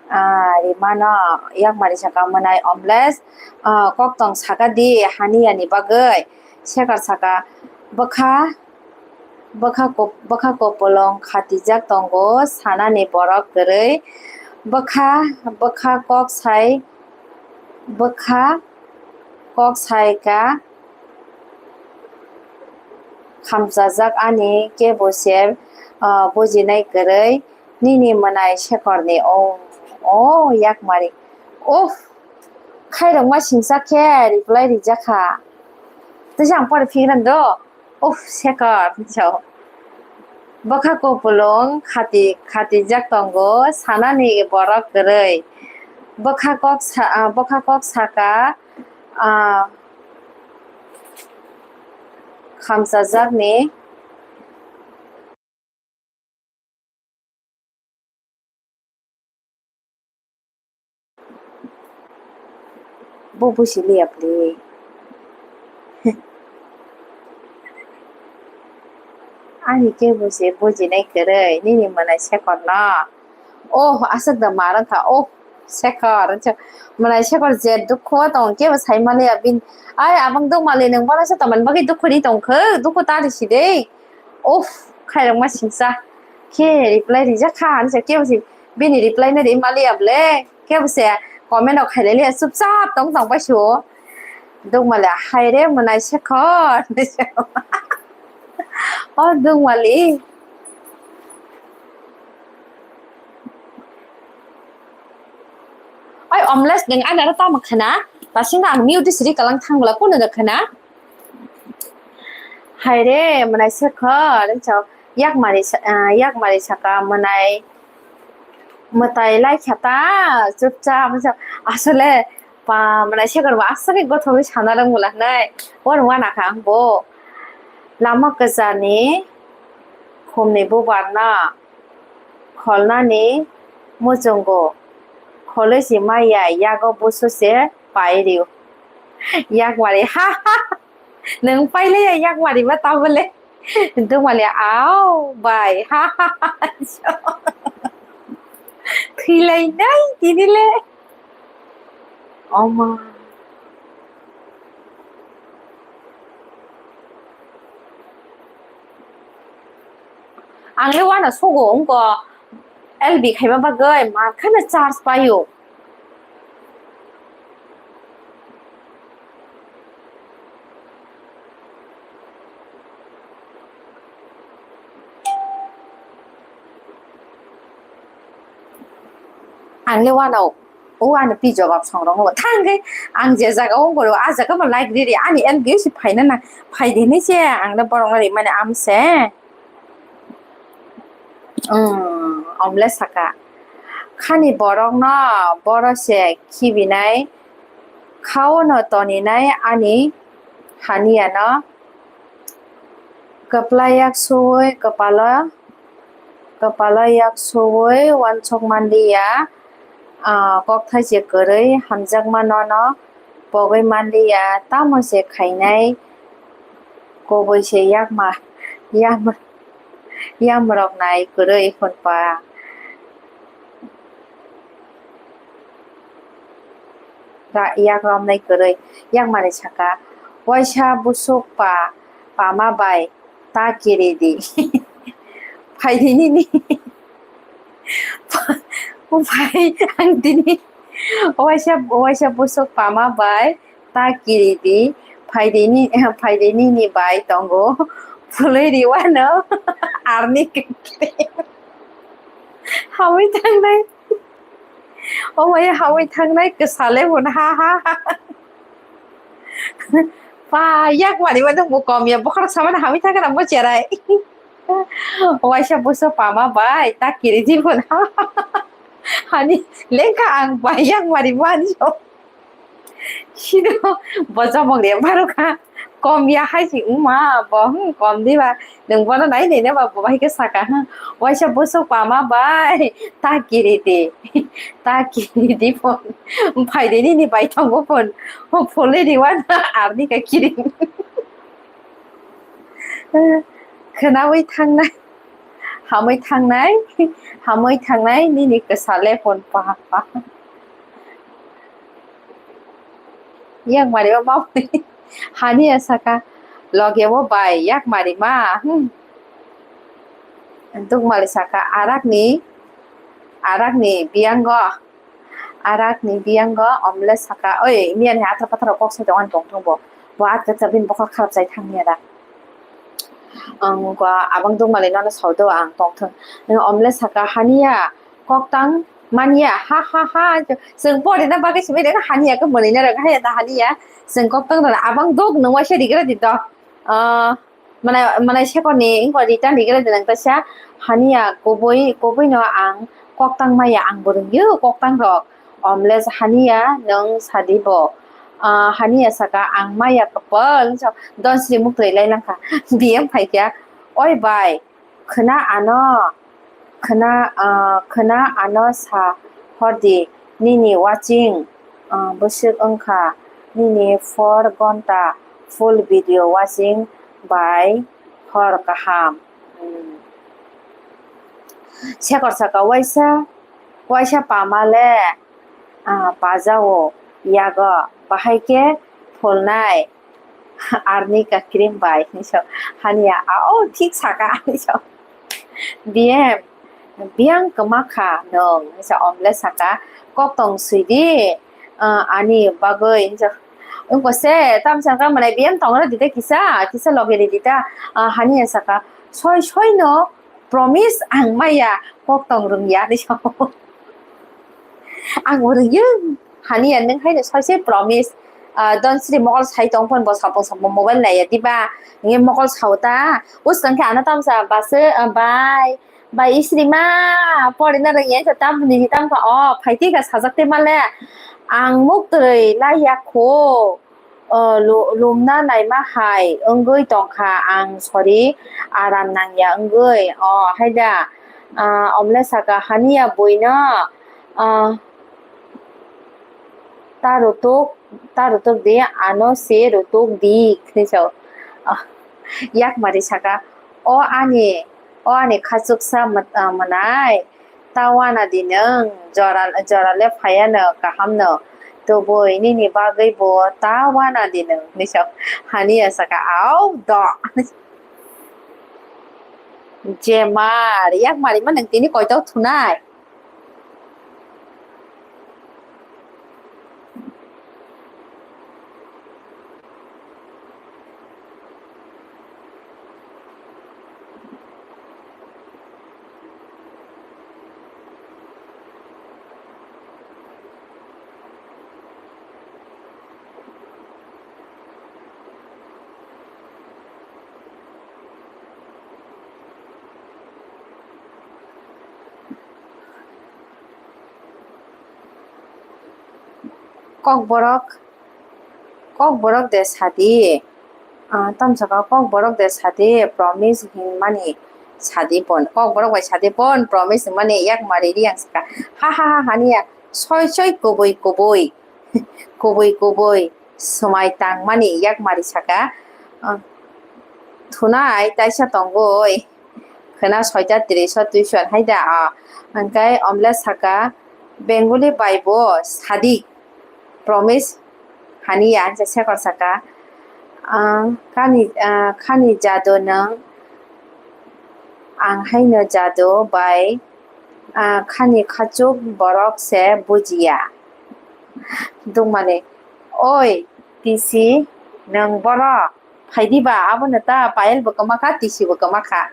ah, rimano, yak mari saka mwnai omle, ah, kok tong saka di Hania ni bagwi. Sekar saka, bwkha, bwkha kop-, bwkha kopolong khatijak tongo, sanani borok kwrwi. Bwkha, bwkha kok sai, bwkha kok sai ka, khamchajak ani kebo se, ah, bujinai kwrwi. Nini mwnai Sekorni, o, o, yak mari. Uff, khairokma singsa khe reply rijak kha. Tei ang pore phikran do. Uff, Sekar, so. Bwkha kupulung khati, khatijak tongo, sanani borok kwrwi. Bwkha kok sa-, ah, bwkha kok saka, ah, khamchajakni. Bo busi liya pli. Ani kebo se bujinai kwrwi, nini mwnai Sekorno. Oh, aswk da mar wngkha. Oh, Sekar, wngkha. Mwnai Sekar je dukhu o tongo, kebo sai maliya bini. Ai, abang dukmali, nwng bono se tomani bagwi dukhu ri tongkhe, dukhu ta risi de. Uff, khairokma singsa. Khe reply rijak kha, hinwi se kebo se bini reply no ri maliya ble. Kebo se comment rok khailai liya, chupchap tong tong bai se o. Dukmali, hai re, mwnai Sekhor. O dukmali. Oi, omles, nwng ani aro tamo khana? Basing ang mute siri kalang thang bwla, kunu da khana? Hai re, mwnai Sekhor, wngkha, yak mari sa-, ah, yak mari saka mwnai mwtai lai kha ta, chupchap, wngkha, asole, pa, mwnai Sekhor bo aswk khe gothogwi sana rwng bwla hinwi, oro wana kha ang bo. Lama kwchani khumni bubar no. Kholnani muchungo kholwi se maya, yago busu se pai rio. Yak mari, ha, ha, ha. Nwng pailaiya yak mari ba tabole. Dukmali, au, bai, ha, ha, ha. Thwilainai tini le. Oma. Ang le wana sugo wngko L B khaima bagwi, ma kheno charge paio. Ang le wanao, o ano pi jawab song rok thang khe ang je jaga o ungkoro, a jaga ma like riri, ani L B o si phaina na, phai di hinwi se ang le borok no rimani amse. Umm, omle saka, khani borok no boro se khibinai, khao no toninai ani haniya no. Kwplai yak suwi kwpalo, kwpalo yak suwi uansuk manliya, ah, kokthai se kwrwi hamjakma nono pogwi manliya, tamo se khainai kubui se yakma, yam, yamrok nai kwrwi hwnba. ta yak romnai kwrwi. Yakmari saka, "Waisa busuk pa, pama bai ta kiri di." Phaidi nini. Pai ang tini waisa, waisa busuk pama bai ta kiri di, phaidi ni, phaidi nini bai tongo, phulwi riwano arni kiri. Hawi thangnai, o maya hawi thangnai kwsale hwn ha ha ha. Pa yak mani mano bo kom ya, bokhorok samani hawi thangna mo cherai. Waisa buso pama bai ta kiri di hwn ha. Hani lengkha ang bai yak mari mani. Sino bo jomok re baro kha. Kom ya hai si wngma bo, hmm, kom di ba. Nwng bono nai nai na ba bo bai khe saka, hmm. Waisa buso pama bai ta kiri di. Ta kiri di phone. Phai di nini bai tongo phone. Phone le di wan arni ka kiri. Khwnawi thangnai, hamwi thangnai, hamwi thangnai nini kwsale phone pa pa. Yang mari o mamwi hani ya saka loge o bai yak mari ma, hmm. Duk mali saka arak ni, arak ni biyango. Arak ni biyango omle saka, "Oi, miya ni athar pathar rok kok sai tong ani tong thung bo. Bo atka cha bini bokol kharap chai thang miya da." Ang ko abang duk mali nono sau do ang tong thung. Omle saka haniya kok tang manya ha ha ha. Chwng pori na bagwi simi rega haniya ke mwnwi na rega haya da haniya. Chwng kok tang rana abang duk nung waisa rigra di do. Ah, Manai, manai sekorni wngkha return rigre de nang kaisa haniya kubui, kubui no ang kok tang maya ang bo rwngyo kok tang rok. Omle haniya nwng sadi bo. Ah, haniya saka ang maya kwpal, so, don sri muk twilai langkha. B M phaikha, "Oi bai, khwna ano." Khwna, ah, khwna ano sa hordi, nini watching, ah, bwswk wngkha nini four gonta full video watching bai hor kaham. Hmm. Sekor saka waisa, waisa pama le, ah, pajao yago, bahai khe phulnai. Arni ka cream bai hinwi sa haniya, "A, o thik saka," hinwi sa. "B M, biyang kwma kha nwng," hinwi sa omle saka, "Kok tong swi di, ah, ani bagwi," hinwi sa. Wngkha se, tamsa wngkha mwnai B M tong rw di de kisa, kisa logi rw di ta, ah, haniya saka, "Soi soi no, promise ang maya kok tong rwngya," hinwi sa. Ang bo rwngyo, haniya nwng haino soi soi promise. Ah, don sri mokol sai tong phon bo sapung sapung mobile naiya diba? Nge mokol sao ta. Us tong khe ano tamsa base, ah, bai, bai isri ma, pori na rwngya sa tam ni tam ka o, phai ti ka sajak te male. Ang muk twrwi lai ya kho. O, lu-, lumna naima hai wngwi tongkha ang, sorry, aram nangya wngwi. O, haida, ah, omle saka, haniya buino, ah, ta rutuk, ta rutuk di, ano se rutuk di, hinwi sao. Ah, yakmari saka, "O ani, o ani khachuksa mw-, ah, mwnai, ta wana di nwng, jora, jora le phaiya no kaham no, tubui nini bagwi bo ta wana di nwng," hinwi sa haniya saka, "Au do." Jemar, yakmari ma nwng tini koitok thunai? Kokborok, kokborok de sadi, ah, tamsaka kokborok de sadi, promise hinmani sadi pon. Kokborok bai sadi pon, promise hinmani yakmari ri ang saka. Ha, ha, ha, haniya, soi, soi, kubui, kubui. Kubui, kubui, swmai tangmani yakmari saka. Ah, thunai taisa tongoi. Khwna soita tris o tuition hai da, ah, hwnkhe omle saka, "Bengali bai bo sadi." promise haniya, je sekor saka, ah, kani, ah, khani jado nwng, ang haino jado bai, ah, khani khachuk borok se bujiya. Dungmani, oi, tisi, nwng boro? Phaidi ba, abono ta Payel bo kwma kha, tisi bo kwma kha.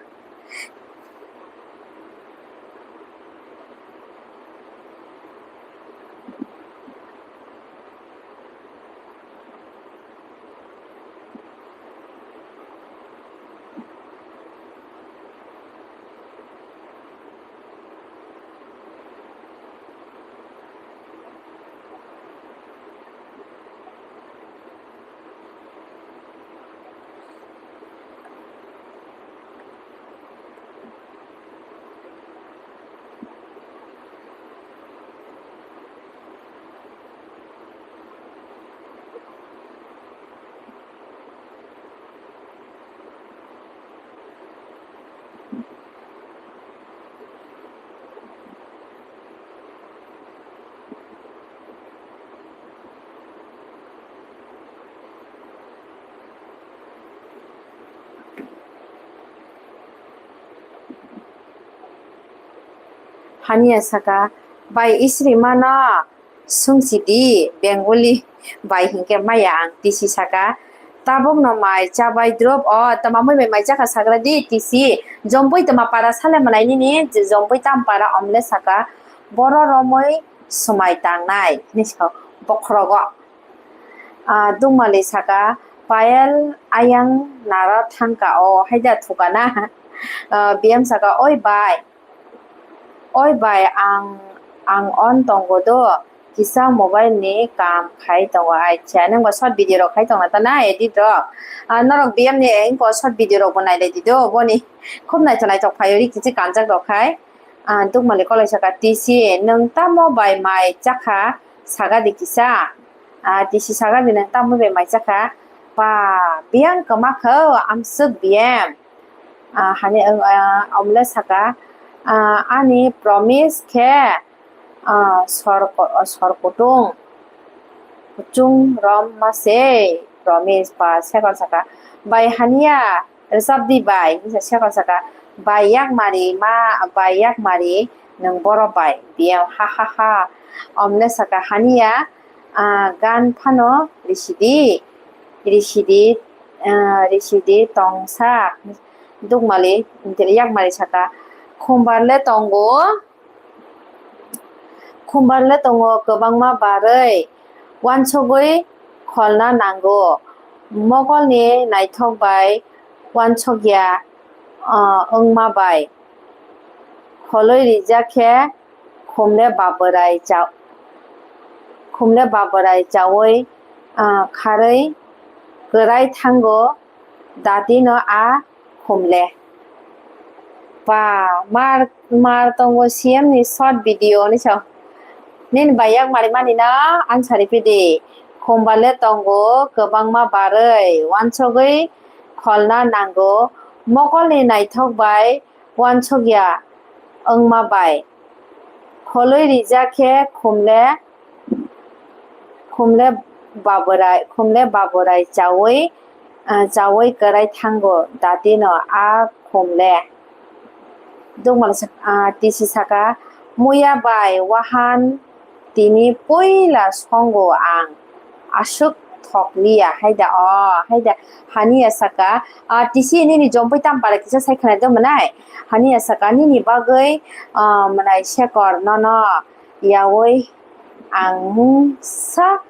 Haniya saka, bai isri mano? Swngsi di, Bengali bai hinkhe maya ang, tisi saka. Tabukno mai chabai drop o, tama mui bai mai chakha sagra di, tisi. Jompui tama para sale manai nini, jompui tam para omle saka. Boro romoi swmai tangnai, hinwi sa bokhrogo. Ah, Dungmali saka, Payel ayang naro thangka o, haida thukana. Ah, B M saka, oi bai. Oi bai, ang, ang on tongo do, kisa mobile ni kam khai tongo. Acha, nwng bo short video rok khai tongna ta na, edit rok? Ah, norok B M ni engko short video rok bo nailai di do, boni khub naithok naithok phai ori kichi kanjak rok khai. Ah, Dungmali kolai saka, tisi, nwng tamo bai mai chakha saga di kisa? Ah, tisi saga di, nwng tamo bai mai chakha? Pa, biyang kwma kho, amswk B M. Ah, hani, ah, omle saka, ah, ani promise khe, ah, sor ko-, sor kutung, kuchung rom ma se, promise pa sekon saka, bai haniya, rwchap di bai, hinsa sekon saka, bai yak mari ma, bai yak mari, nwng boro bai, B M, ha ha ha, omle saka haniya, ah, gan phano risidi, risidi, ah, risidi tongsa. Dukmali, yakmali saka, khumbar le tongo, khumbar le tongo kwbangma barwi, wansugwi kholna nango. Mokolni naithok bai wansukya, ah, wngma bai kholwi rijak khe, khumle baborai cha-, khumle baborai chaui, ah, kharwi kwrai thango, datino a khumle. Pa, mar, mar tongo C M ni short video ni sa. Nini bai yak mari mani na, answer ripidi. Khumba le tongo, kwbangma barwi, wansugwi kholna nango, mokolni naithok bai, wansukya wngma bai. Kholwi rijak khe khumle, khumle baborai, khumle baborai chaui, ah, chaui kwrai thango, datino a khumle. Dukmani sak-, ah, tisi saka, muya bai wahan tini puila songo ang. Aswk thok liya, haida, o, haida, haniya saka, ah, tisi nini jompui tam para kisa sai khwnai do mwnai? Haniya saka, nini bagwi, ah, mwnai sekor nono yaui ang mungsa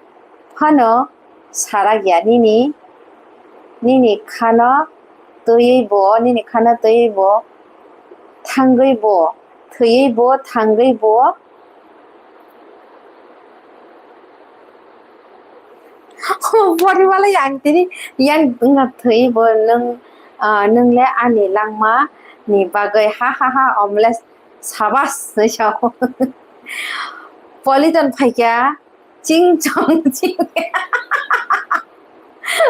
phano sarak ya nini, nini khano twiwi bo, nini khano twiwi bo, thangwi bo, thwiwi bo, thangwi bo. Boriwala yang tini, yang wngkha thwi bo nwng, ah, nwng le ani langma ni bagwi ha ha ha omle sabas hinwi sao. Politon phaikha ching chong ching.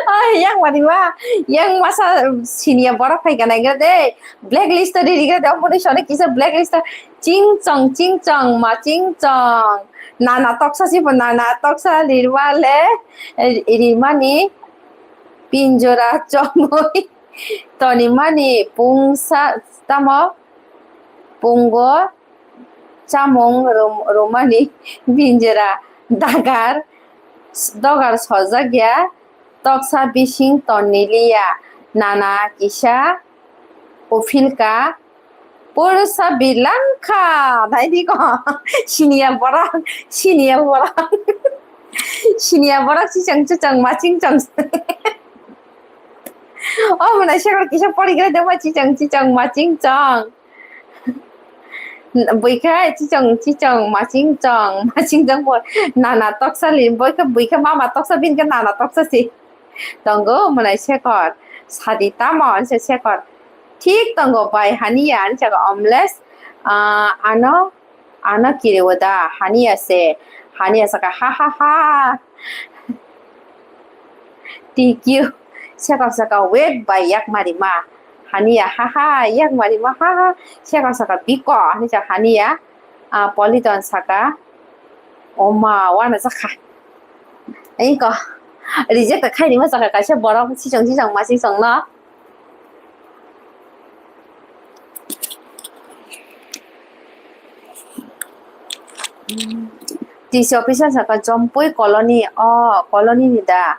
Ai, yang mani ma, yang masa senior borok phaikha naigra de, blacklist o ririgra de, omo ni sone kisa blacklist o ching chong ching chong ma ching chong. Nana toksa si bo, nana toksa rirma le, rimani pinjora chomwi tonimani pungsa tamo pungo chamung rum-, rumani pinjora dagar, dogar sojak ya. Toksa bising tonniliya, nana kisa uphilka, purusa bilangkha, naidi ko, siniya borok, siniya borok, siniya borok, chichang chichang, maching chang. O mwnai sekor kisa porigra dema, chichang chichang, maching chang. Buikha chichong chichong maching chong maching chong bo nana toksa li, buikha buikha mama toksa, bini khe nana toksa si tongo mwnai sekor. Sadi tamo hinse sekor thik tongo bai haniya hinse omles, ah, ano, ano kiriwo da haniya se, haniya saka ha ha ha. T Q. Sekor saka wet bai yak mari ma. Haniya ha ha yak mari ma ha ha. Sekor saka biko hinwi sa haniya. Ah, Politon saka. Oma wana sakha. Iko. Reject khai rima saka kaisa borok sisong sisong ma sisong no. T C officer saka Jompui colony, o colony ni da.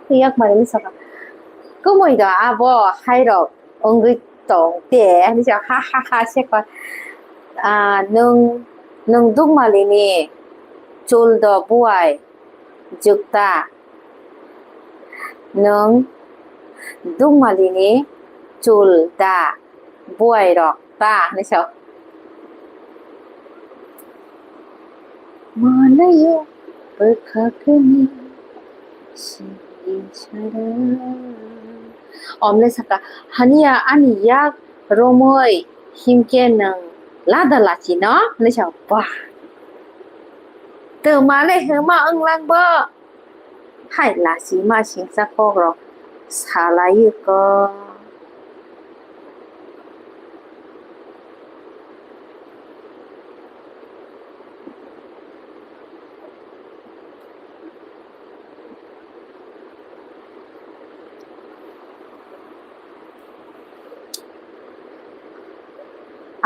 Yak mari saka. Kumui da abo hai rok. Wngwi tong te, hinwi sa ha ha ha se kha. Ah, nwng, nwng dukmalini chul do buai jukta. Nwng dukmalini chul da buai rok ta, hinwi sa. Malayo bwkha kani sini sara. Omle saka, haniya ani yak romoi himke nwng lada lachino? Hinwi sa, bah. Twmale hima wnglang bo. Hai lachima singsa kokrok salai ko.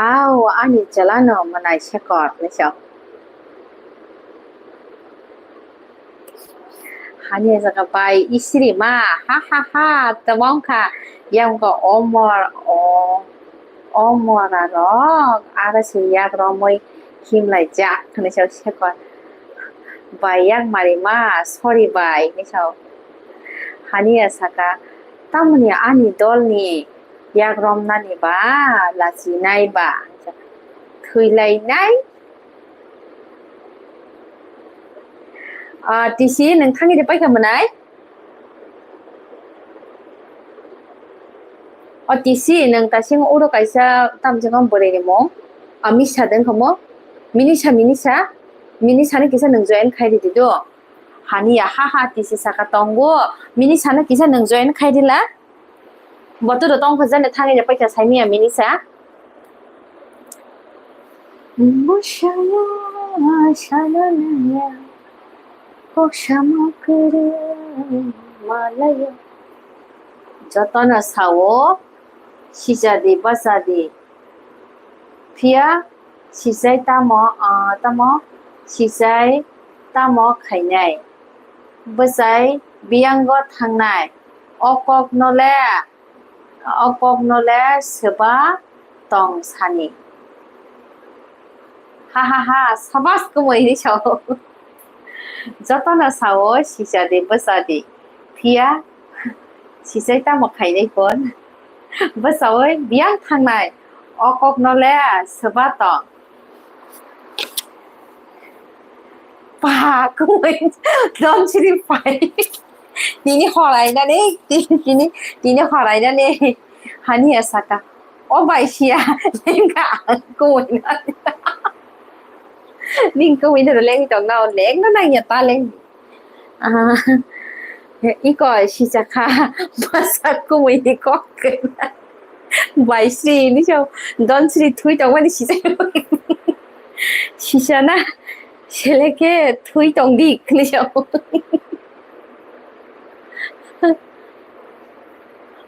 Ao, ani chwlano mwnai sekot, hinwi sa. Hani jaga bai isiri ma, ha ha ha, tamo wngkha, yang wngkha omor, o, omora rok, aro se yak romwi himlai jak, hinwi sa sekot. Bai yak mari ma, sorry bai, hinwi sa. Haniya saka, tamoni ani dolni yak romnani ba lachinai ba, thwilainai. Ah, T C nwng thangwi de paikha mwnai? O T C nwng tasing uro kaisa tamjak bwrwi ni mung. Ah, misa de wngkha mo. Minisa, minisa. Minisa ni kisa nwng join khai ridi do. Haniya, ha ha, T C saka tongo. Minisa ni kisa nwng join khai rila. Botu do tong phajani thangwi ya paikha saimanya minisa. Bwsaya sananaya kok sama kwrwi malaya. Jotono sao sijadi bwsadi. Phiya sijai tamo, ah, tamo sijai tamo khainai. Bwsai biyango thangnai. O kokno le, o kokno le swba tong sani. Ha ha ha, sabas kumui hinwi sao. Jotono sao sijadi bwsadi. Phiya sijai tamo khainai kun. Bwsaui biyang thangnai. O kokno le swba tong. Ba, kumui don siri pai. Tini horainani, tini, tini horainani. Haniya saka. O bai siya, lengka ang kumui no. Ning kumui no leng tong na, leng no nang ya ta leng. Ah, iko sisa kha, masa kumui ni kok kena. Bai sri ni so, don sri thui tong mani sisa. Sisa na, sele khe thui tong di, ni so.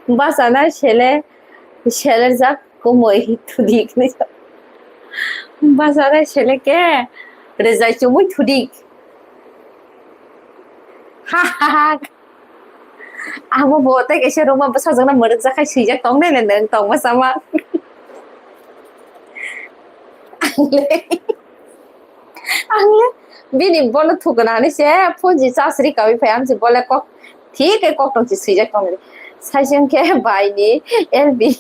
Basa na sele, sele jak. Kumui thudik ni. Bazar hai sele ke rejai chumui thudik. Ha ha ha. Amo bo tei kaisa ruma bwsajwk na mwrwk jak hai swijak tong nai nai nwng tong ma sama. Ang le bini bono thukgwna hinwi se phone si charge rwi kaui phai, ang si bo le kok thik khe kok tong si swijak tong di. Sai se wngkhe bai ni L B.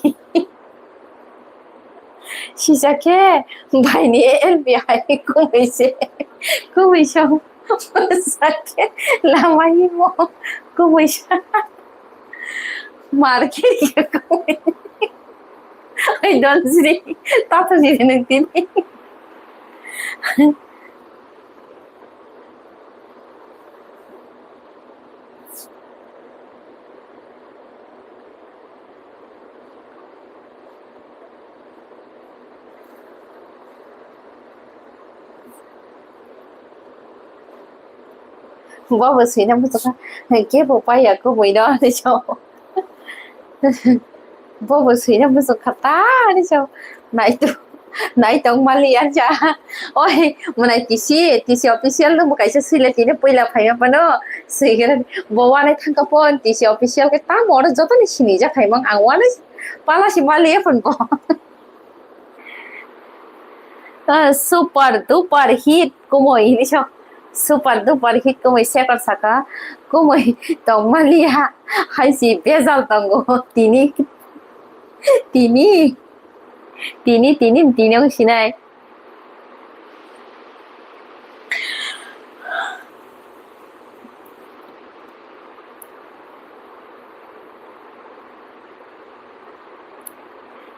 Sisa khe bai ni L B hai kumui se, kumui song. Sa khe lama himo kumui sa. Mar khe kumui. I don't see. Tato si nung tini. Bobo swina muchukha, kebo paiya kumui no hinwi sao. Bobo swina muchukha ta hinwi sao. Naitu, naitong mali ya cha. Oi, mwnai T C, T C official no bo kaisa swile tini puila phaima phano. Swikhe bo wanai thangkha phone, T C official khe tamo oro joto ni sinijak khaimang ang wanai pala si mali ya phone bo. Ah, super duper hit kumui hinwi sao. Super duper hit kumui sekar saka. Kumui tongmaliya. Hai si bejal tongo. Tini. Tini. Tini, tini, tini wng sinai.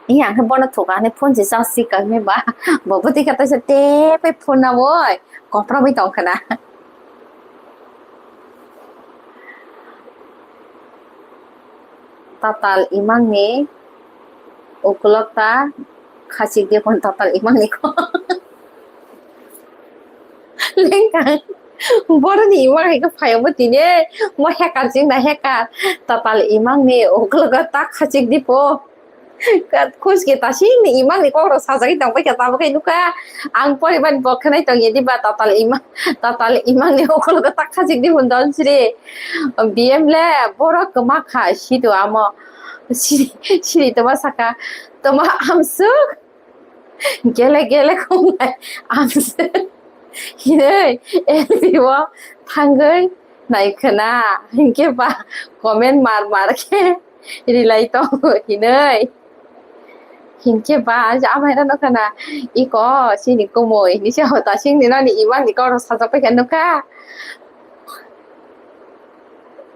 Iya, ang khe bono thuka hinwi phone si charge si kaui ba. Bo bwtwi khe taisa tei phone na boi. Kopra bai tong khna. Tatal imang ni ukulok ta khachik de phone tatal imang ni ko. Lengkang. Boroni imang hai khe phai obo tini. Mo hacker ching na hacker. Tatal imang ni ukulok ta khachik di pho. Kat khuske tasing ni imang ni kok rok sajagwi tong bai kha tabuk khe nukha. Ang poriban bo khwnai tong ya diba tatal imang, tatal imang ni ukulok tak khachik di hwn don sri. B M le borok kwma kha sido amo. Siri, siri toma saka. Toma amsuk. Gele gele khongnai amsuk. Hinwi L B o thangwi nai khna. Hinkhe ba comment mar mar khe. Rilai tongo hinwi. Hinkhe ba amai rano khna iko chini kumui hinwi se hota singni nani imang ni kok rok sajak pai kha nukha.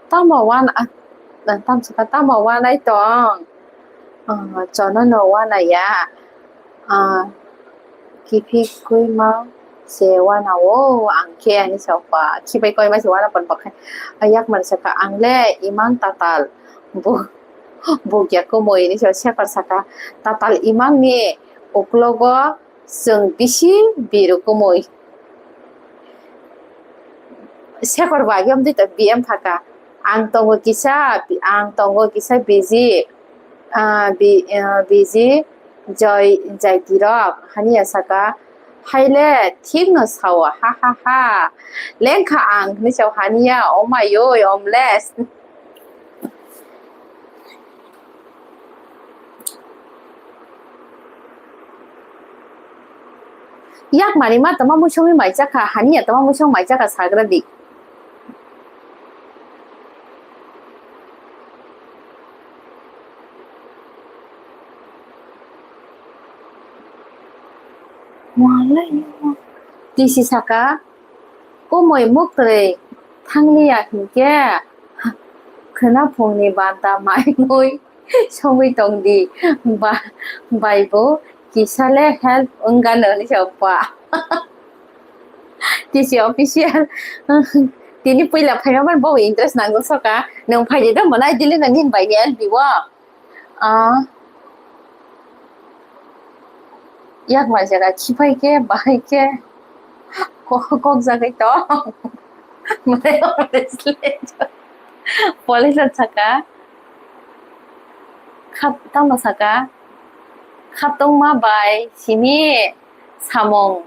Tamo wana, ah, tamo saka tamo wanai tong. Ah, chono no wanaya. Ah, kiphik kwi ma se wana o ang khe ani sokha khibai koi ma se wana pon bakha. Yak mani saka ang le imang tatal bu bukya kumui ni se separ saka tatal imang ni uklogo chwng bisi biru kumui. Sekor ba yom dita B M phaka ang tongo kisa ang tongo kisa biji. Ah, bi-, ah, biji joi jaitirok haniya saka, haile thikno sao, ha, ha, ha. Lengkha ang hinwi sao haniya, omayoi, omles. Yak mani ma tama musongwi mai chakha, haniya tama musong mai chakha sagra di. Tisi saka, kumui muktwi thangliya hinkhe, khwnaphungni banta maimui Songwi tong di. Ba, bai bo kisa le help wng gano hinwi sa pa. T C official. Tini puila phaima man bo interest nangjaksoka. Nwng phaidi do mwnai dili nang nini bai ni L B o. Ah. Yak mai jaga khipai khe, bahai khe, kok, kok jagwi tong. Mane, police saka, khat-, tamo saka, khatungma bai simi samung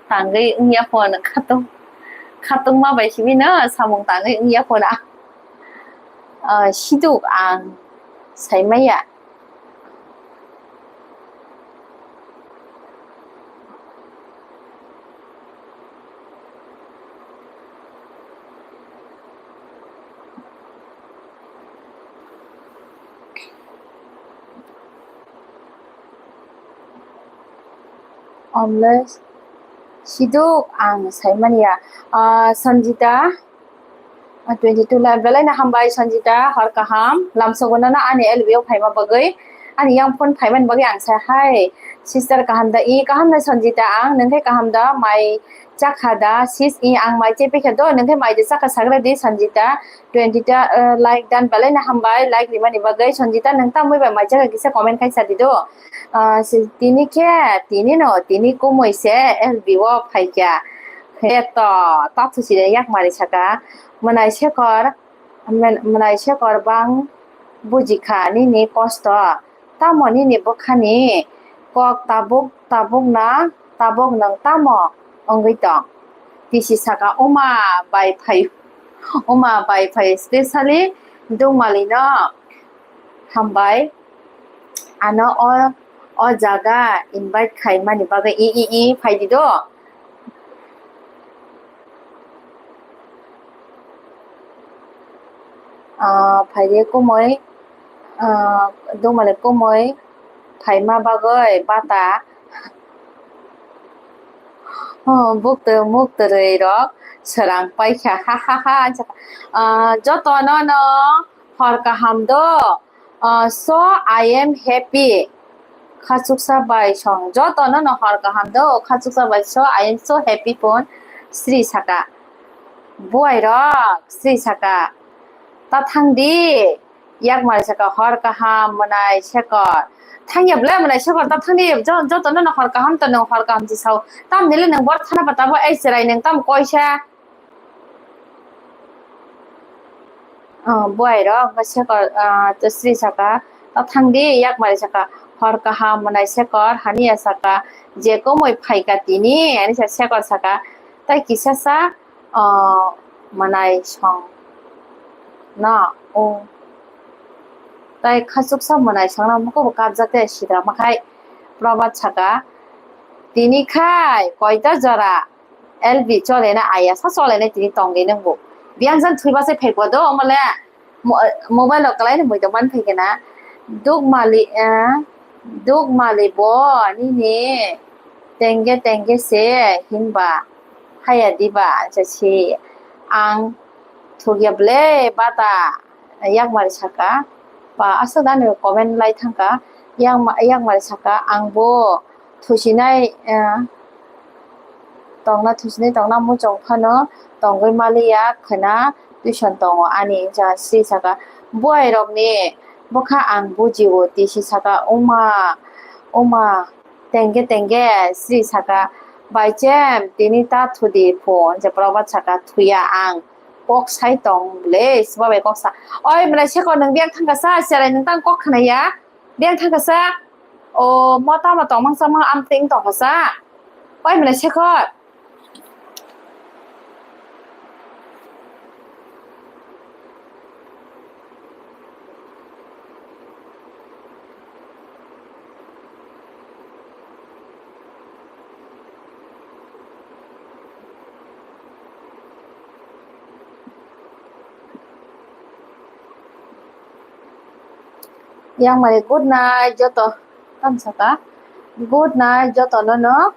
tangwi wngya phano, khatung-, khatungma bai simi no samung tangwi wngya phano. Ah, siduk ang saimaya. Omle siduk ang saimanya. Ah, Sanjita. Ah, twenty two live belai no hambai Sanjita, hor kaham. Lamsogo nono ani L B o phaima bagwi, ani yang phone phaimani bagwi ang sa hai. Sister kaham da? I kaham no Sanjita, ang nung khe kaham da? Mai chakha da? Sis, i ang mai chepikha do, nung khe mai de chakha sagra di Sanjita. Twenty ta, eh, like dan belai no hambai, like rimani bagwi. Sanjita, nung tamwi bai mai chakha kisa comment khai sa di do. Ah, si-, tini khe, tini no, tini kumui se L B o phaikha. Eto, ta thusi de yak mari saka. Mwnai Sekor, mwn-, mwnai Sekor bang bujikha nini kosto. Tamo nini bwkhani kok tabuk tabuk na tabuk nwng tamo wngwi tong? Tisi saka, Uma bai phai, Uma bai phai specially Dungmali no hambai. Ano o, o jaga invite khaimani bagwi i, i, i, phaidi do. Ah, phaidi kumui, ah, Dungmali kumui phaima bagwi bata. Oh, buk tw-, muk twrwi rok srang paikha, ha, ha, ha, ha. Ah, joto no no hor kaham do. Ah, so I am happy. Khachuksa bai song. Joto no no hor kaham do. Khachuksa bai so I am so happy pon. Sri saka. Buai rok. Sri saka. Ta thang di. Yak mari saka hor kaham mwnai Sekor. Thangya ble mwnai Sekor, ta thang di. Jo-, joto no no hor kaham to no hor kaham si sao. Tam nile nang bor thana pata bo ei cherai nang tam koisa. Ah, buai rok, hwnkhe Sekor, ah, Sri saka, ta thang di, yak mari saka, hor kaham mwnai Sekor, haniya saka, je kumui phaikha tini, ani sa Sekor saka, tai kisa sa, ah, mwnai song no, o, tai khachuksa mwnai song no mukubo kapjak te sidra makhai, Probhat saka, tini khai koita jora, L B cholena aya sa cholena tini tongdi nungbo. Biyang jan thwiba se phekbo do, omole mo-, mobile o kwlaino muido man phaikhe na. Dukmali, eh, Dukmali bo nini tenge tenge se hinba haya diba, acha si ang thukya ble bata. Yakmari saka, ba aswk ani comment lai thangkha, yakma-, yakmari saka, ang bo thusinai, eh, tongna, thusinai tongna muchung phano tongwi maliya khwna, tuition tongo ani, ja Sri saka, buai rokni bwkha ang bujio, tisi saka, uma, uma, tenge tenge, Sri saka, bai chem, tini ta thudi pho, je Probhat saka, thuya ang. Kok sai tong le, siba bai kok sa. Oi, mwnai Sekor, nwng biyang thangkha sa, cherai nwng tang kok khna ya. Biyang thangkha sa. O, mo tamo tongmang chamang amtwing tongkha sa. Oi, mwnai Sekor. Yang mari good night joto. Tam saka. Good night joto no no.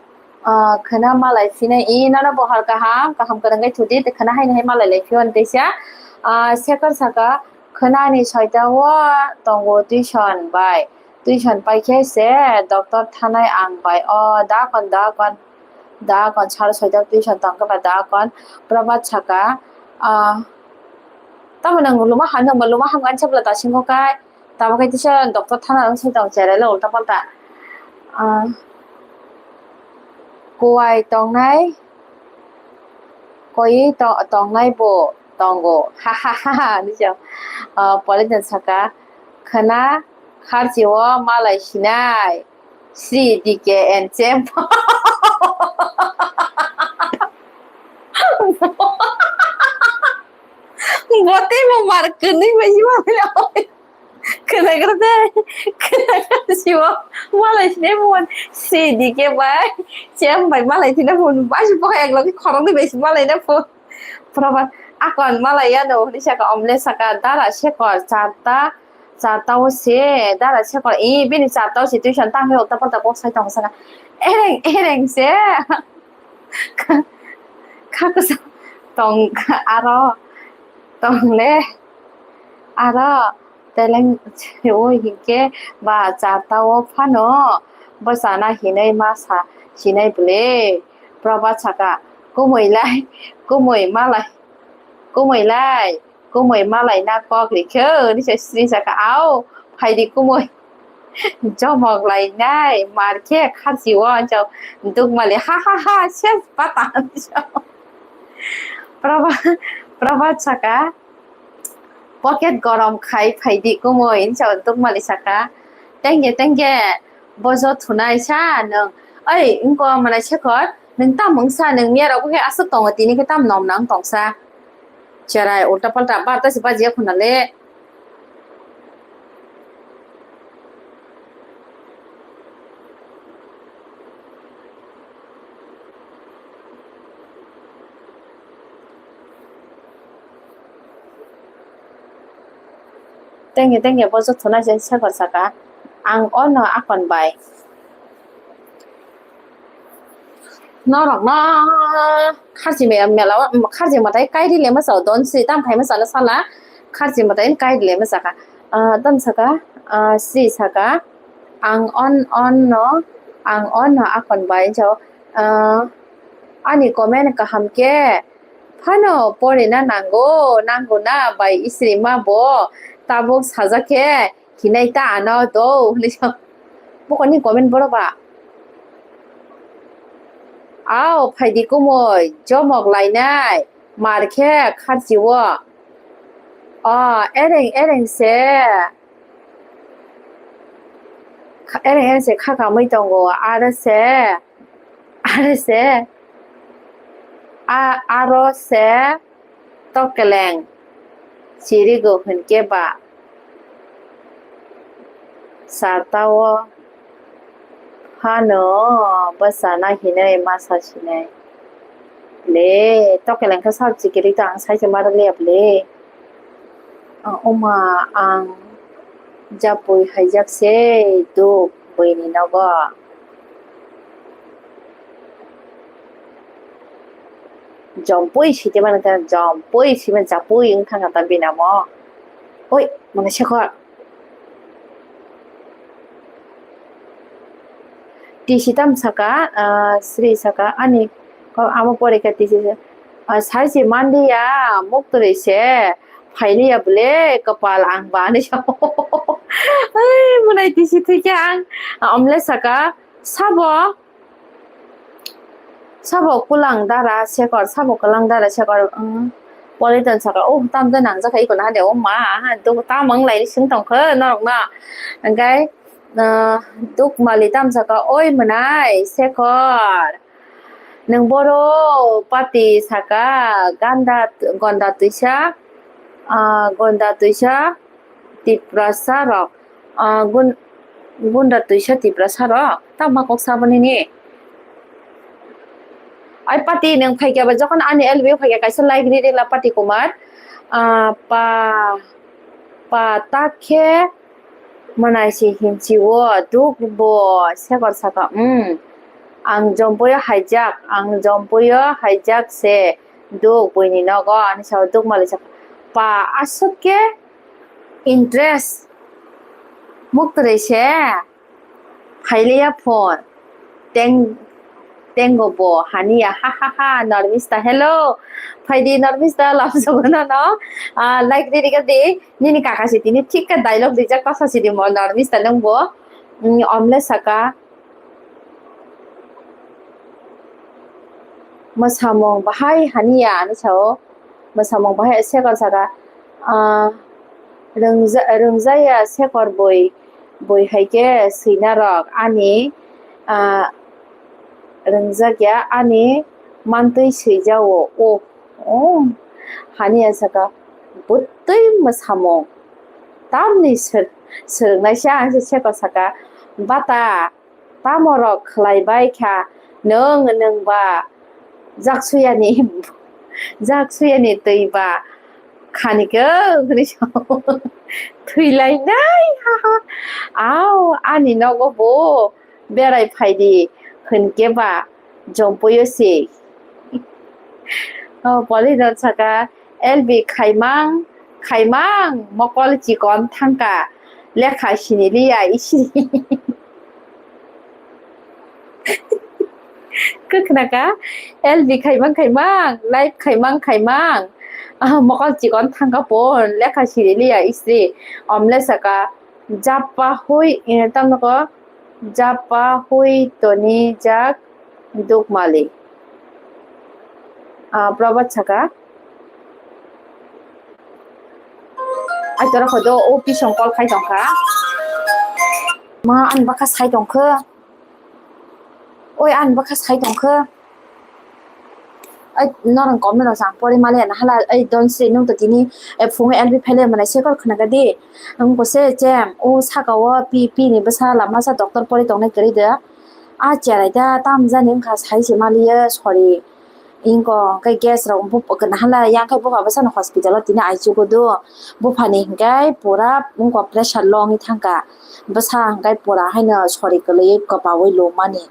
Ah, khwna malai phina i nono bo hor kaham, kaham kwrwngwi thudi, tei khwna haino hai malai lai phio hwn teisa. Ah, Sekar saka, Khwnani soita o tongo tuition bai. Tuition pai khe se doctor thanai ang bai. O da kon, da kon, da kon sal soita tuition tong khe ba da kon. Prabhat saka, ah, tamo nang luma han nang ba luma hamkha ani sabla ta singkho kai. Tamo khe tisa doctor thana ang sai tong cherai le ulta palta. Ah, kuwai tongnai, koi to-, tongnai bo tongo. Ha ha ha ha, ni chong. Ah, Politan saka, khwna kharchi o malai sinai. Sri D K and Chem. Bote mo mar kwnwi bai si malai. Khwnagra de, khwnagra sibo, malai sine phone, sidi ke bai, chem bai malai sine phone, bai si boha ek logi khoroknwi bai si malai na phone. Proba, akon malai ya no, hwnwi saka, omle saka, dara sekor, charta, charta o se, dara sekor, i, bini charta o se tuition tang khe, ulta palta kok sai tongo saka, ereng, ereng se. Kha kwsa tong aro tong le aro teleng o hinkhe ba charta o phano bwchana hinwi ma sa sinai bwle. Proba saka, kumui lai, kumui malai, kumui lai. Kumui malai na kok rikhe, hwnwi se sri saka, "Au, phaidi kumui." Jomok lainai, mar khe kharchi o, hwnwi se dukmali, "Ha, ha, ha, ses pata," hwnwi se. Prabha-, Prabhat saka, "Pocket gorom khai phaidi kumui," hwnwi se dukmali saka, "Tengge, tengge, bojo thunai sa nwng." Oi, wngko mwnai Sekhor, nwng tamo wngsa, nwng miya rok khe aswk tongo, tini khe tamo nom nang tongsa. Cherai ulta palta barta se bajiya khuna le. Tengke tengke bo joto nai se Sekhor saka, "Ang ono akon bai." Norokno kharchi me-, mela o, kharchi mwtai kairi le masa o, don sri tam phai masa no sala, kharchi mwtai kairi le masa ka. Ah, tam saka, ah, sri saka, "Ang on, on no, ang on no akon bai," hwnwi sao, ah, "Ani comment kaham khe phano porina nango, nango na bai isri ma bo tabuk sajak khe hinai ta ano do," hwnwi sao. Bokoni comment borok ba. "Ao phaidi kumui, jomok lainai, mar khe kharchi o." O, ereng ereng se. Kha-, ereng ereng se kha kamui tongo, aro se, aro se, a-, aro se. Tokeleng chirigo hinkhe ba sarta o phano bwchana hinwi masa sinai le. Tokeleng khe sal chikiri ta ang sai se ma rwliya bwle. Oma ang japui haijak se duk buini nogo. Jompui site mano ta, jompui sima japui wng thang ta binamo. Oi, mane Sekhor. T C tam saka, ah, Sri saka, ani ko amo porikha T C, ah, sai se manliya, muktwrwi se phailiya bwle, kwpal ang ba hinwi sa. Ai, mwnai T C thwikhe ang, ah, omle saka, sabo, sabo kulang dara Sekhor, sabo kulang dara Sekhor, um, Politan saka, oh, tamde nangjak hai kono hade, oh ma, ha, do, tamo wng lai sing tongkho norokno, hingke, ah, dukmali tam saka, oi mwnai Sekhor, nwng boro pati saka, ganda, gonda twisa, ah, gonda twisa, Tiprasa rok, ah, gun-, gunda twisa Tiprasa rok, tamo kok sabo nini? Ai pati nwng phaikya ba, jokhon ani L B o phaikya kaisa library la Pati Kumar, ah, pa, pa ta khe mwnai se hinsi o duk bo Sekhor saka, um, ang jompuio haijak, ang jompuio haijak se duk buini nogo, ani sao duk mali saka, pa aswk khe Interest. Muktrwi se. Phailiya phone. Teng, tengo bo. Haniya. Ha ha ha. Normista. Hello. Phaidi Normista. Lamsogo no no. Ah, like di di di. Nini kaka si tini thik khe dialogue rijak kasa si di mo Normista nung bo. Mm, omle saka. Mwsamung bahai haniya ani sao. Mwsamung bahai sekor saka, ah, rwngja-, rwngjaya sekor bui, bui hai khe swinarok ani, ah, rwngjakya ani mantwi swijao. Oh, oh. Haniya saka, bwtwi mwsamung. Tamni swr-, swrwngnaisa ang se sekor saka, bata. Tamorok khlai bai kha, nwng, nwng ba jak suyani, jak suyani twi ba khani khe hwnwi sa-, thwilainai, ha, ha. Au, ani nogo bo berai phaidi hwn khe ba jompoyo se. O, Polino saka, L B khaimang, khaimang, mokol chikon thangka, lekha siniliya isiri. Kwkhnaka, L B khaimang, khaimang, live khaimang, khaimang. Ah, mokol chikon thangka pon, lekha siniliya isiri. Omle saka, japa hui, eh, tamno ko, japa hui toni jak dukmali. Ah, Prabhat saka. Ai, tora kho do, o pisong call khai tongkha. Ma, ani bwkha sai tongkha. Oi, ani bwkha sai tongkha. Ai, norang comment rok chang pori mali na hala, ai, Don Sri, nung to tini, eh, phungo L B phele manai se call khna ga di. Ang ko se chem, o saka o pi, pi ni bwsa lama sa doctor pori tongnai kwrwi de. A cherai da, tam jani wngkha sai se mali ye, sorry. Inko khe gas rok bup-, nahala yang khe buphang bwsano hospital o tini aichugo do. Buphani hinkhe pura wngkha pressure low wngwi thangkha. Bwsa hinkhe pura haino sori kwlwi kwpaui lomani.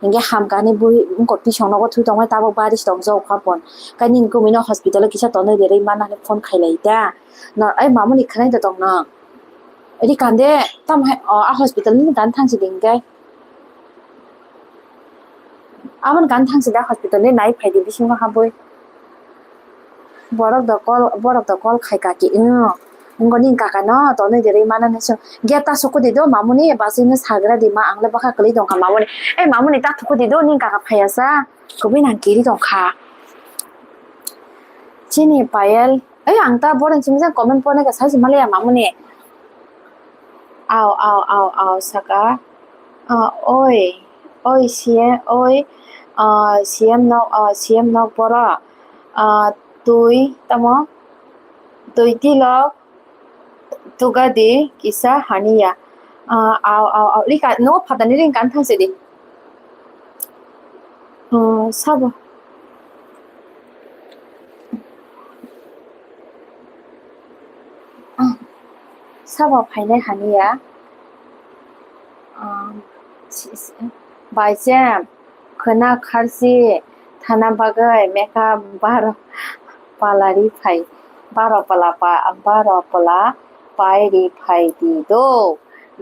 Hinkhe hamkani bui wngkha pisong nogo thwi tongmani tabuk bari se tong jao kha pon. Khe nini kwmwino hospital o kisa tonwi rwrwi mana hinwi phone khailai da. No, ai mamuni khwnai da tong no. Ri kande, tamo hai, o, a hospital ni gan thang si ding khe. Aboni gan thang si da hospital ni nai phai di bisingo habui. Borok da call, borok da call khai kaki, ino. Ngo ni kaka no, tonwi de ri mana ni so. Gate ta soko di do, mamuni, basing ni sagra di ma, ang le bwkha kwlwi tong kha mamuni. Ei mamuni ta thuku di do, ni kaka phai asa. Kubui nang kiri tong kha. Chini Payal, ei ang ta borok simi jang comment pornai ka sai se mali ya mamuni. Au, au, au, au, saka. Ah, oi, oi, C M, oi, ah, C M nok, ah, C M nok boro. Ah, twi, tamo? Twi tilok, tugadi, kisa, haniya. Ah, au, au, au, rika, no, phatani ring kan thangse di. Ah, sabo. Ah, sabo phainai haniya. Ah, si-, si-, bai se khwna kharchi thana bagwi makeup baro palari phai, baro pala pa-, baro pala pai ri phai di do.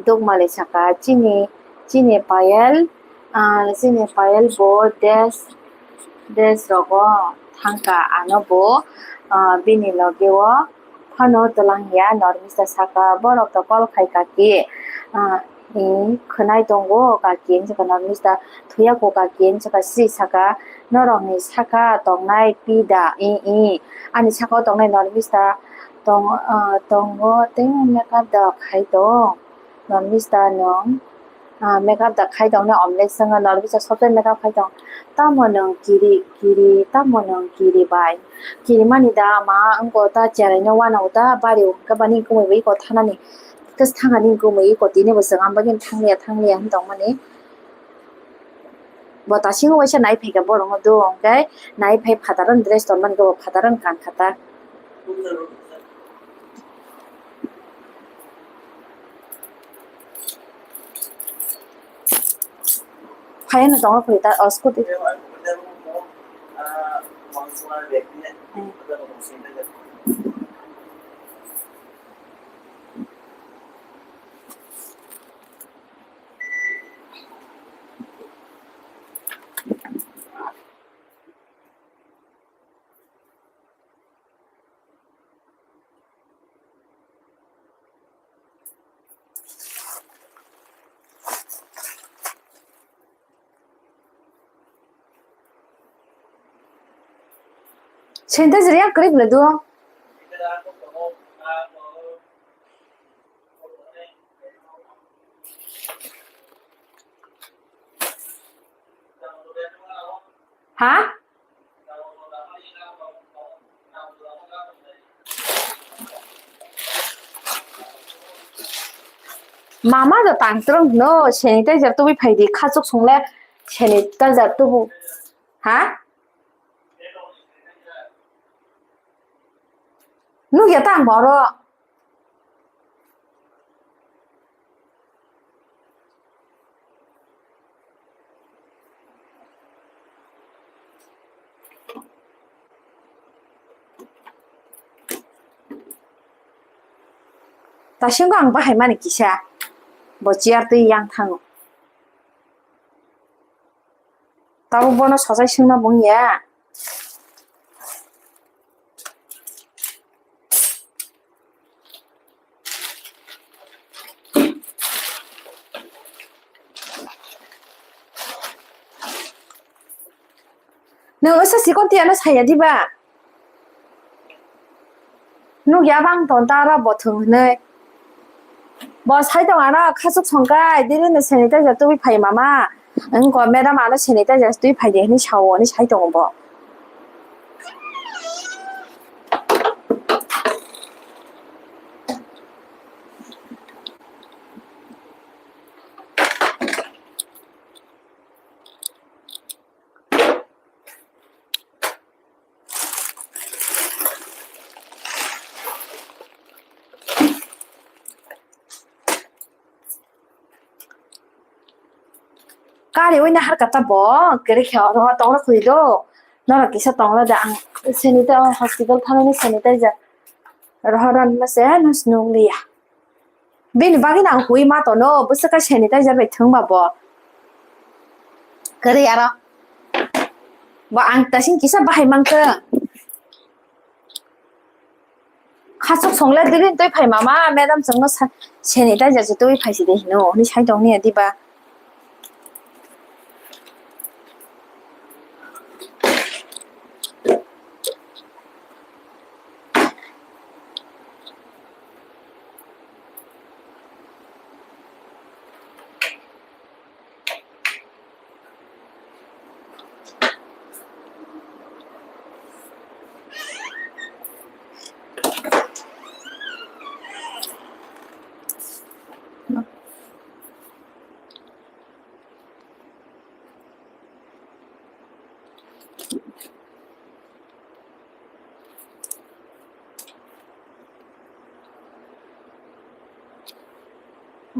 Dukmali saka chini, chini Payal, ah, chini Payal bo des, des rogo thangka ano bo, ah, bini loge o phano twlang ya, Normista saka, borok to call khai kaki, ah, i khwnai tongo kaki, hinwi saka Normista, thuya ko kaki, hinwi saka, sri saka, norok ni saka tongnai pi da, i, i, ani saka o tongnai Normista, tong, ah, tongo, tei makeup da khai tong, Normista nwng. Ah, makeup da khai tong ne omle swngo, Normisa software makeup khai tong. Tamo nwng kiri, kiri, tamo nwng kiri bai. Kiri mani da ma wngko ta cherai no wana uta bari o hwnkhe bani kumui bai iko thanani. Khe thangani kumui iko tini bo chwng am bagini thangya, thangya hin tong mani. Bo ta singo waisa nai phaikha borok no do hwnkhe nai phai phataro dress ton mani khe bo phataro kan kha ta. Phaiano tongo phai ta, o, scooty. Hmm. Sanitizer yang kwrwi bwle do. Ha? Mama do tang twrwng hwno, sanitizer tubui phai di, khachuk swngle sanitizer tubu. Ha? Nukya ta ang borok. Tasingo ang bahai mani kisa, bo chair twi yang thango. Tabuk bono sochai swngna bung ya. Nwng wngsa sikon tiyano saya diba? Nukya bang ton ta oro bo thwng hwnwi. Bo sai tong ano khachuk songkai, diri no sanitizer tubui phai mama. Wngko madam ano sanitizer tubui phai de hwnwi sao hwnwi sai tongo bo. Kari wina har kata bo, kere khe oro tongro khuri do. Norok kisa tongro de ang sanitizer, hospital thanani sanitizer. Rohor ran mase, nus nung liya. Bini bagwi no ang hui ma tono, bwswk khe sanitizer bai thwng ba bo. Kwrwi aro. Bo ang tasing kisa bahai mangkhe. Khachuk songle diri twi phai mama, madam chwngno sa-, sanitizer se twi phai si de hino, hwnwi sai tong ni diba.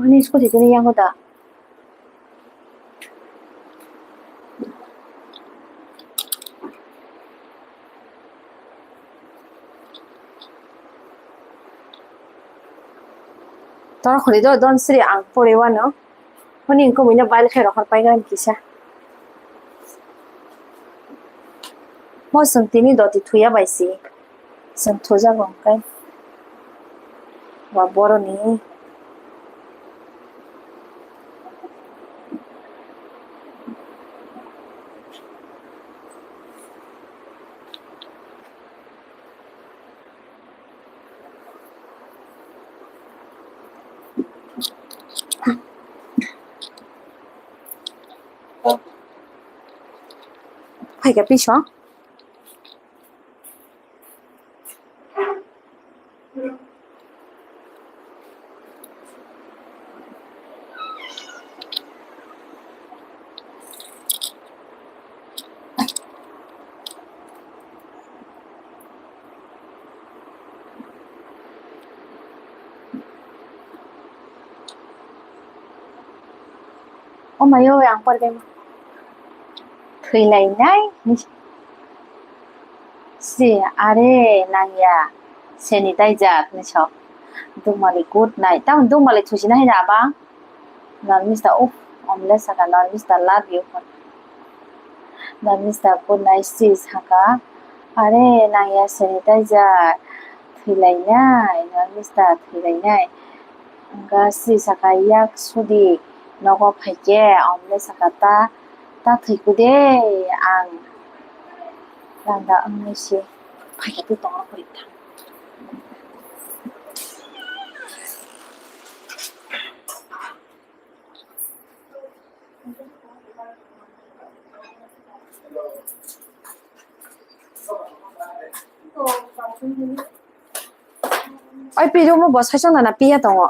Ani scooty tini yango da. Toro khori do don sri ang pore wano. Honi wngkhe buino bail khe rohor pai gram kisa. Mo chwng tini doti thuya bai si. Chwng thujago hwnkhe. Wa boroni. Phaikha piso. O mayo ang pore thwilainai. Si, are nangya sanitizer ni sok. Dungmali good night. Tamo dungmali thusi na hina abang. Narmista, uff, omle saka, Narmista, love you. Narmista, good night, si saka, are nangya sanitizer, thwilainai, Narmista, thwilainai. Wngkha si saka, yak sudi, nogo phaikhe, omle saka, ta, ta thwikude, ang landa wngnai se. Phai khe twi tongna kwrwi tha. Oi, pirumo bo saichung nana piya tongo.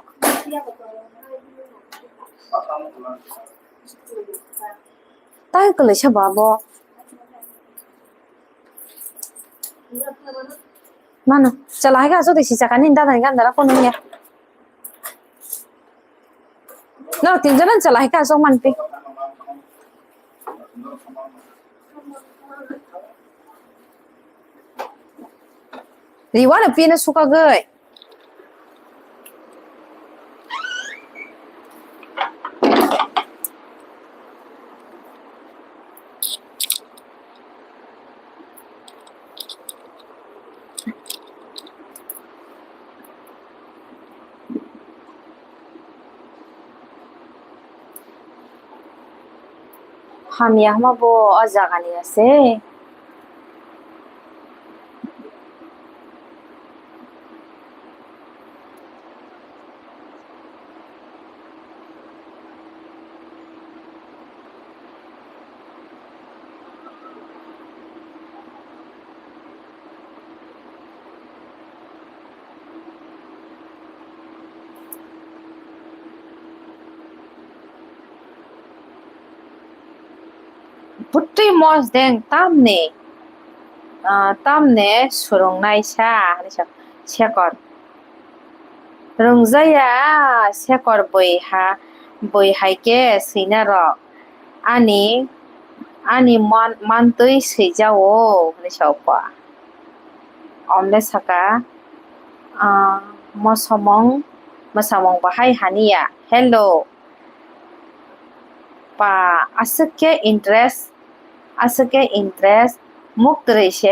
Tai kwlwi se ba bo. Mano, chwla hai kha aswk twi si chakani dada ni ganda rok phone ya. No, tin jona chwla hai kha aswk man twi. Riwa no pino suka goi. Hamya hwnba bo o jagani ya se. Bwtwi mosdeng tamni, ah, tamni swrwngnaisa, hinwi sa Sekot. Rwngjaya Sekot bui ha, bui hai khe swina rok. Ani, ani man-, mantwi swijao, hinwi sa o pa. Omle saka, ah, mosamung, mosamung bahai haniya. Hello. Pa, aswk khe interest, aswk khe interest, muk twrwi se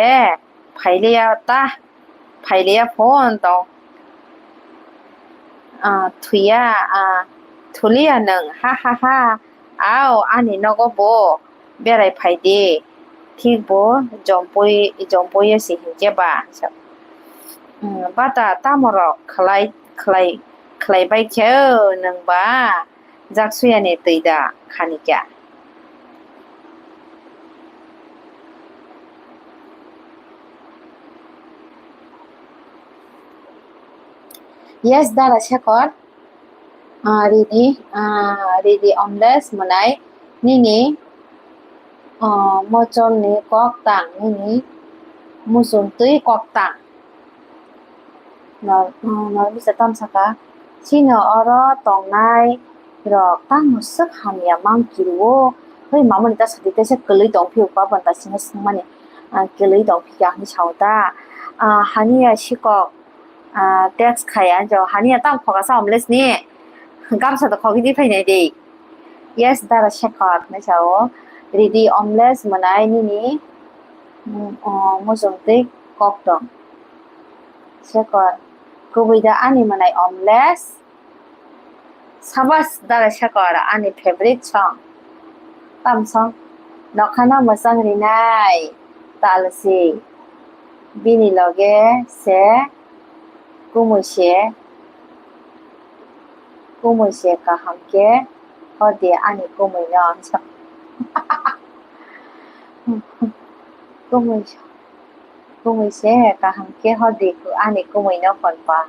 phailiya ta, phailiya phone tong. Ah, thuya, ah, thuliya nwng, ha, ha, ha, ao, ani nogo bo berai phai di, thik bo jompui, jompui se hinkhe ba, hmm, bata tamo rok khlai, khlai, khlai bai khe nwng ba? Jak suyani twi da khanikya. Yes, dara Sekot, ah, ridi, ah, ridi omles mwnai nini, ah, mochomni kok tang, nini muchung twi kok tang. Nor-, Normisa tamo saka, chini oro tongnai rok tamo swk hamya mang kirio, hoi mamani ta sadi tesa kwlwi tong phio, baba ta sini swngmani, ah, kwlwi tong phikha hinwi sao ta, ah, haniya sikok, ah, text khaya hinwi sao, haniya tamo khoka sa omles ni, gamsa to khogwi di phainai di. Yes, dara Shekhar, hinwi sao, ridi omles mwnai nini, mm, oh, muchung twi kok tong. Shekhar, kubui da ani mwnai omles. Sabas, dara Shekhar, ani favorite song. Tam song, nokhano mwchang rinai, talsi, bini loge se, kumui se, kumui se kaham khe hor di ani kumui no. Kumui, kumui se kaham khe hor di ani kumui no, phone pa.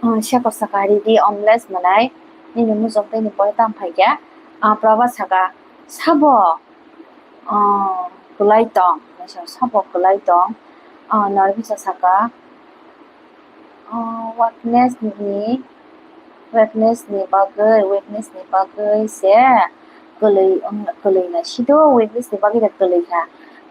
Ah, seko saka ridi omles mwnai, nini muchung twi ni boi tam phaikha. Ah, Prabha saka, sabo, ah, kwlai tong, sabo kwlai tong. Ah, Normisa saka, ah, weakness ni, weakness ni bagwi, weakness ni bagwi se kwlwi, kwlwi na sido, weakness ni bagwi da kwlwi kha.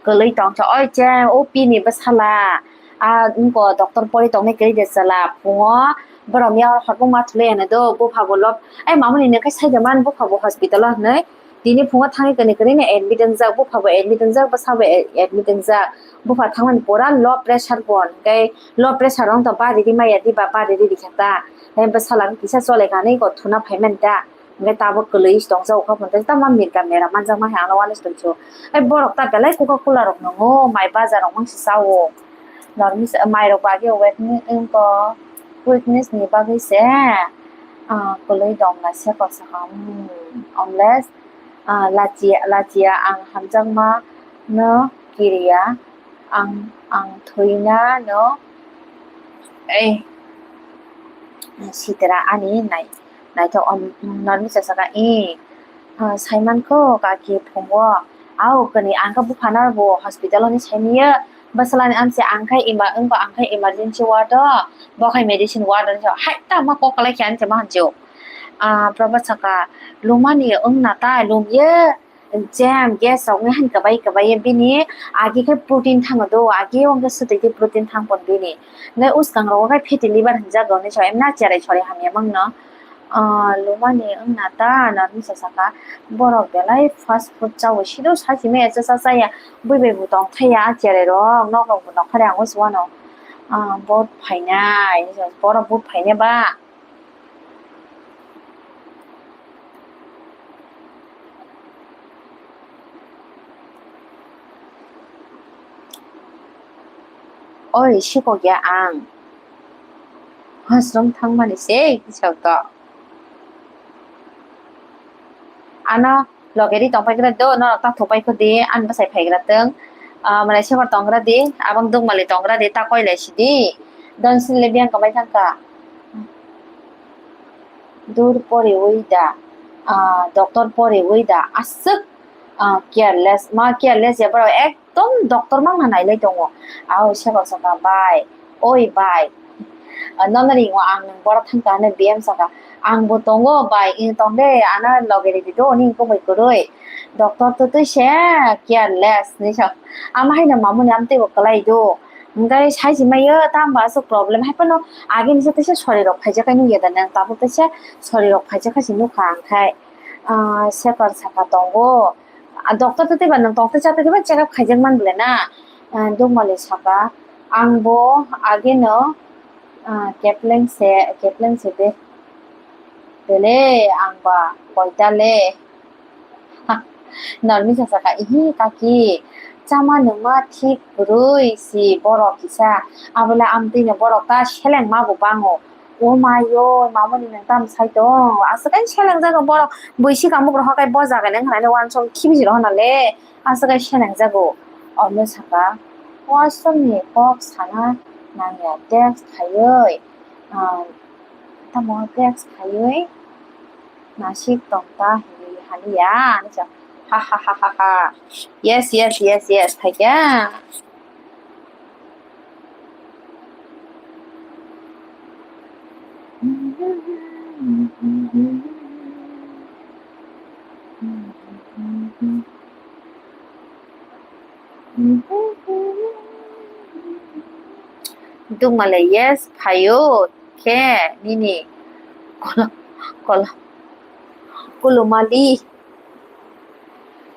Kwlwi tongkha, oi che, o pini bwsala, a, wngkha doctor pori tongnai kwrwi de chwla, phungo borok mia hor hor buma thulwi ano do, bupha bo lob, ai, mamani nokhe sai de man, bupha bo hospital o hinwi, tini phungo thangwi kwrwi kwrwi no admit wngjak, bupha bo admit wngjak, bwsa bo a-, admit wngjak, bupha thangmani pura low pressure bo, hwnkhe low pressure wng tong bari ri maya diba, bari ri rikha ta, tei bwsala kisa chole kha hinwi kok thuna phai mani ta. Hingke tabuk kwlwi tongsa ukha phunte tamo mirka mera manjakma hai ano uanai tongsu. Ai borok ta belai Coca-Cola rok nwngo, mai bajar rok mangsi chao. Normi se, mai rok bagwi wekni wngko, weakness ni bagwi se, ah, kwlwi dongna se kosa kha, hmm, omles, ah, lachia, lachia ang hamjakma no kiriya, ang, ang thwina no, ei, sitra ani nai. Naithok, om, normi chasaka, "Eh, ah, saimankho, kaki phungo. Au, kani ang khe buphano bo hospital-o ni saimaya. Bwsalani amse ang khe ema-, wngkha ang khe emergency ward-o, bo khe medicine ward-o," hai tamo kok kwlai khe ani se ma hanjo. Ah, Prabhat saka, "Lumani wngna ta, lumya." Jam, gas rok ngai han kwbai kwbai bini agi khe protein thango do, agi o khe swtwi twi protein thang pon bini. Ngai uskang rogo khe fatty liver hinjak rok ni so emna cherai sori hamya mangno. Ah, lumani wngna ta normi sa saka borok belai fast food chawi sido sachimaya cha cha chaya bui bai bo tong thaya cherai rok nok rok bo nokha re ang usi wano. Ah, vote phainai, borok vote phainai ba. Oi, sikok ya ang. Washroom thangmani se, kisok to. Ano, Loge ri tong pai gra do, norok ta thok pai kho di, ani bwsai phai gra tong. Ah, malai se tong gra di, abang duk mali tong gra di, ta koi lai si di. Don sin le biyang kwbai thang kha. Dur poriwi da, ah, doctor poriwi da, aswk, ah, careless, ma careless ya borok ek Ekdom doctor mangna nailai tongo. Ao seko saka, "Bai, oi bai." Nono ringo ang nwng borok thangkha hwnwi B M saka, "Ang bo tongo bai, tong de, ano loge ridi do, nini kumui kwrwi." Doctor to twi se careless hinwi sa. Ama haino mamuni amtwi bo kwlai do. Hwnkhe sai se maiyo, tamo aswk problem hai phano agini se teisa sori rok phaijak nukya da nang, tabuk teisa sori rok phaijak kha se nukha ang khai. Ah, seko saka tongo. Ah, doctor to twiba nwng tongtwi chatwi twiba check up khaijak man bwle na? Ah, Dukmali saka, "Ang bo ageno, ah, kepleng se, kepleng se be, bele ang ba koita le." Normi sa saka, "Ihi kaki, chama nungma thik kwrwi si borok kisa, abole amtwino borok ta seleng ma bo bango." O mayo, mamani nang tam sai tong. Aswk ai seleng jago borok. Bwisi kamuk rohor kai bo jaga nang khanani wansong khibi si rohor nale. Aswk ai seleng jago. Ono saka, "Wasomni kok sana nangya text khaiwi." Ah, tamo text khaiwi. Nasik tong ta hinwi haliya. Ani sa, ha ha ha ha ha. Yes, yes, yes, yes, phaikha. Dukmale yes phaio khe nini kola, kola, kulumali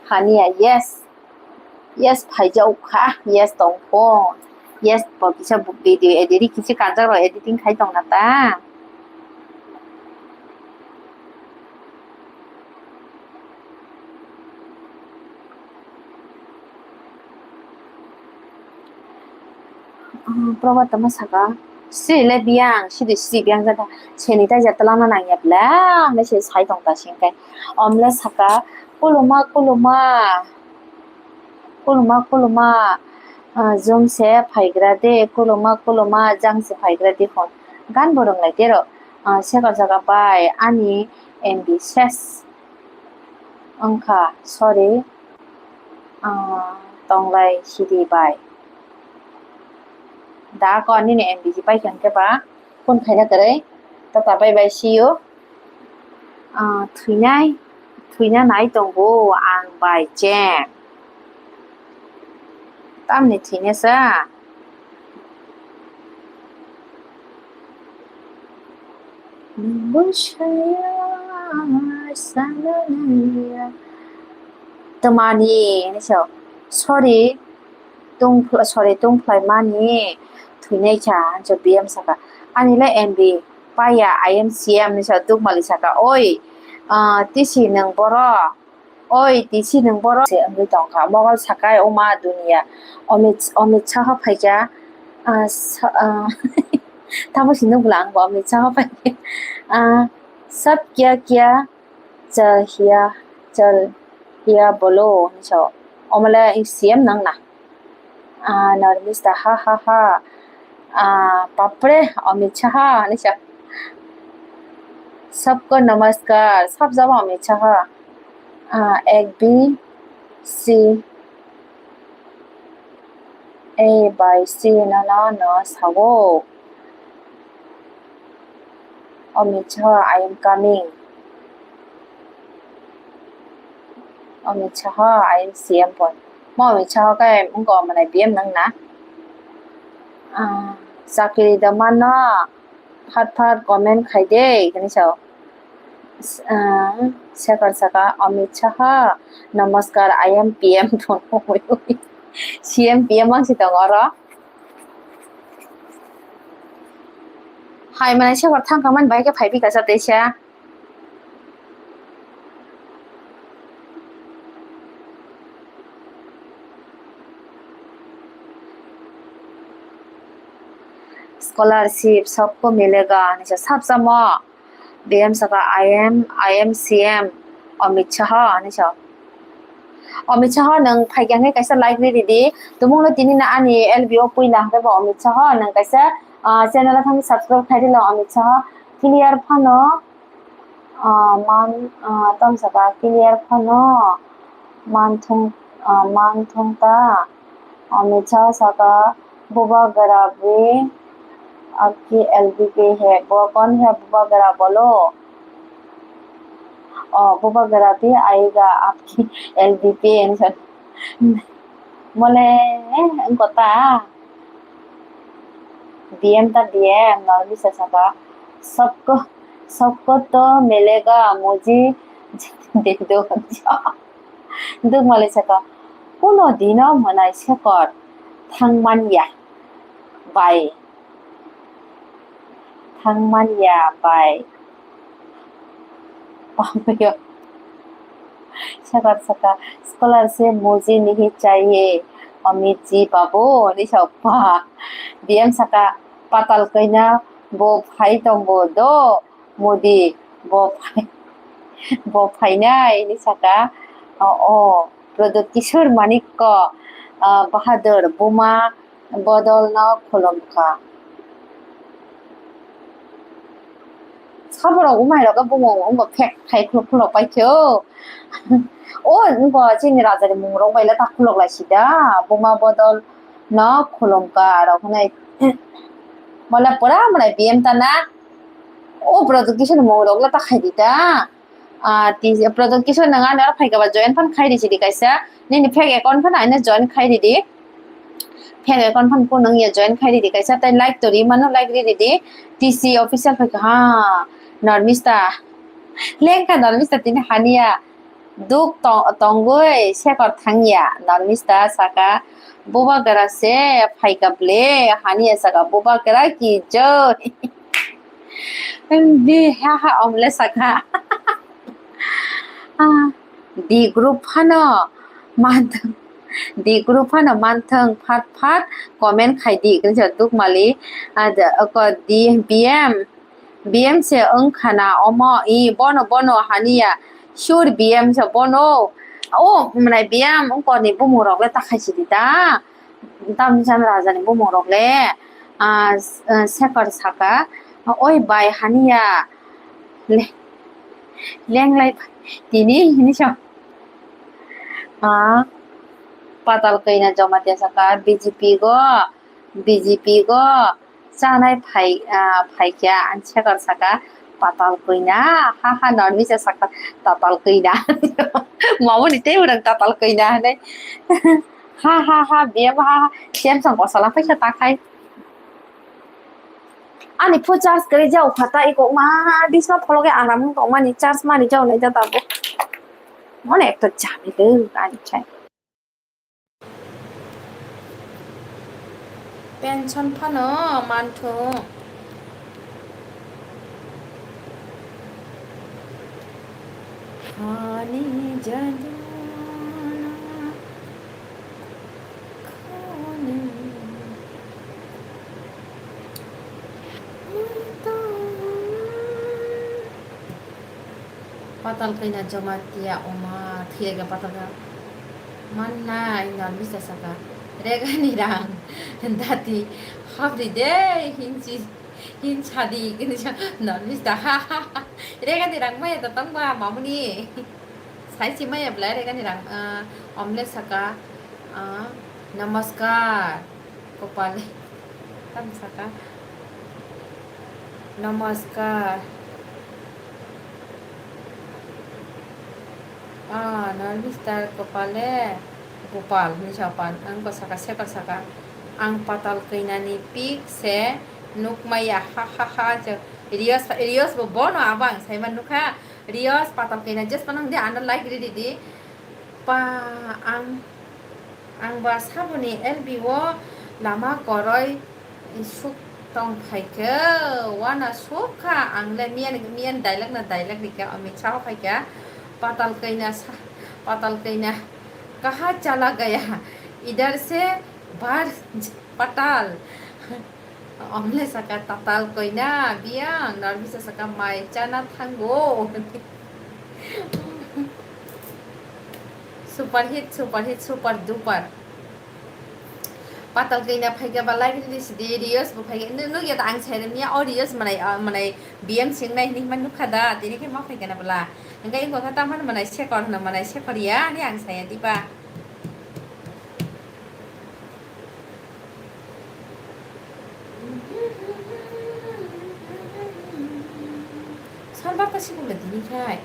hania yes. Yes, phaijak kha, yes tong kho. Yes, bo kisa video edit, kisa kanjak rok editing khai tong na ta. Proba tama saka, sri le biyang, sidi sri biyang jata, sanitizer talangna nangya bla, hwnwi se sai tong ta singkai. Omle saka, kuluma, kuluma. Kuluma, kuluma, ah, jwng se phaigra de, kuluma, kuluma, jang se phaigra de hwn. Gan bo rwnglai tero, ah, sekar jaga bai ani M B ses wngkha, sorry, ah, tonglai sidi bai. Da ko nini M B ji pai khe ba, phone khaina kwrwi. Tata, bye bye, see you. Ah, thwinai, thwina nai tongo ang bai cheng. Tamni thwinesa? Nungbo saya sananaya. Twmani, hinwi sao. Sorry, tungphl-, sorry, tungphlai mani thwinai kha, hinwi B M saka. Ani le M B, paya, I am C M, hinwi sao, Dukmali saka. Oi, ah, tisi nwng boro? Oi, tisi nwng boro se wngwi tongkha. Mogol sakai, o ma duniya. Amit, Amit Shah phaikha. Ah, sa-, ah, tamo si nukla ang bo Amit Shah phaikha. Ah, sab kya kya chal hiya, chal hiya bolo, hinwi sao. Omole C M nang na. Ah, Narmista, ha, ha, ha. Ah, bapre, Amit Shah, hinwi sao. Sabko namaskar, sab jabo Amit Shah. Ah, ek B C A by C no, no, no, sao. Amit Shah, I am coming. Amit Shah, I am C M point. Mo Amit Shah kai wngkha manai B M nang na. Ah, chakri da mano, phat phat comment khai de, hinwi sao. Ah, Shekhar saka, Amit Shah, namaskar, I am P M phone. C M P M ang si tongo oro. Hai manai Shekhar thang kha mani bai khe phai bika sa teisa. Scholarship sabko milega, hinwi sa sab samo. B M saka, I am, I am C M Amit Shah, hinwi sa. Amit Shah, nwng phaikha khe kaisa like ri ridi. Tumungno tini na ani L B O puila hwnkhe bo Amit Shah, nwng kaisa, ah, channel o thangwi subscribe khai rilo Amit Shah. Clear phano, ah, man, ah, tamo saka clear phano manthung, ah, manthung ta. Amit Shah saka, Bubagra bhi aapki L B P hai. Bo kaun hai Bubagra bolo? Oh, Bubagra bhi aayega aapki L B P, hinwi sa. Mole, eh, wngkha ta. B M ta B M, Narmista saka, sabko, sabko to milega, mujhe de do. Dukmali saka, kuno dino mwnai Shekhar thangmanya bai. Thangmanya bai. Shekhar saka, scholarship mujhe nahi chahiye, Amit ji babu, hinwi sao pa. B M saka, patal kaina bo phai tongo do, Modi bo phai, bo phainai, hinwi saka, o, o, Pradyot Kishore Manikya, ah, Bahadur, buma bodolno khulumkha. Saborok umairok bumung wngbo phek khai khuluk khuluk paikhe o. O wngbo chini rajani mungrok baile ta khuluk laisida, buma bodolno khulumkha rok hinwi. Mole pura mwnai B M ta na. O Pradyot Kishore ni mungrokle ta khaidi ta. Ah, twi Pradyot Kishore nwng ani oro phaikha ba join phan khai risi di kaisa. Nini fake account phan aino join khai ridi. Fake account phan kunu wngya join khai ridi kaisa. Tai like to ri mano, like ri ridi. T C official phaikha ha. Narmista. Lengkha Narmista tini haniya. Duk to-, tongwi Shekhar thangya. Narmista saka, Bubagra se phaikha ble. Haniya saka, Bubagra ki joi. Bi ha ha omle saka. Ah, D group phano manthang, D group phano manthang phat phat comment khai di, kisa Dukmali. Ah, the, ko D B M, B M se wngkha na omo, i bono, bono haniya, sure B M se bono. O, mwnai B M wngkoni bumung rok le ta khai sidi ta. Tamni chama rajani bumung rok le, ah, s-, ah, Shekhar saka, "Oi bai haniya, le-, lenglai tini," hinwi sa. Ah, Patal Kaina Jamatia saka, "B J P go, B J P go chanai phai, ah, phaikha," ani Shekhar saka, "Patal Kaina, ha ha," Narmista saka, "Tatal Kaina." Mamoni tei urang Tatal Kaina hinwi. Ha ha ha, B M ha ha, B M song kosala paisa ta khai. Ani phone charge kwrwi jao kha ta iko ma, bisma pholo khe aram wng tong mani, charge mani jao nai jata bo. Mone ekta jami le ani chai. Pension phano manthu. Hani jaduna khani. Patal kaina Jamatia oma thwiya ga patal ga. Manna inan bisa saka. Regani rang. Dati habri de hinchi. Hin sadi kini sa non bisa ha ha ha. Regani rang maya to tong ba mamuni. Sai si maya belai regani rang, ah, omle saka, ah, namaskar. Kopale. Tam saka. Namaskar. Ah, Narmistar Kopale. Gopal, hinwi sa pan. Ang ko saka, sekal saka. Ang patal kainani pik se nukmaya, ha ha ha. Riyos, Riyos bo bono abo ang saiman nukha. Riyos patal kaina just panang de ano like ridi di. Pa ang, ang ba saboni L B o lama koroi suk tong phaikhe, wana sukha ang le miyan, miyan dailak na dailak rikha, Amit Shah phaikha, patal kaina sa, patal kaina kaha chala gaya, idhar se bar patal. Omle saka tatal koina biyang, Narmisa saka mai chana thango. Super hit, super hit, super duper. Patal kaina phaikha ba like rili sidi, Riyos bo phaikha. Nu-, nukya ta ang sairemya, o Riyos manai, ah, manai B M singnai hinwi hima nukha da, tini khe ma phaikha na bwla. Hwnkhe wngkha tamhan manai sekor hwno, manai sekor ya, ani ang saya diba. Sal barta sikula dini khai.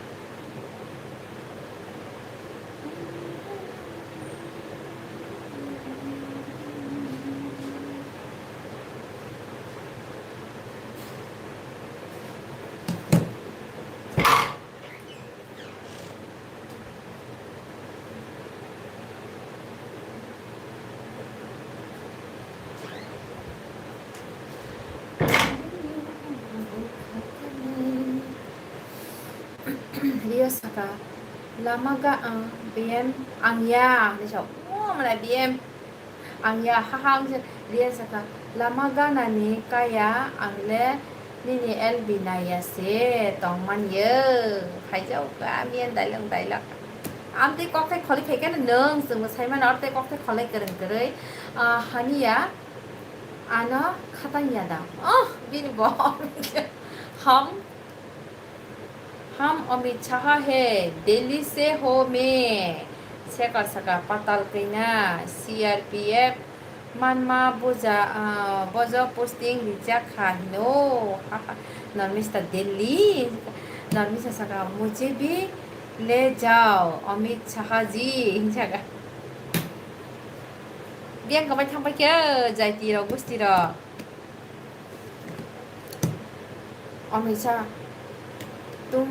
Rio saka, lama ga ang B M ang ya, ni sa, oh, mana B M. Ang ya, haha, ang se, Ria saka, lama ganani kaya, ang le nini L B naiya se tongman ye. Phaijao ka, miyan dailong dailak. Amtwi kokthai kholi khaikhe nwng, chwngbo saimano, amtwi kokthai kholi kwrwng kwrwi. Ah, haniya, ano khatang ya da. Oh, bini bo. Ham. Ham Amit Shah hai, Delhi se ho main. Sekar saka patal kaina, C R P F manma boja, ah, bojo posting rijak kha hino. Ha, ha. Narmista Delhi. Narmista saka, "Mujhe bhi le jao, Amit Shah ji," hin saka. Biyang kwbai thangbai khe, jaiti rok, gusti rok. Amit Shah, "तुम,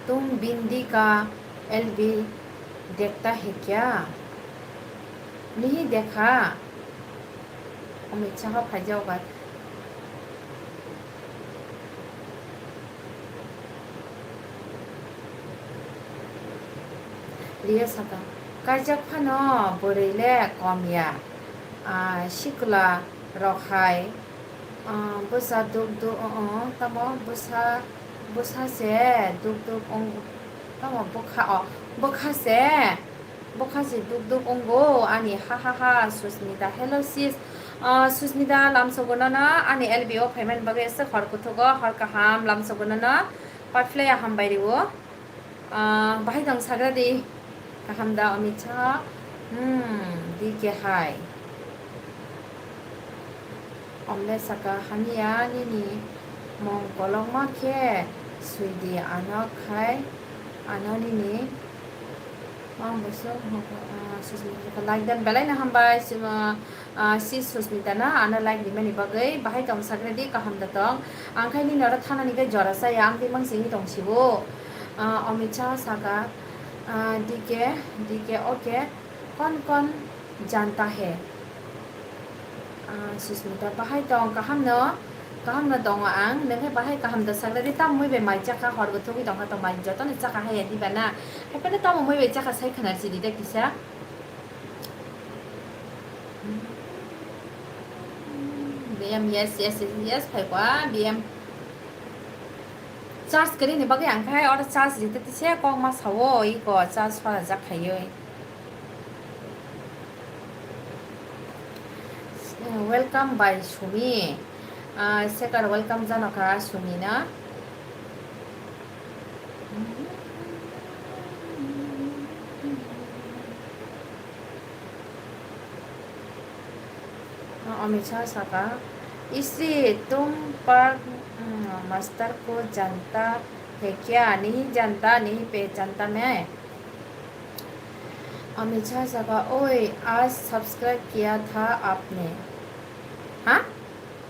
तुम बिंदी का एलबी देखता है क्या? नहीं देखा?" Amit Shah phaijao ba. Ria saka, "Kaijak phano bwrwi le kom ya, ah, sikla rok hai, ah, bwsa duk duk, oh, oh, tamo bwsa, bwsa se duk duk wng, tamo bwkha, oh, bwkha se, bwkha se duk duk wngo ani, ha ha ha." Susmita, "Hello sis, ah, Susmita, lamsogo nono ani L B o phaimani bagwi aswk hor kuthugo, hor kaham, lamsogo nono, paiphlaiya hambai rwo." Ah, bahai tong sagra di. Kaham da Amit Shah? Hmm, di khe hai. Omle saka, "Haniya nini mung kolokma khe sui di, ano khai, ano nini Ang buisong, ah, Susmita like dan belai no hambai, sima, ah, si Susmita na, ano like rimani bagwi, bahai tong sakredi kaham da tong. Ang khai nini oro thanani khe jora saya, ang twi mang singwi tong sibo. Ah, Amit Shah saka, ah, D K, D K, okay, kon kon janta hai? Ah, Susmita, bahai tong, kaham no, kaham no tongo ang, nokhe bahai kaham da sakredi, tamo mui bai mai chakha, hor bo thugwi tongkha tong bai, jotono chakha hai diba na, hai phano tamo mui bai chakha sai khana chidi da kisa. B M, yes, yes, yes, yes, phai kwa, B M. Charge kwrwini bagwi ang khai oro charge rite tise kok ma sao, iko charge phala jak khaiwi. Welcome by Sumi. Ah, Sekar welcome jano kha Sumi na. Amit Shah saka, "Isi tum park, mm, master ko janta hai kya? Nahi janta, nahi pehchanta main." Amit Shah saka, "Oi, aaj subscribe kiya tha aapne." Ha?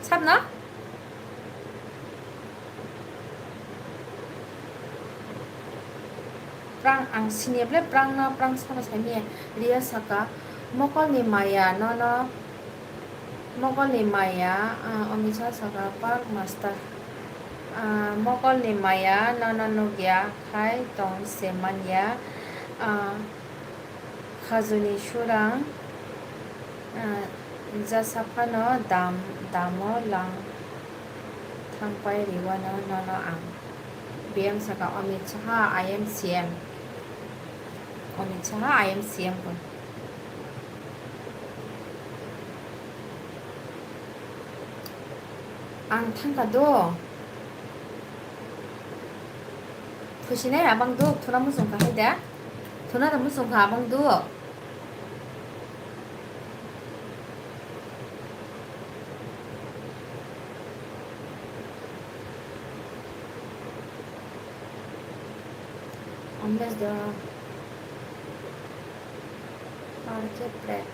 Sab na? Prang ang sini ble prang na prang saba sai miya. Ria saka, "Mokol ni maya, no, no." Mokol ni maya, ah, Amit Shah saka, "Park master." Ah, mokol ni maya, no, no, nugya, khai tong se manya. Ah, Khajuni surang, ah, jasa phano dam, damo lang thangpai riwano nono ang. B M saka, "Amit Shah, I am C M." Amit Shah, I am C M ko. Ang thangka do. Thusinai abang duk, thuna muchung kha hai da. Thuna da muchung kha abang duk. Amles da. Parche prek.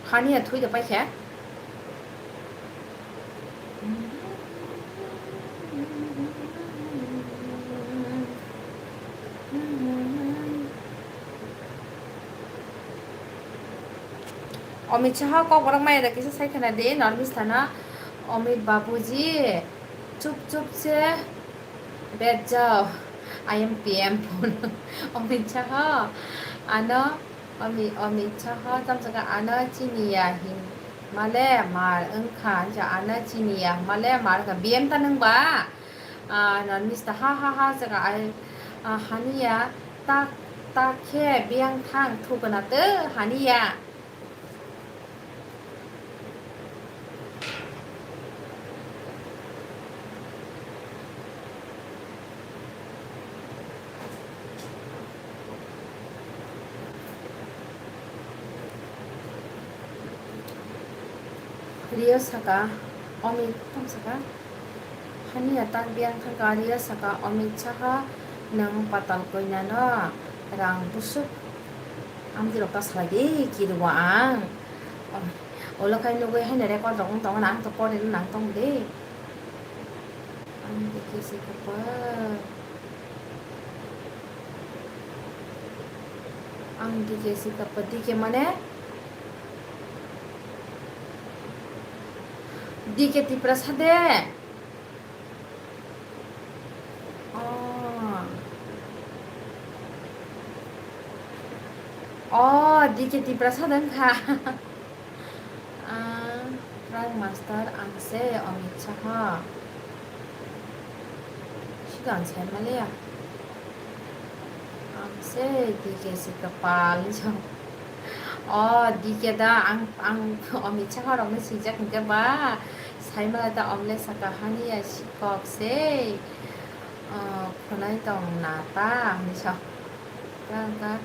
Hani ya thui da paikha. Amit Shah kok borok maya da kisa sai khana di, Normis thana, Amit Babuji, chup chup se bet jao, I am P M. Amit Shah, ano, Ami, Amit Shah tamsaka ano chini ya hin male mar wngkha, ja ano chini ya male mar wngkha, B M ta nung ba? Ah, Normis ta ha ha ha saka ai, ah, haniya tak tak khe biyang thang thukuna te haniya. Rio saka, Amit, tamo saka, haniya tak biyang thangka, Rio saka, Amit Shah, nwng patal koinano rang busuk, amtwi rok ta salai de, kiruwa ang. Ulo khai nugwi haino record rok wng tongo na, ang to pore nang tong de. Ang dikhe se kapal. Ang dikhe se kapal, dikhe mane? Dikhe Tiprasa de. Oh. Oh, D K Tiprasa dong kha. Ah, Prime Master ang se Amit Shah. Sido ang sai maliya. Ang se D K si kapal jong. Oh, D K da ang, ang Amit Shah rok no sijak hingke ba. Sai mala ta omle saka haniya sikok se. Ah, khwnai tong na ta, hwnwi sa. Prang kha,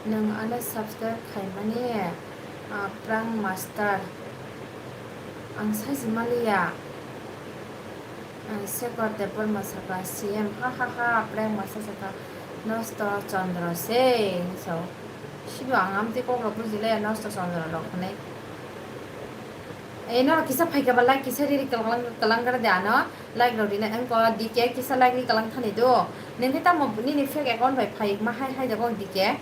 "Nwng ano subscribe khaimani, ah, Prang Master." Ang saisi maliya. Ah, Shekhar Debbarma saka, "C M, ha, ha, ha," Prang Master saka, Nosto Chandra se, so. Sibo ang amtwi kok rok bujile, Nosto Chandra rok hwnwi. Ei, norok kisa phaikha ba like kisa riri kalang, kalang gara de ano. Like rok rina wngkha D K kisa like ri kalang thani do. Nini tamo nini fake account bai phai ma hai hai jago D K.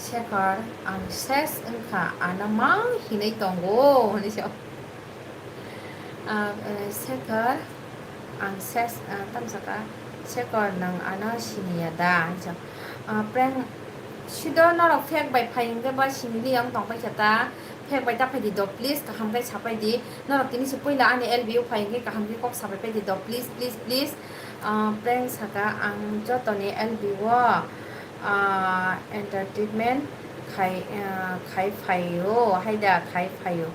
Shekhar, ang ses wngkha, ano mang hinwi tongo, hwnwi sa-, ah, eh, Shekhar, ang ses, ah, tamo saka, Shekhar, nwng ano siniya da, hwnwi sa-, ah, prank, sido norok fake bai phai hwnkhe ba sinili ang tongpai khe ta, fake bai ta phai di do, please, kaham khe sapai di, norok tini se puila ani L B o phai hwnkhe kaham khe kok sapai pai di do, please, please, please. Ah, prank saka ang jotoni L B o, ah, entertainment khai, ah, khai phaio, haida khai phaio.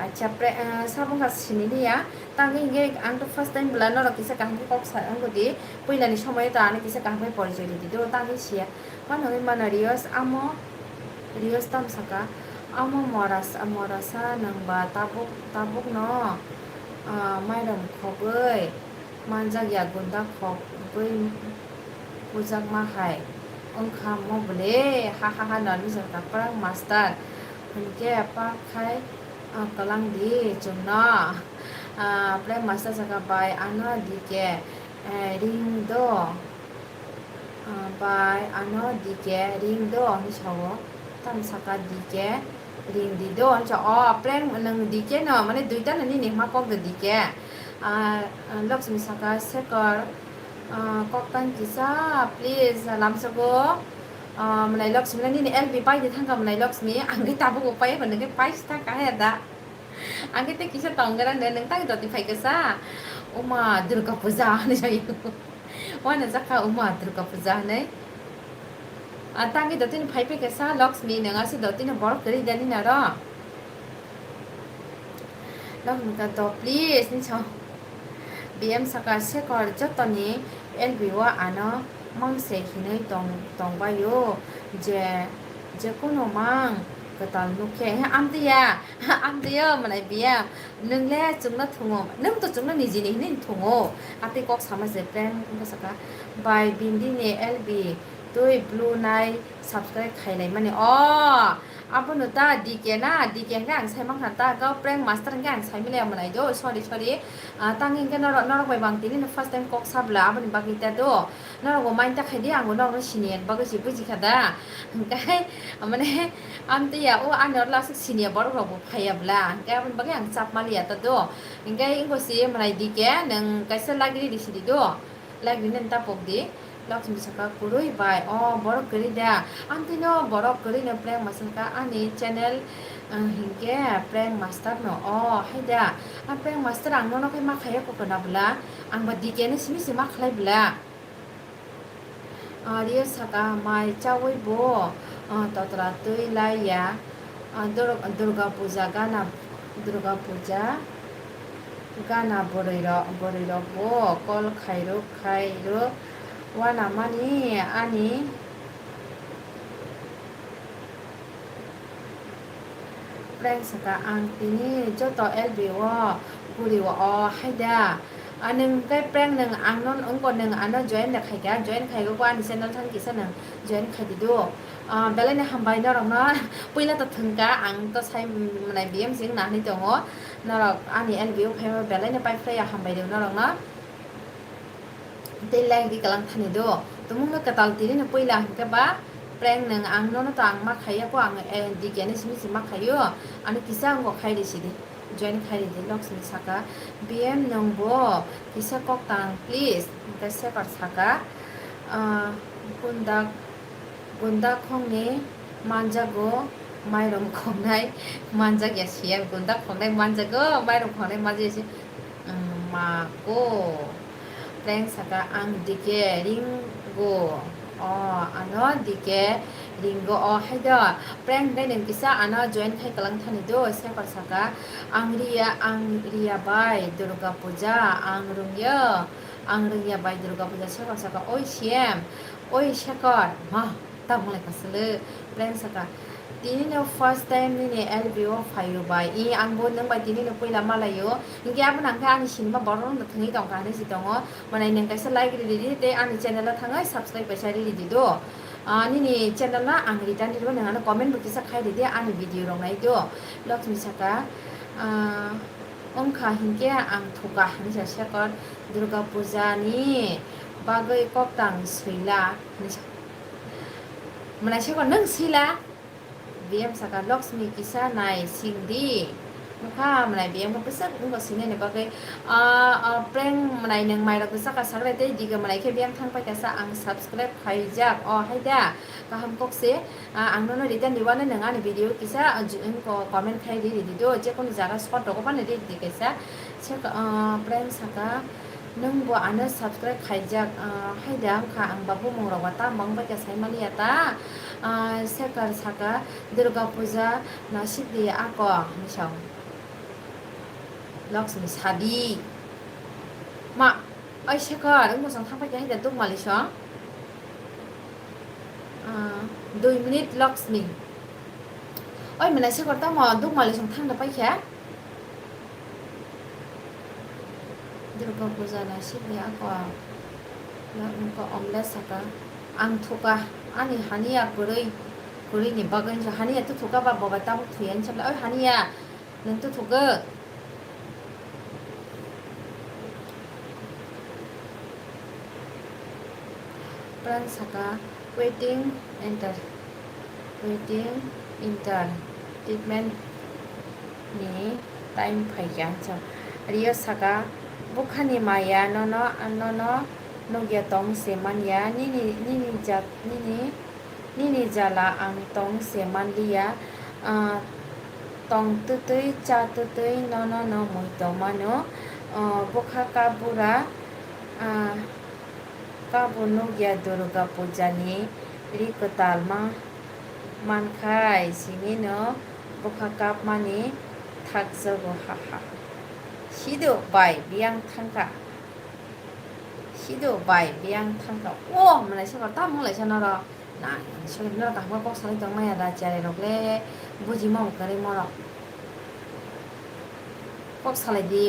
Acha, pre-, ah, sabungkha siniliya. Tangwi hwnkhe ang to first time bwla norok kisa kaham khe kok sa wngkha di. Puilani somoio to ano kisa kaham khe porichoi rwdi do, tangwi siya. Mano hwnwi mano Riyos amo, Riyos tamo saka, amo morasa, morasa nwng ba tabuk, tabukno, ah, mairum khogwi manjakya gunda khogwi pujakma hai wngkha mo bwle, ha ha ha, nani jota prank master hwnkhe pak khai, ah, kwlang di chwngno, ah, prank master saka bai ano D K, eh, ring do. Ah, bai ano D K ring do hwnwi sao. Tamo saka D K ring di do hwnwi sao. Oh, prank nwng D K no, mane duita no nini hwnma kok do D K. Ah, ah, Lakshmi saka, Shekhar, ah, kok tang kisa, please, lamsogo. Ah, mwnai Lakshmi no nini L B pai di thangkha mwnai Lakshmi, ang khe tabuk upai, hwnwi khe pai si thangkha he da. Ang khe tei kisa tong gra no, nwng tang doti phai kha sa? Uma Durga Puja hwnwi sayo. Uanajak kha Uma Durga Puja hwnwi. A tang khe doti ni phai phai kha sa, Lakshmi, nwng aswk doti no borok kwrwi da nini aro? Lakshmi ka do, please, ni sao. B M saka, Shekhar jotoni L B o ano mangse hinwi tong, tongbaio, je, je kono mang kwtal nukhe. He, amtwi ya, amtwi ya, mwnai B M. Nwng le chwngno thungo, nwng to chwngno nijini hinwi thungo. Atwi kok sama se prank wngkha saka. Bai bindini L B twi blue nai subscribe khailai mani. O, abono ta D K na, D K hwnkhe ang sai mankha ta, gao prank master hwnkhe ang sai maliya mwnai do, sorry, sorry. Ah, tang hwnkhe norok, norok bai bang tini no first time kok sabla, aboni bagwi ta do. Norok bo mind ta khai di, ang bo norok no sini yak bagwi se buji kha da. Hwnkhe, mane, amtwi ya, o ani oro aswk sini ya borok rok bo phai ya bla. Hwnkhe aboni bagwi ang chap maliya ta do. Hwnkhe ingo si mwnai D K, nwng kaisa like ri di sidi do. Like rinani ta pok di. Lakshmi saka, kwrwi bai, o borok kwrwi da. Amtwino borok kwrwino prank master ka ani channel, ah, hinkhe prank master no. O hai da. A prank master ang nono khe ma khaiya kokona bwla. Ang ba D K no simi se ma khlai bwla. Ah, Rio saka, mai chawi bo, ah, totra twi lai ya. Ah, Dur-, Durga Puja gana, Durga Puja gana bwrwi rok, bwrwi rok bo call khairok, khairok. Uanamani ani prank saka ang tini joto L B o guri o, o hai da. Ah, nwng khe prank nwng ang no wngkha, nwng ano join da khaikha, join khaikha ani channel thang kisa nwng join khai di do. Ah, belai ni hambai norok no, puila to thwngkha ang to sai mwnai B M sing nani tongo, norok ani L B o phaima belai ni pai phlai ya, hambai rw norok no. Tei like di kalang thani do. Tumung no kwtal tini no puila hwnkhe ba prank nwng ang nono to ang ma khaiya ko, ang, eh, D K ni simi se ma khaio. Ano kisa wngkha khai ri sidi. Join khai ri di, Lakshmi saka. B M nwng bo kisa kok tang please. Hwnkhe Shekhar saka, ah, Gundak Gunda khongni manjago, mairum khongnai manjakya siya. Gunda khongnai manjago, mairum khongnai manjakya siya. Wngma ko. Prank saka ang D K ringo. O, ano D K ringo. O, hai do. Prank hwnkhe nwng kisa ano join khai kalang thani do. Shekhar saka, ang riya, ang riya bai Durga Puja, ang rungya, ang rungya bai Durga Puja. Shekhar saka, oi siyam. Oi Shekhar, ma, Tabuk lai kasalo, prank saka. Tini no first time nini L B o phaio bai. I ang bo nwng bai tini no puila malaio. Hinkhe abo nang khe ani sinima borok no thwngwi tongkha hinwi si tongo. Manai nwng kaisa like ridi di tei ani channel o thangwi subscribe kaisa ridi di do. Ah, nini channel no ang return ridi nwng ano comment bo kisa khai ridi ani video rok nai do. Loksmi saka, ah, wngkha hinkhe ang thuka hinwi sa Shekhar Durga Puja ni bagwi koktang swila hinwi sa. Mwnai seko nwng sila? B M saka, "Loksmi kisa nai singdi." Nukha mwnai B M khe bwswk wngkha sinani bagwi, ah, ah, prank mwnai nwng mairok bwswk ka sakle tei diga mwnai khe B M thang paikha sa ang subscribe khaijak. O haida kaham kok se, ah, ang nono return rwano nwng ani video kisa, ah, ju-, wngkha comment khai riri di do, jekunu jaga short rogo phano riri di kaisa. Seka, ah, prank saka, Nwng bo ano subscribe khaijak, ah, hai da wngkha, ang ba bumung rok ba tamo wng bai kha sai mani ya ta, ah, Shekhar saka, "Durga Puja nasik di ako," hinwi sa o. Loksmi sadi. Ma, oi Shekhar, wng bosong thang pai kha hai da duk mali song. Ah, dui minute Loksmi. Oi mwnai Shekhar tamo duk mali song thang da pai kha. Durga Puja na sibni ako, na wngkha omle saka, ang thuka, ani haniya kwrwi, kwrwini bagwi wngkha, haniya tu thuka ba boba tabuk thuya wngkha, oi haniya, nwng tu thugo? Pran saka, waiting enter, waiting enter, treatment ni time phaikha. Rio saka, "Bukhani maya nono, nono nukya tong se manya, nini, nini jat, nini, nini jala ang tong se manliya, ah, tong twtwi, cha twtwi nono no mui tongmano." Ah, bukha kabura, ah, Kabo nukya Durga Puja ni ri kwtal ma-, mankhai, sinino bwkha kapmani thakjago, ha ha. Sido bai biyang thangkha. Sido bai biyang thangkha. O, mwnai sokor tamo wnglaisa norok. Na, sokor norok kaham kok salai tongmaya da, cherai rok le bujima bo kwrwi morok. Kok salai di.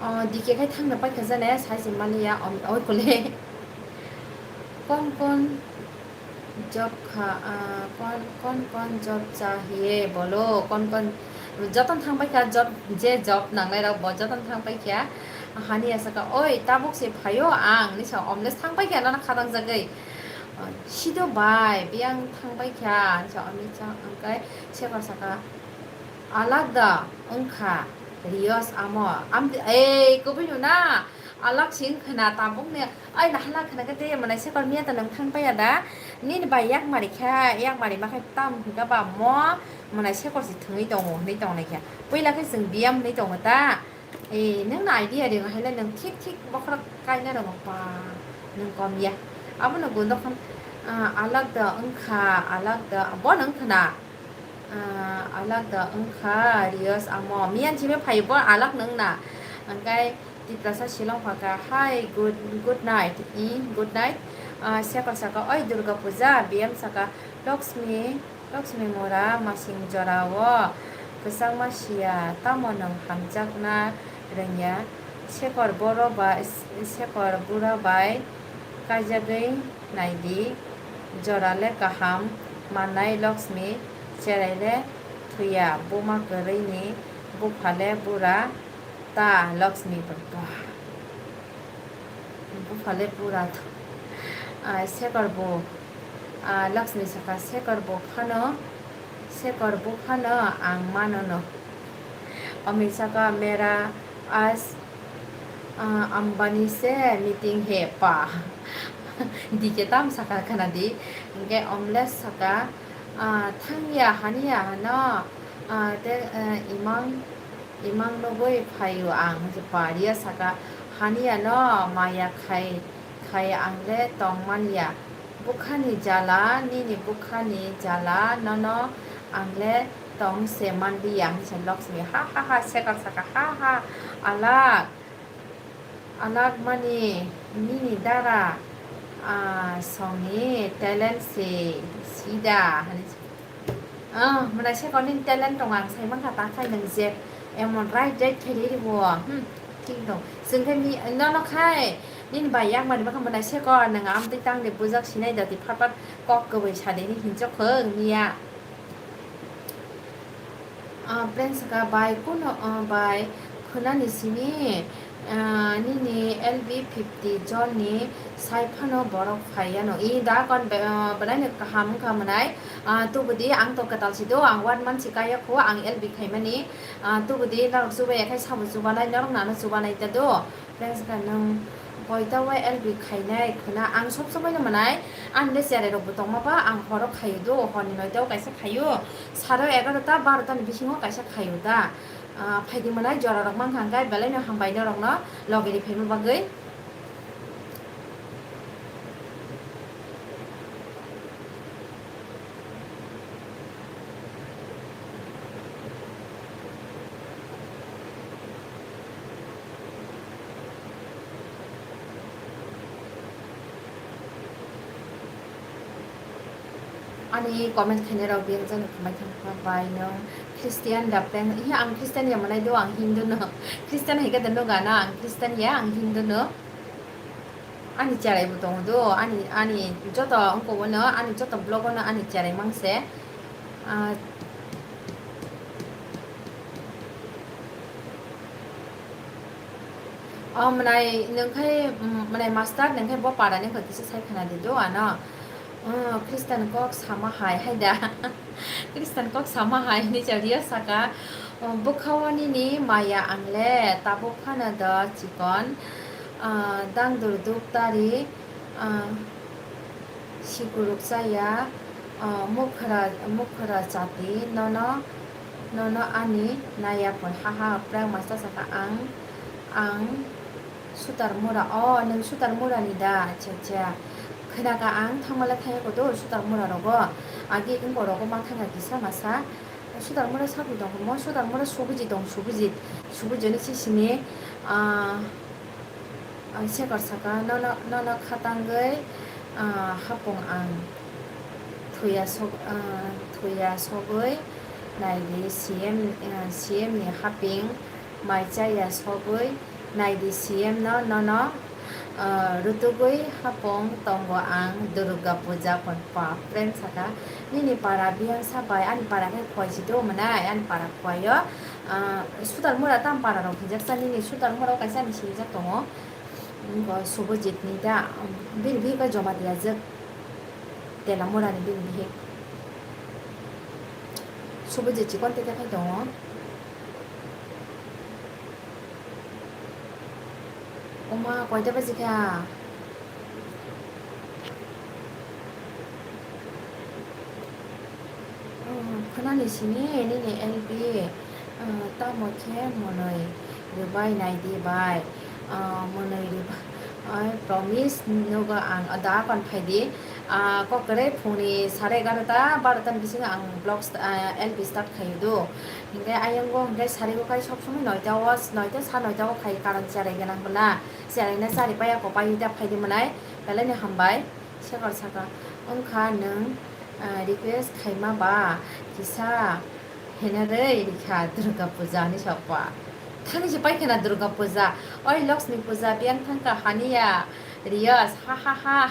O, D K khai thangna paikha jane, sai se maliya, om, oi kole. Kon kon job kha, ah, kon, kon kon job chahiye bolo, kon kon joton thang paikha, job, je job nangnai rok bo joton thang paikha. Hani asaka, "Oi, tabuk se phaio ang," ni sa, "Omles thang paikha, nono khadang jagwi." Sido bai, biyang thang paikha, ni sa, oni cha, angkai, Shekhar saka, "Alak da wngkha Riyos amo." Am, ei, kubui no na, alak sing khna tabuk ne, ai, nahla khna khe tei mwnai Shekhar miya ta nang thang paiya da, nini bai yak mari kha, yak mari ma khai tam hwnkha ba mo, mwnai Shekhar si thwngwi tongo, hwnwi tong lai kha. Puila khe chwng biyam hwnwi tongo ta. Ei, nwng na idea ring hai le nwng thik thik bokhorok kaina rwngok ba, nwng kom ya. Abono gundok khan, ah, alak da wngkha, alak da, bo nwng khna. Ah, alak da wngkha, Riyos amo. Miyan simi phai bo alak nwng na. Angkai Tiprasa Shillong phaka, "Hi, good, good night." I, good night. Ah, Shekhar saka, "Oi, Durga Puja." B M saka, "Loksmi, Loksmi mura masing jora o kwchangma siya, tamo nwng hamjakna rwngya?" Shekhar boro ba, Shekhar bura bai kaijagwi naidi, jora le kaham mannai Loksmi, cherai le thuya, buma kwrwi ni bupha le bura ta Loksmi ba. Bupha le bura tho-, ah, Shekhar bo, ah, Laksmi saka, "Shekhar bo phano, Shekhar bo phano ang mano no." Omni saka, "Mera aaj, ah, Ambani se meeting hai pa." D K tam saka khana di, hingke Omlesh saka, ah, "Thangya haniya hano, ah, te, ah, imang, imang nugui phaio ang," hingke Paria saka, "Haniya no maya khai, khai ang le tong manya. Bukhani jala, nini bukhani jala, nono ang le tong se manliya," hingke Laksmi, ha, ha, ha, Shekhar saka, "Ha, ha, alak." Alak mani nini dara, ah, songni talent se sida, hani. Ah, mwnai se kok nini talent tongo, ang sai mankha, ta khai nwng je emon right right khe riri bo. Hmm, thik dong. Chwng khe mi, nono khai, nini bai yak mani bakha mwnai se kok nwng amtwi tang de bujak sinai dati phat phat kok kwbwi sa de ni hinjok khwng miya. Ah, prank saka bai kuno, ah, bai khwnani simi, ah, nini L B fifty jon ni sai phano borok phai yano. I da kon be-, ah, belai no kaham wngkha mwnai. Ah, tubudi ang to kwtal si do, ang one month si kaya kho, ang L B khaimani. Ah, tubudi norok chubai ya khai sabo chubanai, norok nano chubanai ta do. Friends kha nwng koita o L B khainai khwna, ang sob somoi no mwnai, ani le cherai rok bo tongma ba, ang horo khaio do, hor ni noita o kaisa khaio, saro egaroh ta baro ta ni bisingo kaisa khaio da. Ah, phaidi mwnai jora rok mankha hwnkhe belai no hambai norok no logi ri phaima bagwi. Ani comment khainai rok biyang jani khambai thangkha bai nwng Christian da prank, iya ang Christian ya mwnai do, ang Hindu no. Christian hai khe da nuga na, ang Christian ya, ang Hindu no. Ani cherai bo tongo do, ani, ani joto wngkok o no, ani joto vlog o no ani cherai mang se. Ah, o mwnai nwng khai, mm, mwnai master nwng khai bo para ni wngkha kisa sai khwna di do ano. Oh, Christian kok sama hai hai da. Christian kok sama hai hinwi chaliya saka. Oh, bwkha o nini maya ang le tabuk phano do chikon. Ah, dangdur duk tari, ah, sikuruk chaya, ah, mukhra, mukhra chati, nono, nono ani naya pon, haha, prank master saka ang, ang sutar mura, oh, nwng sutar mura ni da, acha, acha, khwnaka ang thangmale thangya kotor sutar mura rogo, agi wngkok rogo ma thangkha kisa masa, sutar mura sakni tong mo, sutar mura subuji tong, subuji, subuji ni sisini, ah, Ang sekar saka, nono, nono khatangwi, ah, hapung ang thuya sok-, ah, thuya sogwi naidi C M, ah, C M ni haping mai chaya sogwi naidi C M no, nono, ah, rutugwi hapung tongo ang Durga puja pon pa. Friend saka, nini para biyang sa bai ani para khe khwai si do mwnai, ani para khwai o, ah, sutar mura tam para rok hinjak sa, nini sutar mura o kaisa ani sinijak tongo. Bo Subhajit ni da, bini bihik bai Jamatia jwk, Telamura ni bini bihik. Subhajit chikon tete khai tongo. Oma, koita baji kha? Oh, khwnani simi nini L P, ah, tamo khe mwnwi rwbai naidi bai, ah, mwnwi rwbai, ah, promise nugo ang, ah, da kon phaidi, ah, kok kwrwi phungni sare egarota barota ni bisingo ang vlog st-, ah, L P start khaio do, hinkhe ayang go hinkhe sari go kai sob somoi noita o, noita sa noita o khai karon cherai gwnang bwla, cherai na chari paya kopai da phaidi mwnai, belai no hambai. Sekar saka, wngkha nwng, ah, request khaima ba kisa hena rwi rikha Durga puja hinwi sokpa. Thani se paikha na Durga puja, oi Lakshmi puja biyang thangkha haniya Riyas, ha ha ha.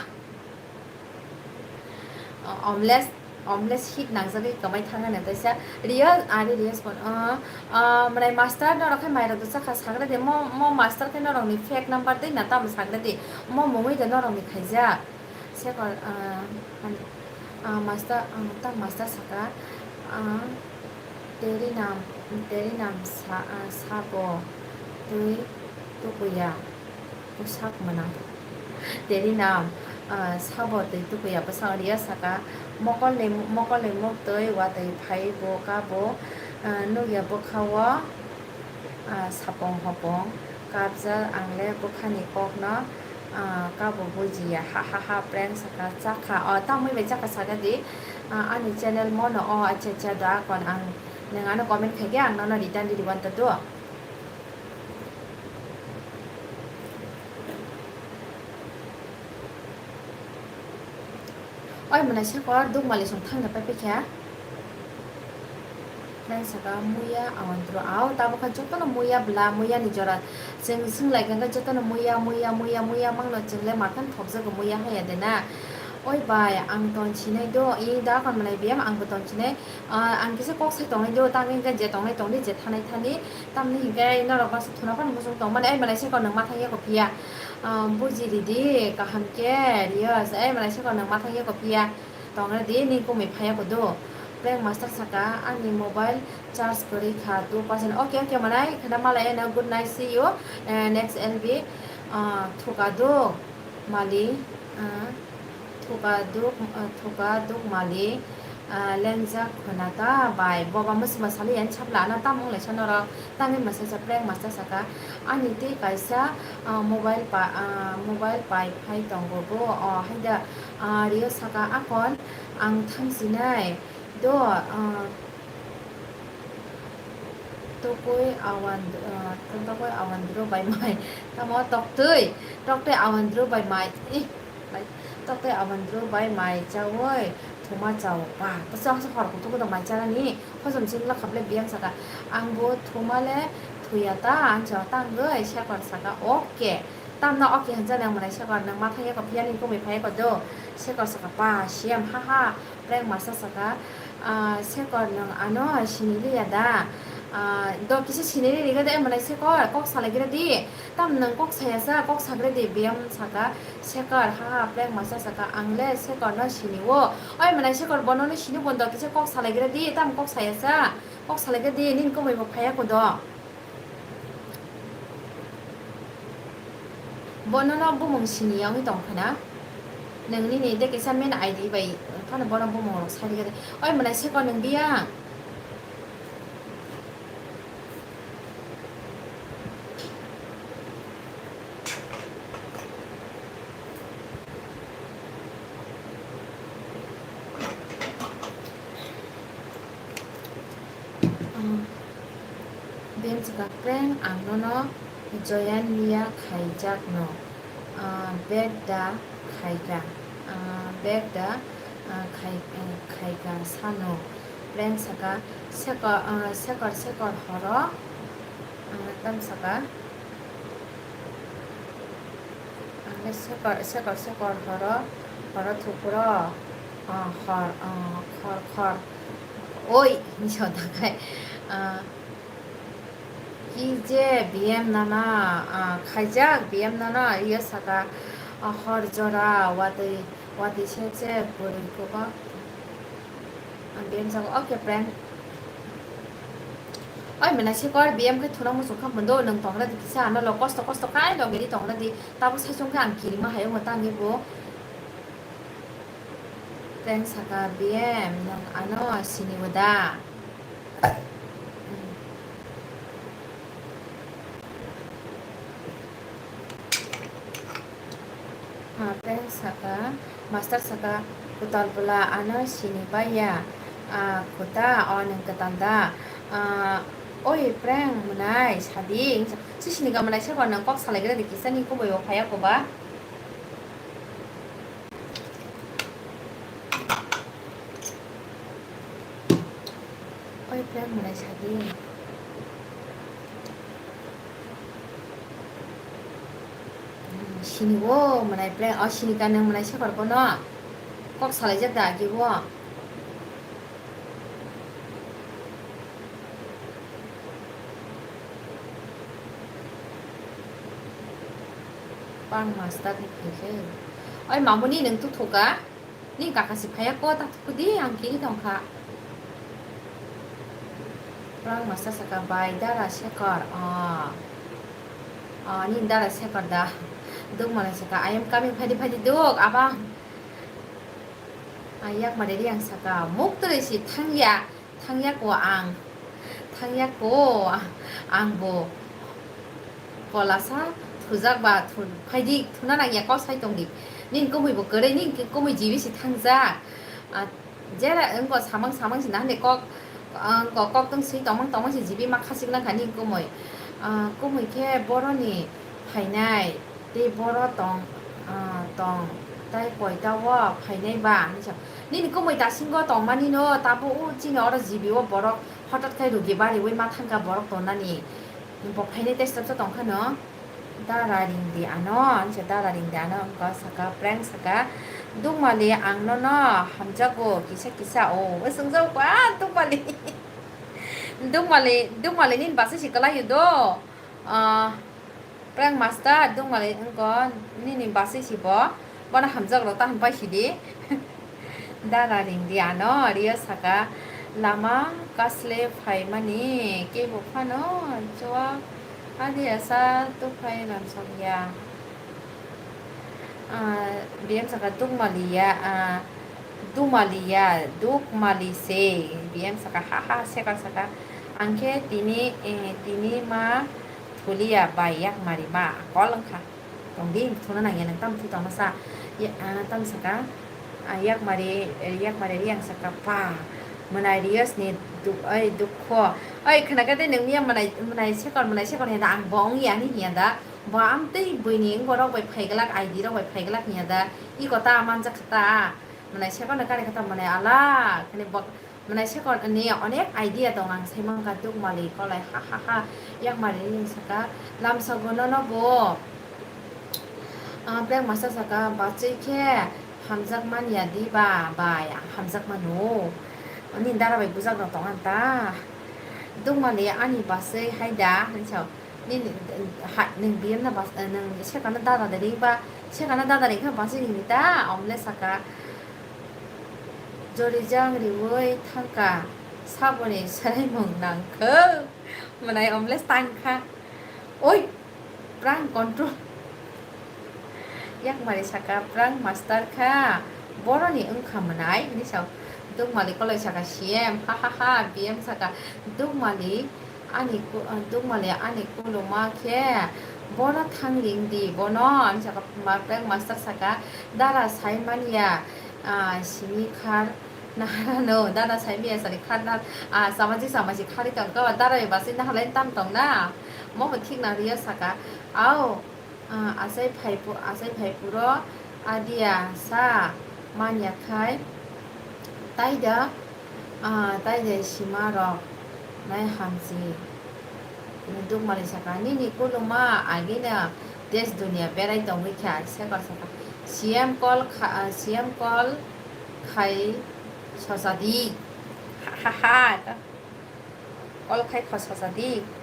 O, omles, omles hit nangjagwi kwmai thangkha na taisa Riyas, ari Riyas pon, o, o, mwnai master norok khe mairok do chakha sagra de, mo, mo master khe norokni fake number de na tamo sagra de, mo mungwi de norokni khaijak. Sekar, ah, han-, ah, master, ah, ta master saka, ah, teri nam, teri nam sa, ah, sabo twi tukuya bwsak mwnang. Teri nam, ah, sabo twi tukuya bwsak riya saka, mokol ni, mokol ni muk twi watwi phai bo kabo, ah, nukya bwkha o. Ah, sapong hopong kapjak, ang le bwkhani kokno, ah, kabo bujiya, ha ha ha, prank saka, chakha, o, tamoni bai chakha saka di, ah, ani channel mono, o, acha acha da kon ang, nwng ano comment khaikhe ang nono return riri wanta do. Oi mwnai Sekor, dukmali song thangna pai paikha. Nang saka muya awandro. Ao, tabuk kha jotono muya bla, muya ni jora. Chwng swng lai kha jotono muya, muya, muya, muya mangno chwng le makan thokjago muya haya de na. Oi bai, ang ton sinai do, i da kon mwnai biyam ang bo ton sinai. Ah, ang kisa kok sai tongnai do, tang hingke je tongnai tongdi, je thanai thani. Tamni hingke norok basa thuna phano muchung tongmani, ai mwnai Sekor nwng ma thang yako phiya. Ah, buji ridi, kaham khe, Riyas, ai mwnai Sekor nwng ma thang yako phiya. Tongra di, ni kumui phaya ko do. Prank master saka, ani mobile charge kwrwi kha, two percent. Okay, okay, mwnai, khana malai no, good night, see you, eh, next L B. Ah, thuka do, mali, ah, thuka duk, ah, thuka duk mali, ah, lengjak khuna ta bai. Boba musi masali yan chapla na tamung lai sa norok. Tangwi masa sa prank master saka, ani tei kaisa, ah, mobile pa, ah, mobile pai phai tongo bo, oh, haida, ah, Rio saka, akon ang thangsinai do, ah, tokoi awan, ah, tokoi awandro bai mai, tamo toktoi, toktoi awandro bai mai, ih, bai, toktoi awandro bai mai chawi thuma chao pa, to chang sa hor kutu kutu mai chana ni. Hojom chwngla khaple biyang saka, "Ang bo thuma le thuya ta," ang chao tangwi Sekor saka, "Okay." Tamno okay hwnjani ang mwnai Sekor, nwng ma thang yako phiya ni kumui phai yako do. Sekor saka, "Pa, siyam, ha ha." Prank master saka, "Ah, Sekor nwng ano sini liya da? Ah, do kisa sini ri riga de mwnai Sekor, kok salai gira di." Tam nwng kok saya sa, kok sagre di, biyam saka, Sekar, ha ha, prank master saka, ang le Sekar no sini o. Oi, mwnai Sekar, bono no sini bondo, kisa kok salai gira di, tam kok saya sa, kok salai gira di, nini kumui bo phaya ko do. Bono no bumung sini ya wngwi tong khana. Nwng nini de kisa main I D bai, phano bono bumung rok sai gira di. Oi, mwnai Sekar nwng biyang. Bemswka prank ang nono join miya khaijakno, ah, bag da khaika, ah, bag da, ah, khai-, ah, khaika sano. Prank saka, Sekar, ah, Sekar, Sekar horo, ah, tam saka. Ang le Sekar, Sekar, Sekar horo, horo thukuro, ah, hor, ah, khor, khor. Oi, hinwi sa da khai. Ah, Ki je B M nana, ah, khaijak B M nana, iya saka, ah, hor jora, watwi, watwi sek sek, bwrwi kubak. Ah, B M jago, okay, friend. Oi, mwnai Sekar, B M khe thuna muchung kha mundo, nwng tongra di kisa, ano lo kosto, kosto kai lo giri tongra di, tabo saichung khe ang kirima hayo mwtang ibo. Friend saka, B M, nwng ano sini wada. Ah, friend saka, master saka, kutal bwla ano sini baiya. Ah, kuta, o nwng kwtal da. Ah, oi, prank mwnai, sadi. Si sini ka mwnai, sabo nwng kok salai gira di kisa ni kubui o phaya kuba. Oi, friend mwnai sadi. Sini o mwnai friend, o sini ka nwng mwnai Sekar bono. Kok salai jak da agi o. Prank master ni khe. Oi, mamuni nwng tu thuka? Ni kaka si phaya ko ta thuku di, ang kiri tong kha. Prank master saka bai dara Sekar. Oh. Oh, ni dara Sekar da. Duk mane saka, I am coming, phadi phadi duk, abang. Ah, yak mare ri ang saka, muk tore si thangya. Thangya ko ang, thangya ko ang bo kolasa thujak ba thu-, phaidi thuna nangya kok sai tongdi. Nini kumui bo kwrwi, nini kumui jibi si thangjak. Ah, jera wngko samang samang si nahani kok, ang kok, kok tong si tongmang tongmang si jibi ma khasik nangkha nini kumui. Ah, kumui khe boroni phainai tei boro tong, ah, tong. Tai koita o phainai ba, hinwi sa. Nini kumui dasingo tongmani no, tabo o chini oro G B o borok hotot khai rugi bariwi ma thangkha borok tongnani. Bo phainai tei stop tongkha no. Dara ringdi ano, hinwi sa dara ringdi ano, wngkha saka, prank saka. Dukmali ang nono hamjago kisa kisa o, o swngjak ba Dukmali. Dukmali, Dukmali nini basa si kwlai do. Ah, Prank master, Dukmali wngkha nini basi si bo. Bono hamjak rok ta hampai sidi. Dara ringdi ano, Rio saka, lama kasle phaimani, kebo phano chuak, adi asa tuphai ramsok ya. Ah, B M saka, Dukmali ya, ah, Dukmali ya, Dukmali se, B M saka, ha ha, Sekar saka, ang khe tini, eh, tini ma Thulia bai yakmari ma kol wngkha. Tongdi, thuna nangya nang tamo thwi tongma sa. Ya, ah, tamo saka. Ah, yakmari, eh, yakmari riyang saka pa. Mwnai Rios ni duk, oi dukho. Oi khwnaka de nang miya mwnai, mwnai Sekar, mwnai Sekar hiya da ang bo wngya ni hiya da. Bo amtwi buini borok bai phaiglak, I D rok bai phaiglak hiya da. Iko ta manjak kha ta. Mwnai Sekar no kani kha ta mwnai ala. Kani bo Mwnai Sekar ni onek idea tong, ang sai mankha Dukmali kolai ha ha ha. Yakmari ni saka, lamsogo nono bo. Ah, prank master saka, bachwi khe hamjak manya di ba bai, ang hamjak mano. Nini dara bai bujak rok tong ang ta. Dukmali ani bachwi hai da, hinwi sa. Nini, ha, nwng B M no bas, nwng Sekar no dada de ri ba, Sekar no dada ri kha bachwi ni ta, omle saka. Jorijang riwi thangkha, saboni swraimung nangkhe, mwnai omles tangkha. Oi, prank control. Yakmari saka, prank master kha, boroni wngkha mwnai, hinwi sa. Dukmali koloi saka, C M, ha ha ha, B M saka, Dukmali, ani ku-, ah, Dukmali ani kuluma khe bono thang ring di bono, hinwi saka, ma-, prank master saka, dara sai manya, ah, simi khar naharano, dara sai manya sari khar na, ah, samajik samajik khari tong khe, dara bai bachwi naharlai tam tong na, mo bo thik na rwya saka, ao. Ah, achai phaipu-, achai phaipuro adia sa manya khai, taida, ah, taida sima rok nai hamchi. Dukmali saka, nini kuluma agina des dunia berai tongwi kha, Sekar saka. C M call kha, ah, C M call khai sosa di. Ha ha ha. Kol khai khosajadi.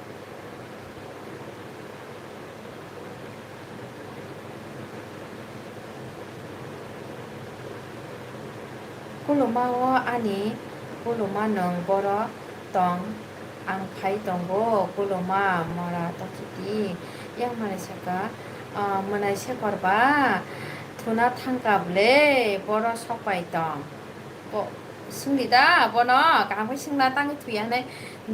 Kuluma o ani kuluma nwng boro tong, ang phai tongo kuluma mora tongthiti. Yang mwnai saka, ah, mwnai sekor ba thuna thangka ble boro sokpai tong. Bo, swngdi da, bono kaham khe swngna tangwi thwiya hinwi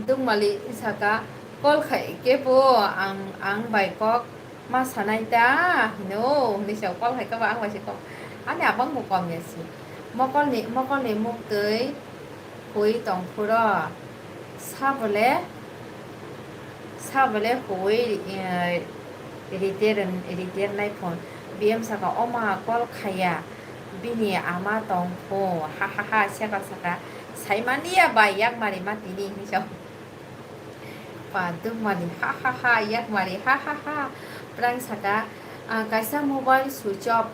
Dukmali saka, "Call khai khe bo ang, ang bai kok ma sanai da," hino, hinwi sa, "Call khai khe bo ang bai se kok." Ani abang bo kom ya si. Mokolni, mokolni muktwi hui tong phuro. Sabole, sabole hui, eh, riter, riter nai phone. B M saka, "Oma call khaya." Bini ama tong pho, ha ha ha, seka saka, "Saimania bai yakmari ma tini," hinwi sa. Pa Dukmali, ha ha ha, yakmari, ha ha ha. Prank saka, ah, kaisa mobile switch off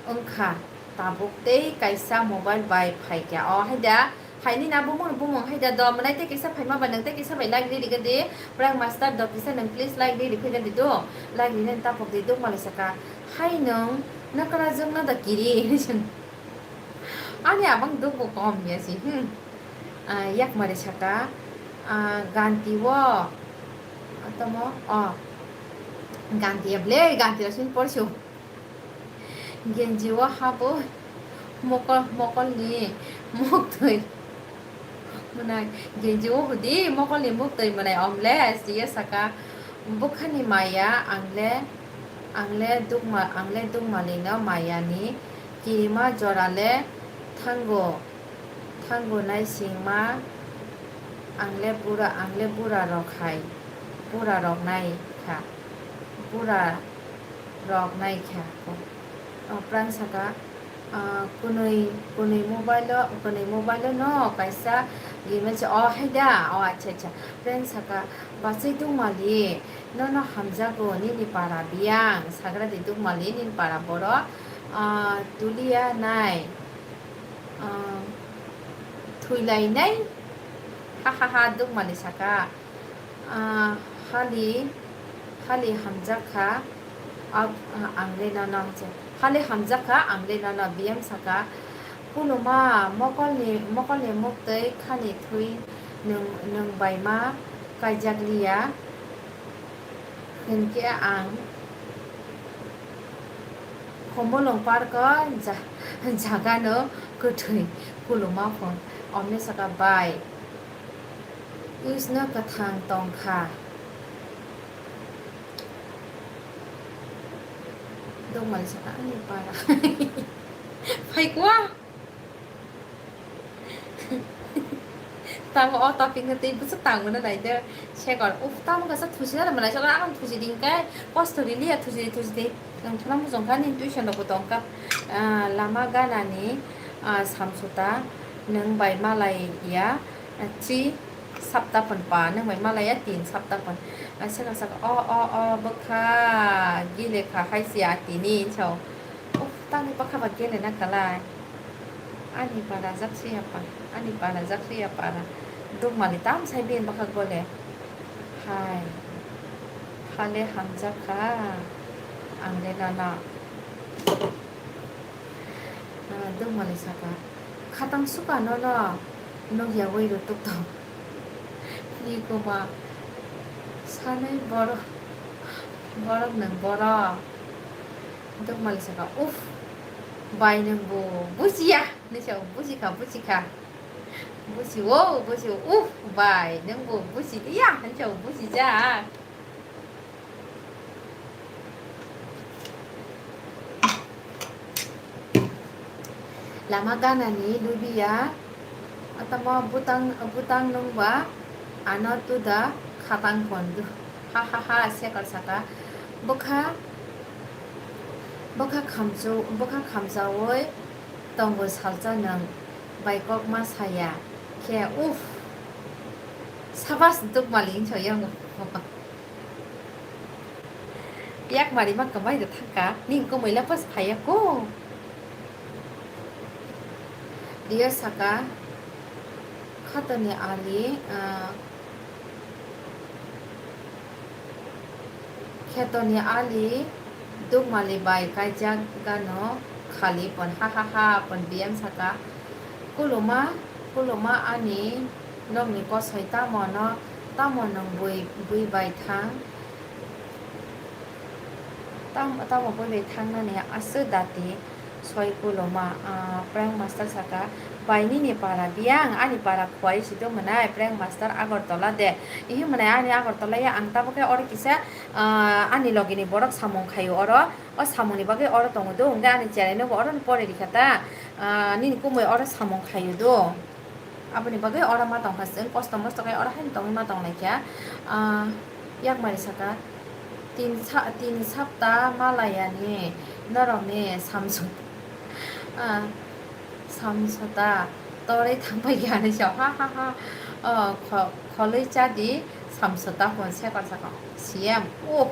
wngkha, tabuk tei kaisa mobile bai phaikha. O haida, Phaini na bumung bumung hai da do mwnai tei kisa phaima ba nwng tei kisa bai like ri rikha di. Prank master do kisa nwng please like ri rikha di do. Like ri nani tapok di Dukmali saka. Hai nwng nakara jwng na da kiri. Ani abang duk bo kom ya si. Hmm. Ah, yakmari saka. Ah, ganti wo. Atomo. Oh. Ganti ya ble, ganti ra sin porsu. Genji o habo mokol, mokolni muktwi mwnai. Genji o hudi mokolni muktwi mwnai omle siya saka bukhani maya angle, angle dukma, angle dukmalino mayani kirima jorale thango. Thango naisingma angle bura, angle bura rok hai, bura rok nai kha, bura rok nai kha. O pran saka, Ah, kunui, kunui mobile o, kunui mobile o no kaisa email se, oh, hai da, oh, acha, acha. Friend saka, bachai Dukmali, nono hamjago, nini para biyang, sagra di Dukmali, nini para borok, ah, tuliya nai, ah, thuilai nai, ha, ha, ha, Dukmali saka. Ah, hali, hali hamjak kha, ab-, ah, ang le nono, hali hamjak kha, ang le nono, biyang saka, "Kuluma, mokolni, mokolni muktwi khani thwi nwng, nwng bai ma kaijak liya, hinkhe ang Khumulwng park o ja-, jagano kwthwi kuluma phun." Omni saka, "Bai." Usno kwthang tong kha. Dongmani saka ani para. Phaikwa. Tamo o topic no tei bwswk tangmano naide. Sekor, uf, tamo kaisa thusi na mwnai, sekor ang thusi ding kai, kosto rili ya thusi, thusi de. Ang thuna mujung kha ni tuition rok bo tong kha. Ah, lama gana ni, ah, samsota nwng bai malai ya. Three sapta pon pa, nwng bai malaya tin sapta pon. Aswk aswk, o, o, o, bwkha gile kha hai se a tini hinwi sao. Uf, tamni bwkha ba gele na kalai. Ani para jak se ya pa, ani para jak se ya para. Dukmali tam sai bin bwkha gole. Hai. Hale hamjak kha. Ang le nono. Ah, Dukmali saka, "Khatang suka nono nukya wi rutuk tong." Nikuma sanai borok, borok nwng borok. Dukmali saka, "Uf, bai nwng bo bujiya," hinwi sao, "Bujikha, bujikha." Buji o, buji o, "Uf, bai nwng bo buji liya," hinwi sao, "Bujijak." Lama ganani lubiya, atamo butang, butang nungba, ano tuda khatang pondu. Ha ha ha, sekar saka. Bwkha, bwkha khamchu, bwkha khamchaui tongo salsa nwng, baikokma saya khe, uf. Sabas, Dukmali hinwi saui ango. Yak mari ma kwmai rw thangkha, nini kwmwi le pas phaiya ko. Rio saka, khatoni ali, ah, khetoni ali, Dukmali bai kaijak gano khali pon, ha ha ha pon, biyang saka, "Kuluma, kuluma ani nokni kosoi, tamo no, tamo nwng bui, bui bai thang?" Tam-, tamo bui bai thangnani aswk dati soi kuluma, ah, Prank Master saka, "Bai nini para biyang, ani para Khowai si tongmwnai Prank Master Agartala de." Ihi mwnai ani Agartala ya, ang tabuk khe oro kisa, ah, ani logini borok samung khaio oro, o samungni bagwi oro tongo do, hwnkhe ani cherai nogo oro pore rikha ta, ah, nini kumui oro samung khaio do. Aboni bagwi oro ma tongkha chwng, kosto mosto khe oro haino tongwi ma tonglaikha. Ah, yakmari saka, "Tin sa-, tin sapta malayani norokni samsung, ah, samsota torwi thangpaikha," hinwi sa, ha, ha, ha. Oh, kho-, kholwi chadi samsota hwn sekar saka, C M, oh.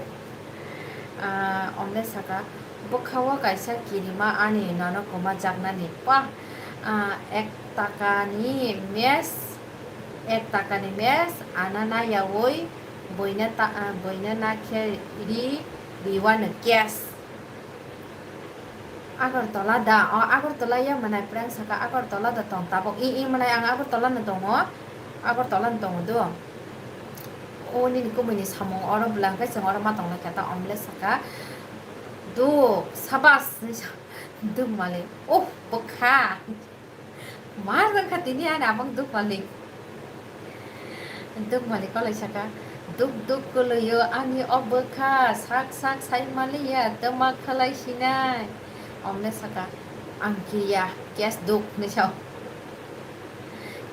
Ah, omle saka, "Bwkhao kaisa kirima ani nono kwma jaknani." Pa, ah, ek takani mes, ek takani mes, ana na yaui, boina ta, ah, boina na khe ri, riwano cash. Agartala da, o Agartala ya mwnai Prank saka, Agartala da tong tabuk. I, i mwnai ang Agartala no tongo, Agartala no tongo do. O nini kumui ni samung oro bwla hwnkhe chwng oro ma tonglaikha ta, omle saka, "Duk, sabas," hinwi sa, Dukmali, "Oh, bwkha." Ma wngkha tini ani abang Dukmali. Dukmali kolai saka, "Duk duk kwlwio ani o bwkha, sak sak sai maliya, twma khwlai sinai." Omle saka, "Ang kiya, cash duk," hinwi sa.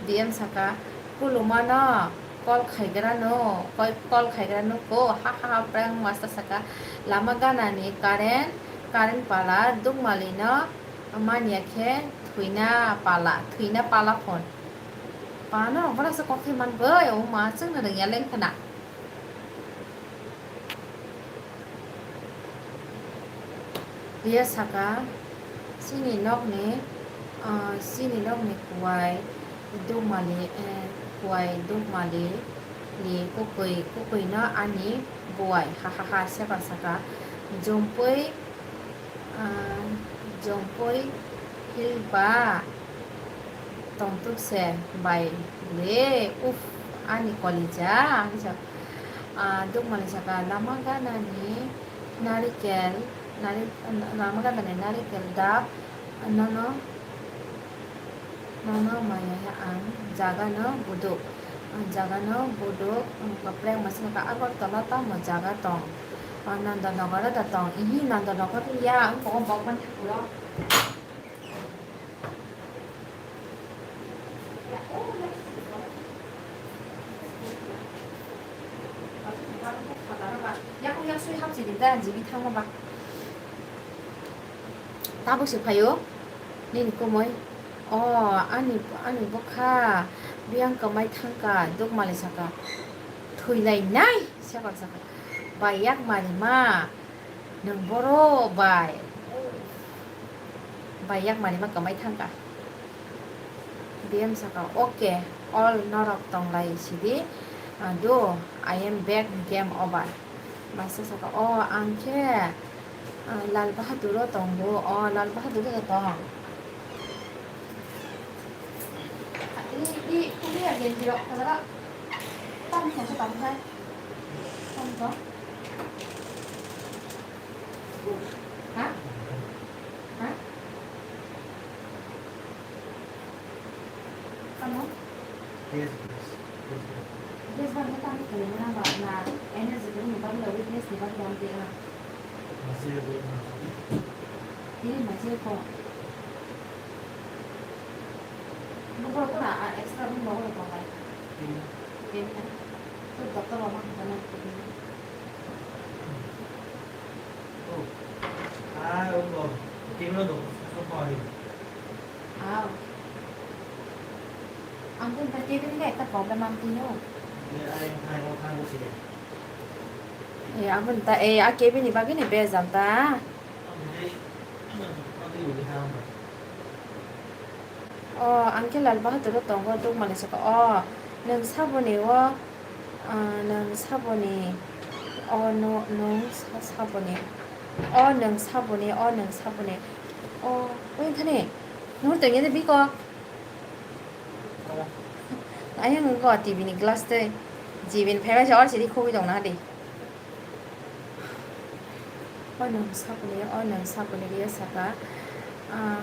D M saka, "Kulumano call khaigrano, koi call khaigrano ko, ha ha ha." Prank Master saka, "Lama ganani current, current pala Dukmalino Manya khe thwina pala, thwina pala phone. Pano rok bwrasa kok khe man bai, o ma chwngno rwngya lengkhana. Ria saka, chini nokni, ah, chini nokni kuwai dukmali, eh, kuwai dukmali ni kwkwi, kwkwino ani buwai, ha ha ha, Sekar saka. Jompui, ah, jompui hilba tongthok se bai le, uff, ani kolija, ang sa, ah, dukmani saka lama ganani narikel, nari-, lama ganani narikel dap, nono, nono maya he ang jaga no buduk, ang jaga no buduk, ang kaprek masing ka Agartala tamo jaga tong, ah, Nandanagar da tong, ihi Nandanagar ya, ang ko bokman thakuro. Tabuk se phaio nini komoi. O, ani, ani bwkha biyang kwmai thangkha, dukmali saka. Thwilainai, Sekar saka. Bai yak mari ma. Nwng boro bai, bai yak mari ma kwmai thangkha. B M saka, "Okay, all norok tonglai sidi, ah, do, I am back, game over." Master saka, "O, ang khe, ah, Lal Bahadur o tongo, o, Lal Bahadur o tong." I, i, kuliah genji rok, kadara, tam khe, tam khe. Tamo to? Ha? Ha? Tamo? Yes, yes, yes, yes. Yes, bang, tamo khe na ba, na energy ni bang, weakness ni bang, bang de, ah. Masih ada, ah. Ini masih kok. Bukan, bukan, ah, extra room bawa kok, kan? Ini. Ini, kan? Tuh, dokter mama kata nak. Oh. Ah, oh, oh. Ini lo dong. Apa ini? Ah. Ang pun tak kira ni, tak problem ang punya. Ini, ah, yang, ah, yang, ah, yang, sini. Eh, ang pun tak, eh, ah, kebini bagini bejam ta. O, ang khe Lal Bahadur o tongo, dukmani saka. O, nwng saboni o, ah, nwng saboni. O, no, nwng sa-, saboni. O, nwng saboni, o, nwng saboni. O, wngthani. Nwng tongya de biko. Ayang wngkha T V ni glass tei. Jibin phaibai sa or sidi khogwi tongna di. O nwng sapni, o nwng sapni ria saka, ah,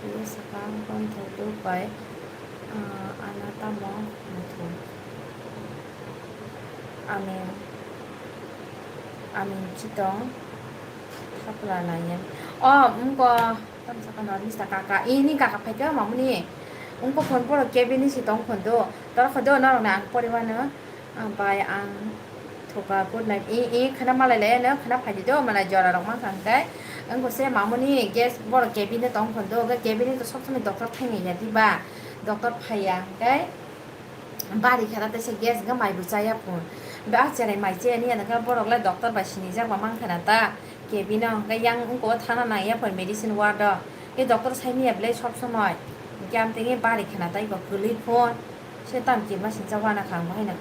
ria saka, bontho duk bai, ah, ano tamo muthung. Amin, amin chitong thapla naiya. O, wngkha. Tamo sakha norok mista kaka. Ini kaka phaikhe mamuni. Wngkha phone borok kebini si tong phone do. Tora kho do norok na ang poriwano. Ah, bai ang thuka good night. I, i khana malai lai no khana phaidi do malai jora rok mankha hwnkhe. Wngkha se mamuni gas borok kebini tong phone do. Kebini to sob somoi doctor thainai ya diba. Doctor phaiya hwnkhe. Bari khana tei se gas hwnkhe mai bo chaya phun. Ba cherai mai chaya ni ano khe borok le doctor bai sinijak ba mankha na ta. Kebino hwnkhe yang wngko thana nang ya phai medicine ward o. Khe doctor sai manya belai sob somoi. Hwnkhe amtwini bari khana tei bo kwlwi phun. Se tam kebma sinijak wana kha ang bo haino.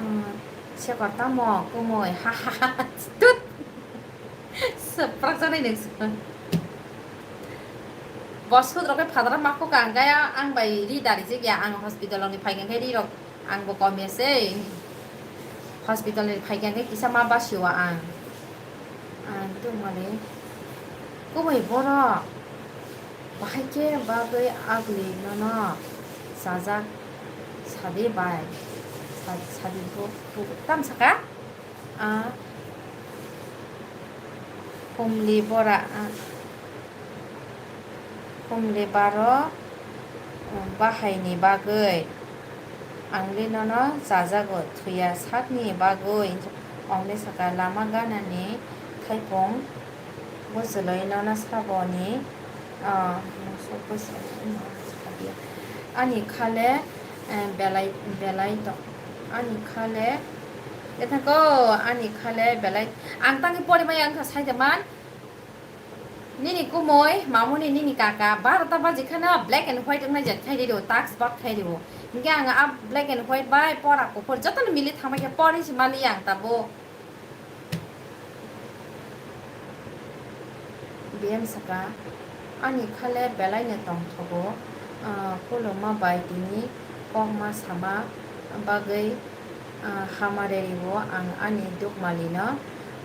Umm, se kor tamo kumui ha ha ha tut. Swprak janai nwng swprak. Bo sut rok khe phadra ma kho ka hwnkhe ang bai ri dari jek ya ang hospital ni phai khe ri rok ang bo kom ya se. Hospital ni phai khe kisa ma basi o ang. Ang tong mani. Kubui borok. Bahai khe bagwi agli nono sajak sadi bai. Sa-, sadi bo, bo, tam saka? Ah, humli bora, ah, humli baro, um, bahaini bagwi. Angli nono chajago, thuya sakni bagwi. Ongni saka lama ganani thaipung. Bujulwi nono sabo ni, ah, musuk bujulwi no sadia. Ani khale, eh, belai, belai tong. Ani khale, ethako, ani khale belai. Ang tangwi porimaya wngkha saida man. Nini kumui, mamuni nini kaka, barota baji khana black and white wngnai jet khai rio, tax bak khai rio. Hinkhe ang a black and white bai pora kuphur jotono mili thangbai khe pori si mali ang tabuk. B M saka, ani khale belai no tongthogo, ah, koloma bai tini kokma sama bagwi, ah, hamari rio ang ani dukmali no,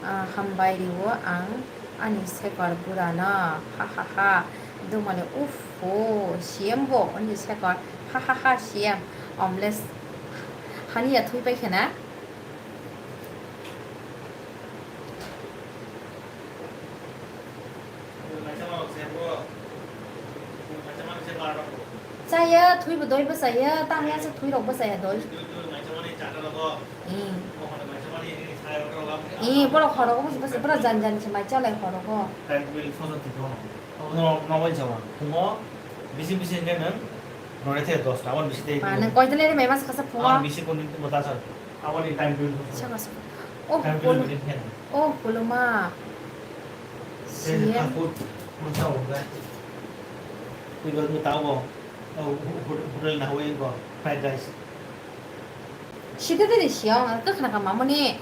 ah, hambai rio ang ani sekor bura no, ha ha ha, dukmali uffo, C M bo ani sekor, ha ha ha, C M, omles, hani ya thui pai khena. Chaya, thwi bo doi bo chaya, tang ya se thwi rok bo chaya doi. Hmm. Eh, borok khorok bo se, borok jan jan se mai chalai khorok bo. Time table photo tiko. Obo no, no bai jawa. Phungo bisi bisi hingke nang nore the dosta, aboni bisi tei. Ba, nang koi tele mai mas kasa phungo. Aboni bisi koni mo ta sa. Aboni time table. Sama sa. Oh, time table kolo-, meeting khe. Oh, koloma. Tei siye. Fast food, food sa bo ga. Tui ba mo ta bo. Oh, ho-, ho-, hotel na hoi ko, fried rice. Sida de siya, ang khe khna kha mamoni.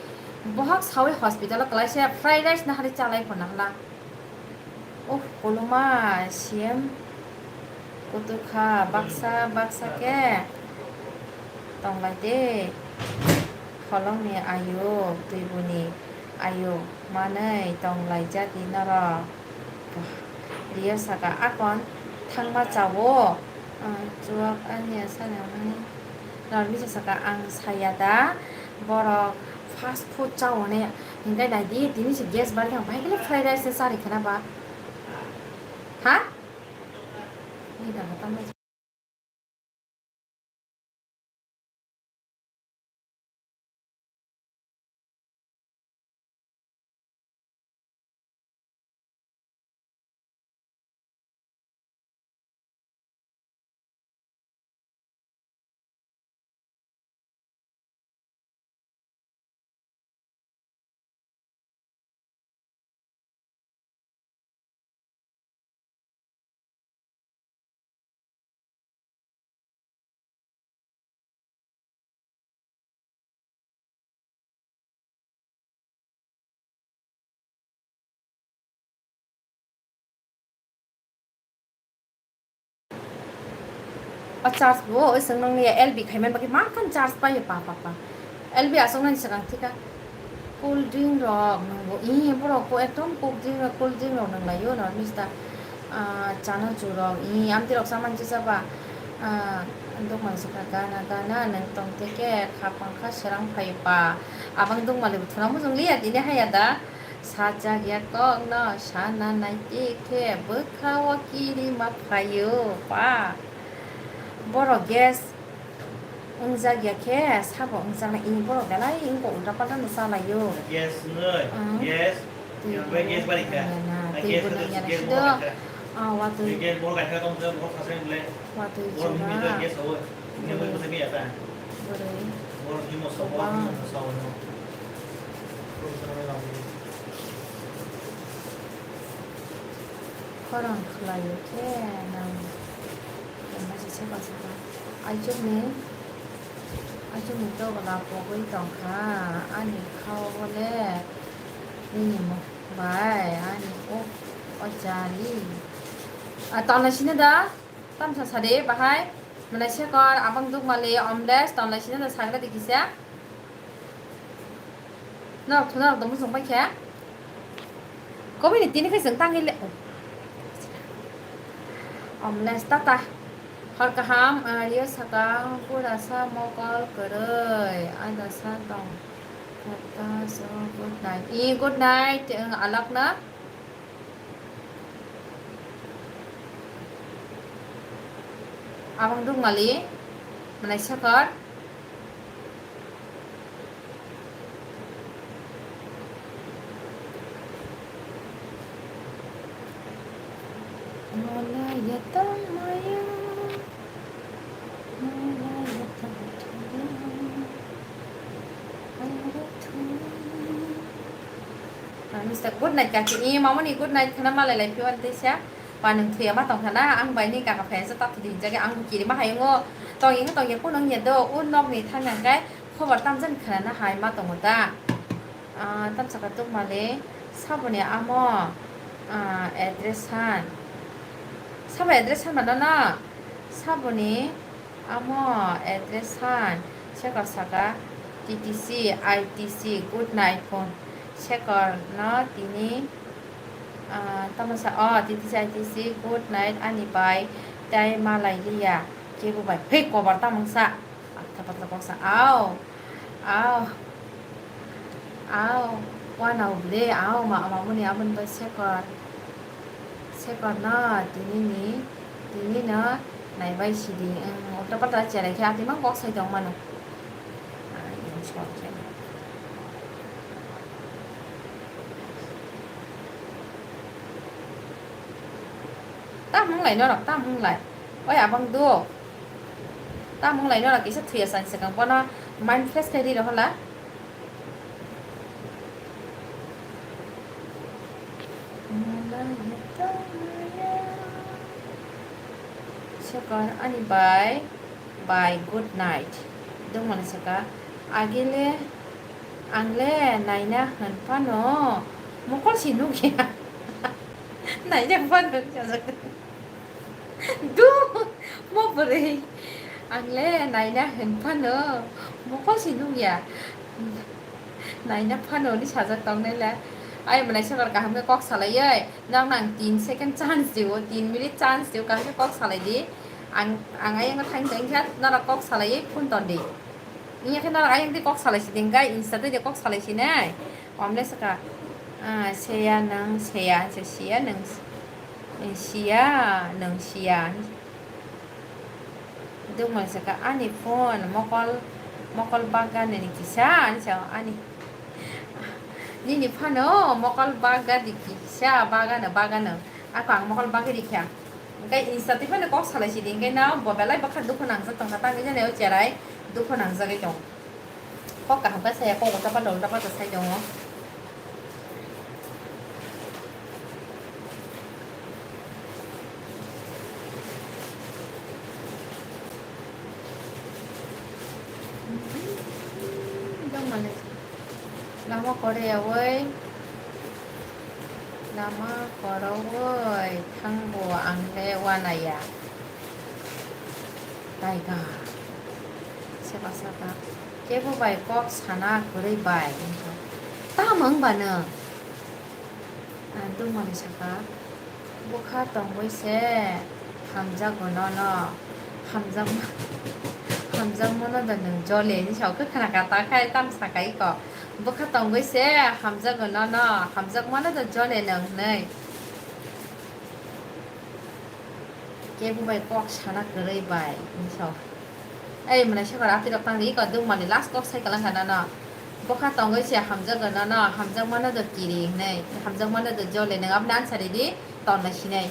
Bohak sawi hospital o kwlaisa fried rice na hari chalai pho na hla. Oh, koloma, C M kutuk kha, baksa, baksa khe tonglai de. Kholongni ayuk, twibuni ayuk manwi tonglaijak di norok. Rio saka, "Akon thangma chawo?" Ah, chuwak ani asani hwnwi. Normi saka, "Ang saya da, borok fast food chawo ne." Hinkhe nai di, tini se gas bari kha, bahai khe fried rice se chari khana ba. Ha? Ni da kha tamni. O charge bo oi chwng nang ya L B khai man bagwi man khan charge pai pa pa pa. L B aswk nani swkang thika. Cool drink rok nwngo, ee, borok bo ekdom cool drink rok, cool drink rok nwng lai o, no, mister, ah, chanachu rok, ee, amtwi rok chamani se chaba, ah, dukmani se kha gana gana nwng tong teke kha pang kha srang phai pa, abang dukmani bo thwna mujung liya tini haya da, sajak ya kok no sana nai teke bwkha o kiri ma phai o pa, borok gas. Wngjak ya khe sabo wngjaknai, ini borok belai wngkha ulta palta no chalaio. Gas wngnai, ah, gas, twi yang bai bo gas bari kha. Nangya na, ah, twi gas bo kha, nangya na gas sido, bo kha. Ah, watwi. Gas bo kha kha tong kha, bo kha sai le. Watwi. Bor chuma. Himni gas hawo. Himni gas bari kha ya ta. Bwrwi. Bor himo sa, bor himo sa, no. Khorang khlaio khe nang. Kemasa se basa ba. Aichukni, aichukni tokla pogwi tongkha, ani khao bole nini mok bai, ani kok o jari. A, tongnai sini da? Tamsa sadi bahai. Mwnai sekor, abang dukmali, omles, tongnai sini da sagra di kisa. Norok thuna rok tongmo chwng bai khe. Kobini tini khe chwng tangwi le. Omles tata. Hor kaham, ah, rio saka, pura sa mokol kwrwi, ada sa tong. Tata so, good night. I, good night, eh, alak na. Abang dukmali, mwnai sekor. Tongmaya, maya tongthokya, ang mista good night kaki, i mamoni good night khana malai lai phiwan teisa. Panung thuya ma tongkhana, ang bai ni kaka phaisa ta thudi hinjagwi ang bo kirima hayungo. Tong ingo tong ya kunung ya do, un nok ni thang nang kai, khobor tamjani khana na hai ma tongo ta. Ah, tamsa ka tuk male, saboni amo, ah, address han. Sabo address han mano na? Saboni amo address han. Sekor saka T T C, I T C, good night phone. Sekor no tini, ah, tamo sa, oh, T T C, I T C, good night, ani bai, tai malai liya, kebo bai, phei kobar tamang sa. Patla patla kok sa, au, au, au, wanao ble, au, ma, ma, muni aboni bai sekor, sekor no, tini ni, tini no, naibai sidi, ang, ulta palta cherai khe, atimang kok sai tong mano. Ai, ang sok khe. Tam wng lai norok, tam wng lai. Oi, abang do. Tam wng lai norok kisa thuya sani swkang bono mind fresh khe ri rohola. Sekar ani bai, bai, good night. Dongmani saka, agile, angle, naina hwn phano, mokol si nukya. Naina phano, sajak. Du, mo bwrwi. Angle naina hwn phano, mokol si nukya. Naina phano ni sajak tongnai le. Ai mwnai sakar kaham khe kok salaiwi. Nokno ang tin second chance diwo, tin minute chance diwo, kaham khe kok salai di. Ang, ang ayang thang tong kha, norok kok salaiwi phone ton di. Wngya khe norok ayang di kok salai si di, hwnkhe insta twi de kok salai si nai. Omle saka, ah, seya nang seya, se siya nang, eh, siya nang siya. Dukmani saka ani phone mokol, mokol bagani ni kisa ani sa ani. Nini phano mokol bagani kisa bagano bagano. Ako ang mokol bagwi rikha. Hwnkhe insta twi phano kok salai sidi, hwnkhe no bo belai bwkha dukhu nangjak tongkha, tangwi jani o cherai dukhu nangjagwi tong. Kok kaham khe saya, kok ulta palta ulta palta sai tongo. Lama koreyawi, lama korowoi thangbo ang le wanaya. Taiga. Seba saka. Kebo bai kok sana kwrwi bai. Tamo wng ba nwng? Ang tongmani saka. Bwkha tongwi se hamjakgo nono. Hamjakma-, hamjakmano da nwng jole hinwi sao. Kwkhwna kata khai tamo saka iko. Bwkha tongwi se hamjakgo nono. Hamjakmano da jole nwng hinwi. Kebo bai kok sana kwrwi bai, hinwi sao. Ei, mwnai sakar atwi rok tang di, iko dukmani last kok sai kwlang kha nono. Bwkha tongwi se hamjakgo nono, hamjakmano do kiri hinwi, hamjakmano do jole, nwng aboni answer ridi, ton lai sinai.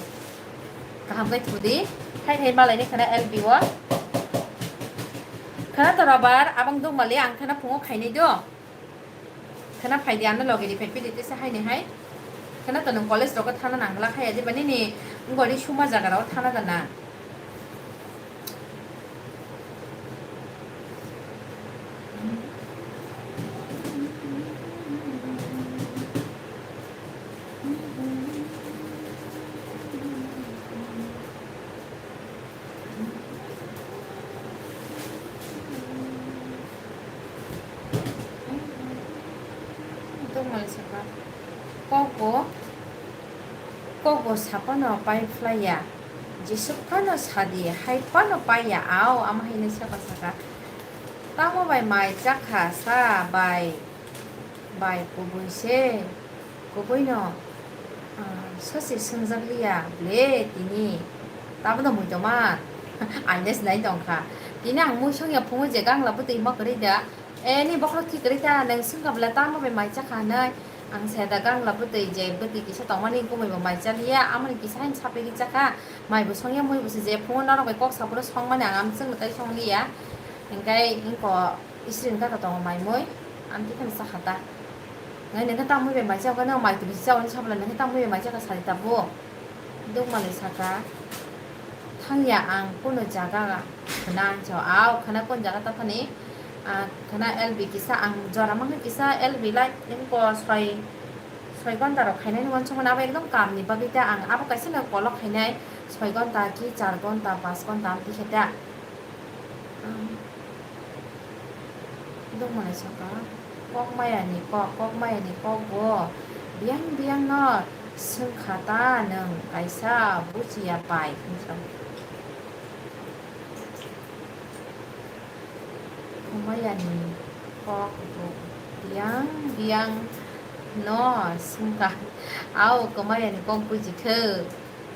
Kaham khe thudi, hai hai malai ni khana L B o. Khana to robar, abang dukmali ang khana phungo khainai do. Khana phai di, ano loge di phai pili tesa hai ni hai. Khana to nwng college rogo thana nang la khaya, jeba nini gori suma jaga rogo thana da na. Tongmani saka, kokbo, kokbo saphano pai phlaiya, jesuk phano sadi, hai phano paiya, ao, ama hinwi saka saka. Tamo bai mai chakha sa bai, bai kubui se, kubui no, ah, sosi swngjak liya ble tini. Tamo no mui tongma, aines nai tongkha. Tini ang mui songya phungo je gangla bwtwi ma kwrwi da. E, ni bokhorok thik kwrwi ta, nwng swngkha bwle tamo bai mai chakha hinwi. Ang saya da gangla bwtwi je bwtwi kisa tongmani gumui bo mai chaliya, amoni kisa haino saphi ri chakha, mai bo songya, mui bo se je phungo norok bai kok saphuru songmani ang amchwng no tai songliya, hingkai wngko isri ni gata tongo mai mui, amtwi kheno chakha ta. Ngai nangkhe tamwi bai mai chakha, nang mai twi bisi chao hinwi sabla nangkhe tamwi bai mai chakha sadi tabuk. Dukmani saka, thangya ang kuno jaga khna hinwi sao, au khna kun jaga ta thani, ah, khna L B kisa ang jora mankha kisa L B light wngko soi, soi ghonta rok khainani uansukmani abo ekdom kamni bagwi ta ang abo kaisa no kolok khainai soi ghonta ki char ghonta pas ghonta amtwi khe ta. Dukmani saka, kok mayani kok, kok mayani kok bo biyang biyang no swngkha ta nwng kaisa bujiya bai hinwi sao. Kok mayani kok bo biyang biyang no swngkha, au kok mayani kok buji khe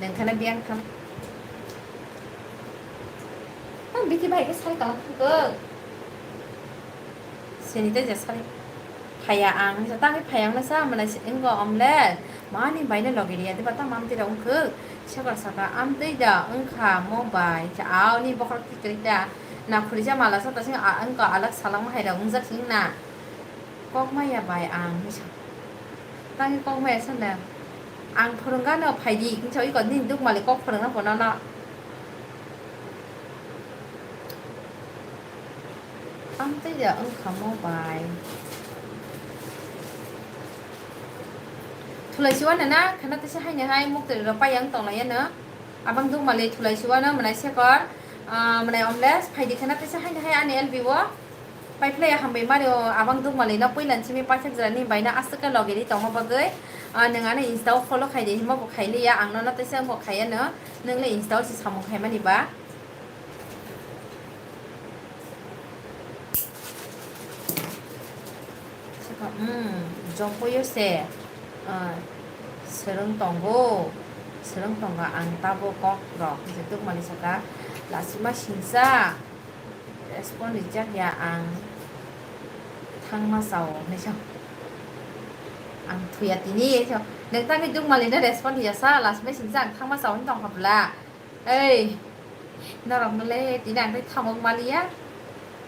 nwng khana biyang tham. Ang bithi bai khe sai kalang thangkhe. Sini tei je sai phaiya ang, tangwi phaiya wngna sa, mwnai se wngkha omelette. Mani bai no logi riya, diba ta mam twi rok wngkha. Sokar saka, amtwi da wngkha mo bai. Cha, aoni bokhorok tikri ta. Na khuri cha mala sa, ta sing a, wngkha alak salak ma hai rok wngjak sing na. Kok maya bai ang hinwi sa. Tangwi kok maya sanda. Ang phwrwngano phaidi hinwi sawi kok nini dukmali kok phwrwngna bo nono. Amtwi da wngkha mo bai. Thulai siwa nana khana tisa haini hai muktwi rok pai yang tong lai yano. Abang dukmali thulai siwa no mwnai sekor. Ah, mwnai omelette phaidi khana tisa haini hai ani L B o. Pai phlai hambai mari o abang dukmali no puilan simi paithak jora ni bai no aswk logiri tongma bagwi, ah, nwng ano Insta o follow khai di himo bo khai liya ang nono tei se wngbo khai ano nwng le Insta o se samung khai mani ba. Saka, hmm, jompoyo se, ah, swrwng tongo, swrwng tongo ang tabo kok rok, dukmani saka lasima singsa. Respond rijak ya ang thangma chao hinwi sao. Ang thuya tini hinwi sao. Nwng tangwi dukmali no respond ya sa, last message ang thangma chao hinwi tongkha bwla. Ei, norok no le tini ang tei thamok maliya.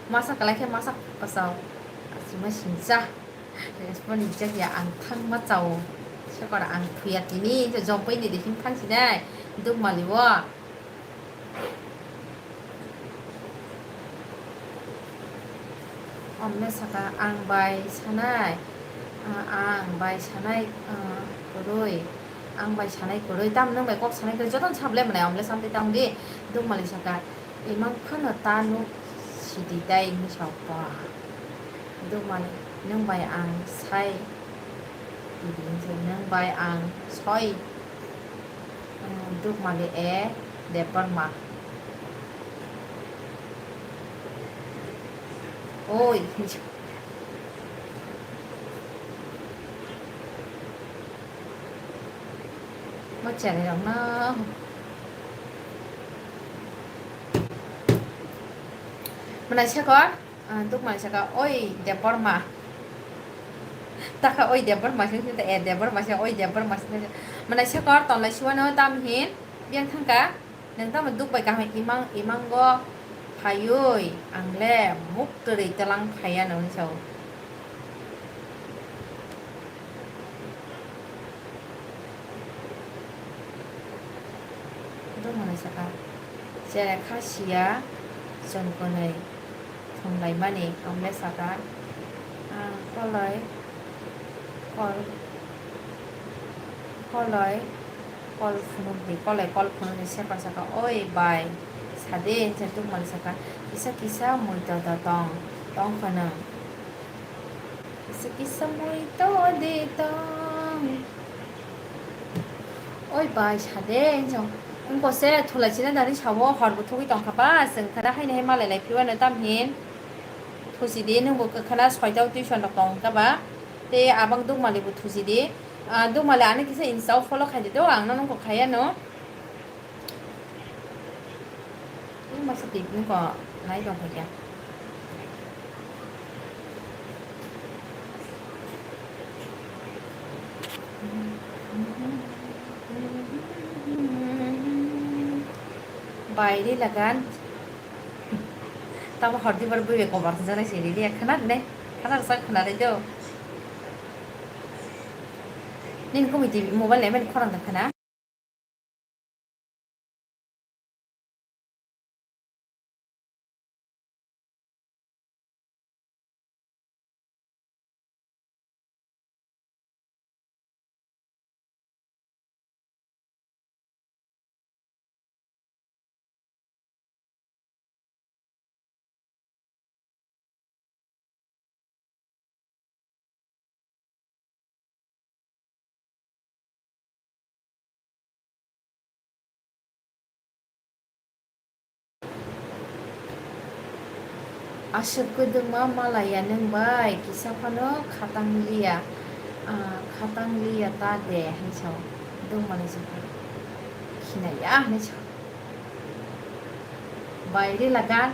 Masa kalai khe masa kosao. Asima singsa. Respond rijak ya ang thangma chao. Sokora ang thuya tini hinwi sao, jompoi ni de him thang sinai. Dukmali o. Omle saka, ang bai sanai, ah, ang bai sanai, ah, kwrwi, ang bai sanai kwrwi, tam nwng bai kok sanai kwrwi, jotono sablai mwnai, omle samtwi tang di, dukmali saka, imang phano ta nuk sidi tai hinwi sao ba, dukmali nwng bai ang sai. Nwng bai ang soi. Dukmali e Debbarma. Oi. Mo chari rok no. Mwnai sekor. Ah, dukmani saka, "Oi Debbarma." Taka, "Oi Debbarma," sing sing ta, "Eh, Debbarma," sing, "Oi Debbarma," sing sing. Mwnai saka tonlai suano tam hin, biyang thangka, "Nwng tamo duk bai kaham imang, imango phaiwi, ang le muk twrwi twlang phaiya," hinwi sao. Dukmani saka, "Cherai kha siya chwng kwnwi thumlaimani," omle saka, "Ah, koloi, kol, koloi, kol phunukdi, koloi kol phunukdi," saka saka, "Oi bai, sade," hinwi dukmani saka, "Kisa kisa muitu da tong, tong kha nwng." Kisa kisa muitu de tong. Oi bai, sade, hinwi sao. Wngkose thulai china dani sao, hor bo thugwi tongkha ba, chwng khana haino hai malai lai phiwano tam hin. Thusi di, nwngbo kwkhana soitao tuition rok tong kha ba. Tei abang dukmali bo thusi di. Ah, dukmali ani kisa Insta o follow khai di do, ang no nungkuk khai ano. Ini masa tip ni ko nai tong kha kya. Bairi lagan. Tamo hordi bar bui be kobar jana siri dia khana ne. Khana sa khana le do. Nin kumi ti mobile le men khorang da khana. Aswk kwdwma malaya nwng bai kisa phano khatang liya, ah, khatang liya ta de hinwi sao. Dwngmani se khinaya hinwi sao. Bairi lagan.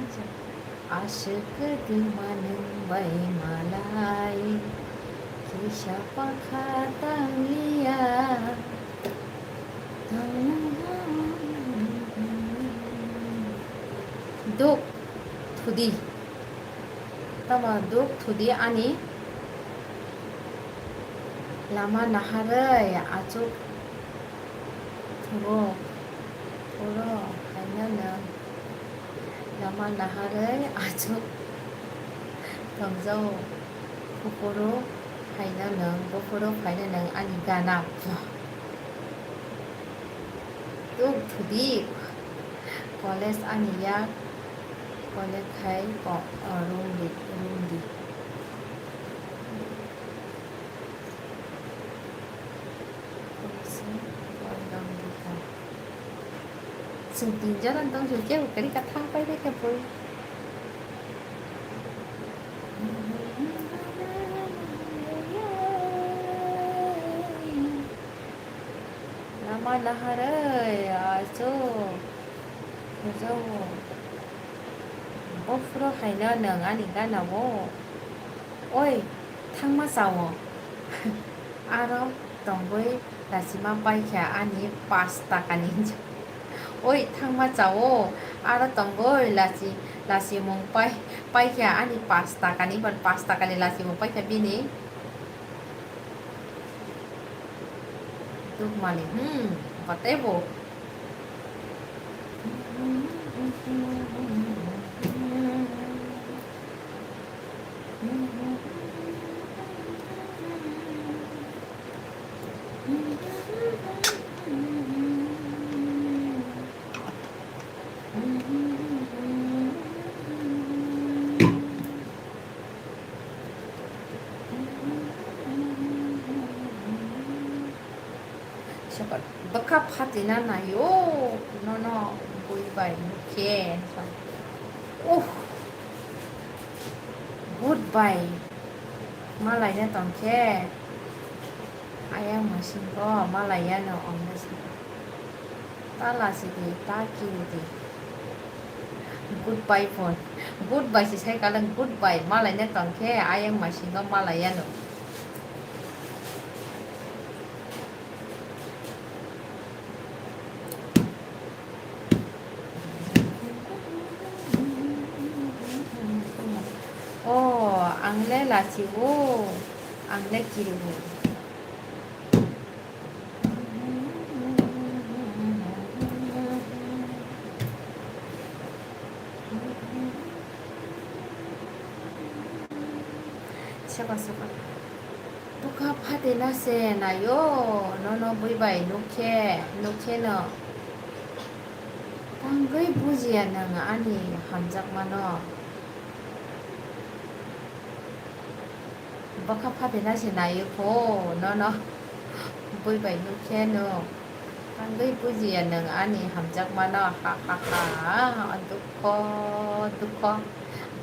Aswk kwdwma nwng bai malai kisa pakha tangliya. Duk thudi. Tamo duk thudi ani lama naharwi achuk. Phuru, phuru haino nwng lama naharwi achuk tongjao. Buphuru haino nwng, buphuru phaino nwng ani gana. Duk thudi. College ani yak, college khai ko, o, room di, room di. Chwng tin jora tong chwng kebo kwrwi ka thang pai de khe bui. Lama naharwi achu hujao. Buphuru haino nwng ani gana o. Oi, thangma chao. Aro tongwi lachima paikha ani pash takani. Oi, thangma chao. Aro tongwi lachi, lachimung pai, paikha ani pash takani, ban pash takani lachimung paikha bini. Dukmani, hmm, batebo. Bwkha phatina naio, nono bui bai nukhe. Uh, goodbye. Malaina tongkhe. Ayang masingo malaiano omne sa. Ta lasi di, ta kiri di. Goodbye phone. Goodbye si sai kalang goodbye. Malaina tongkhe ayang masingo malaiano. O, ang le lachio, ang le kirio. Seba, seba. Bwkha phatina se naio, nono bui bai nukhe, nukhe no. Tangwi bujiya nwng ani hamjakmano. Bwkha phatina se naio pho, nono bui bai nukhe no. Tangwi bujiya nwng ani hamjakmano, ha, ha, ha, dukho, dukho.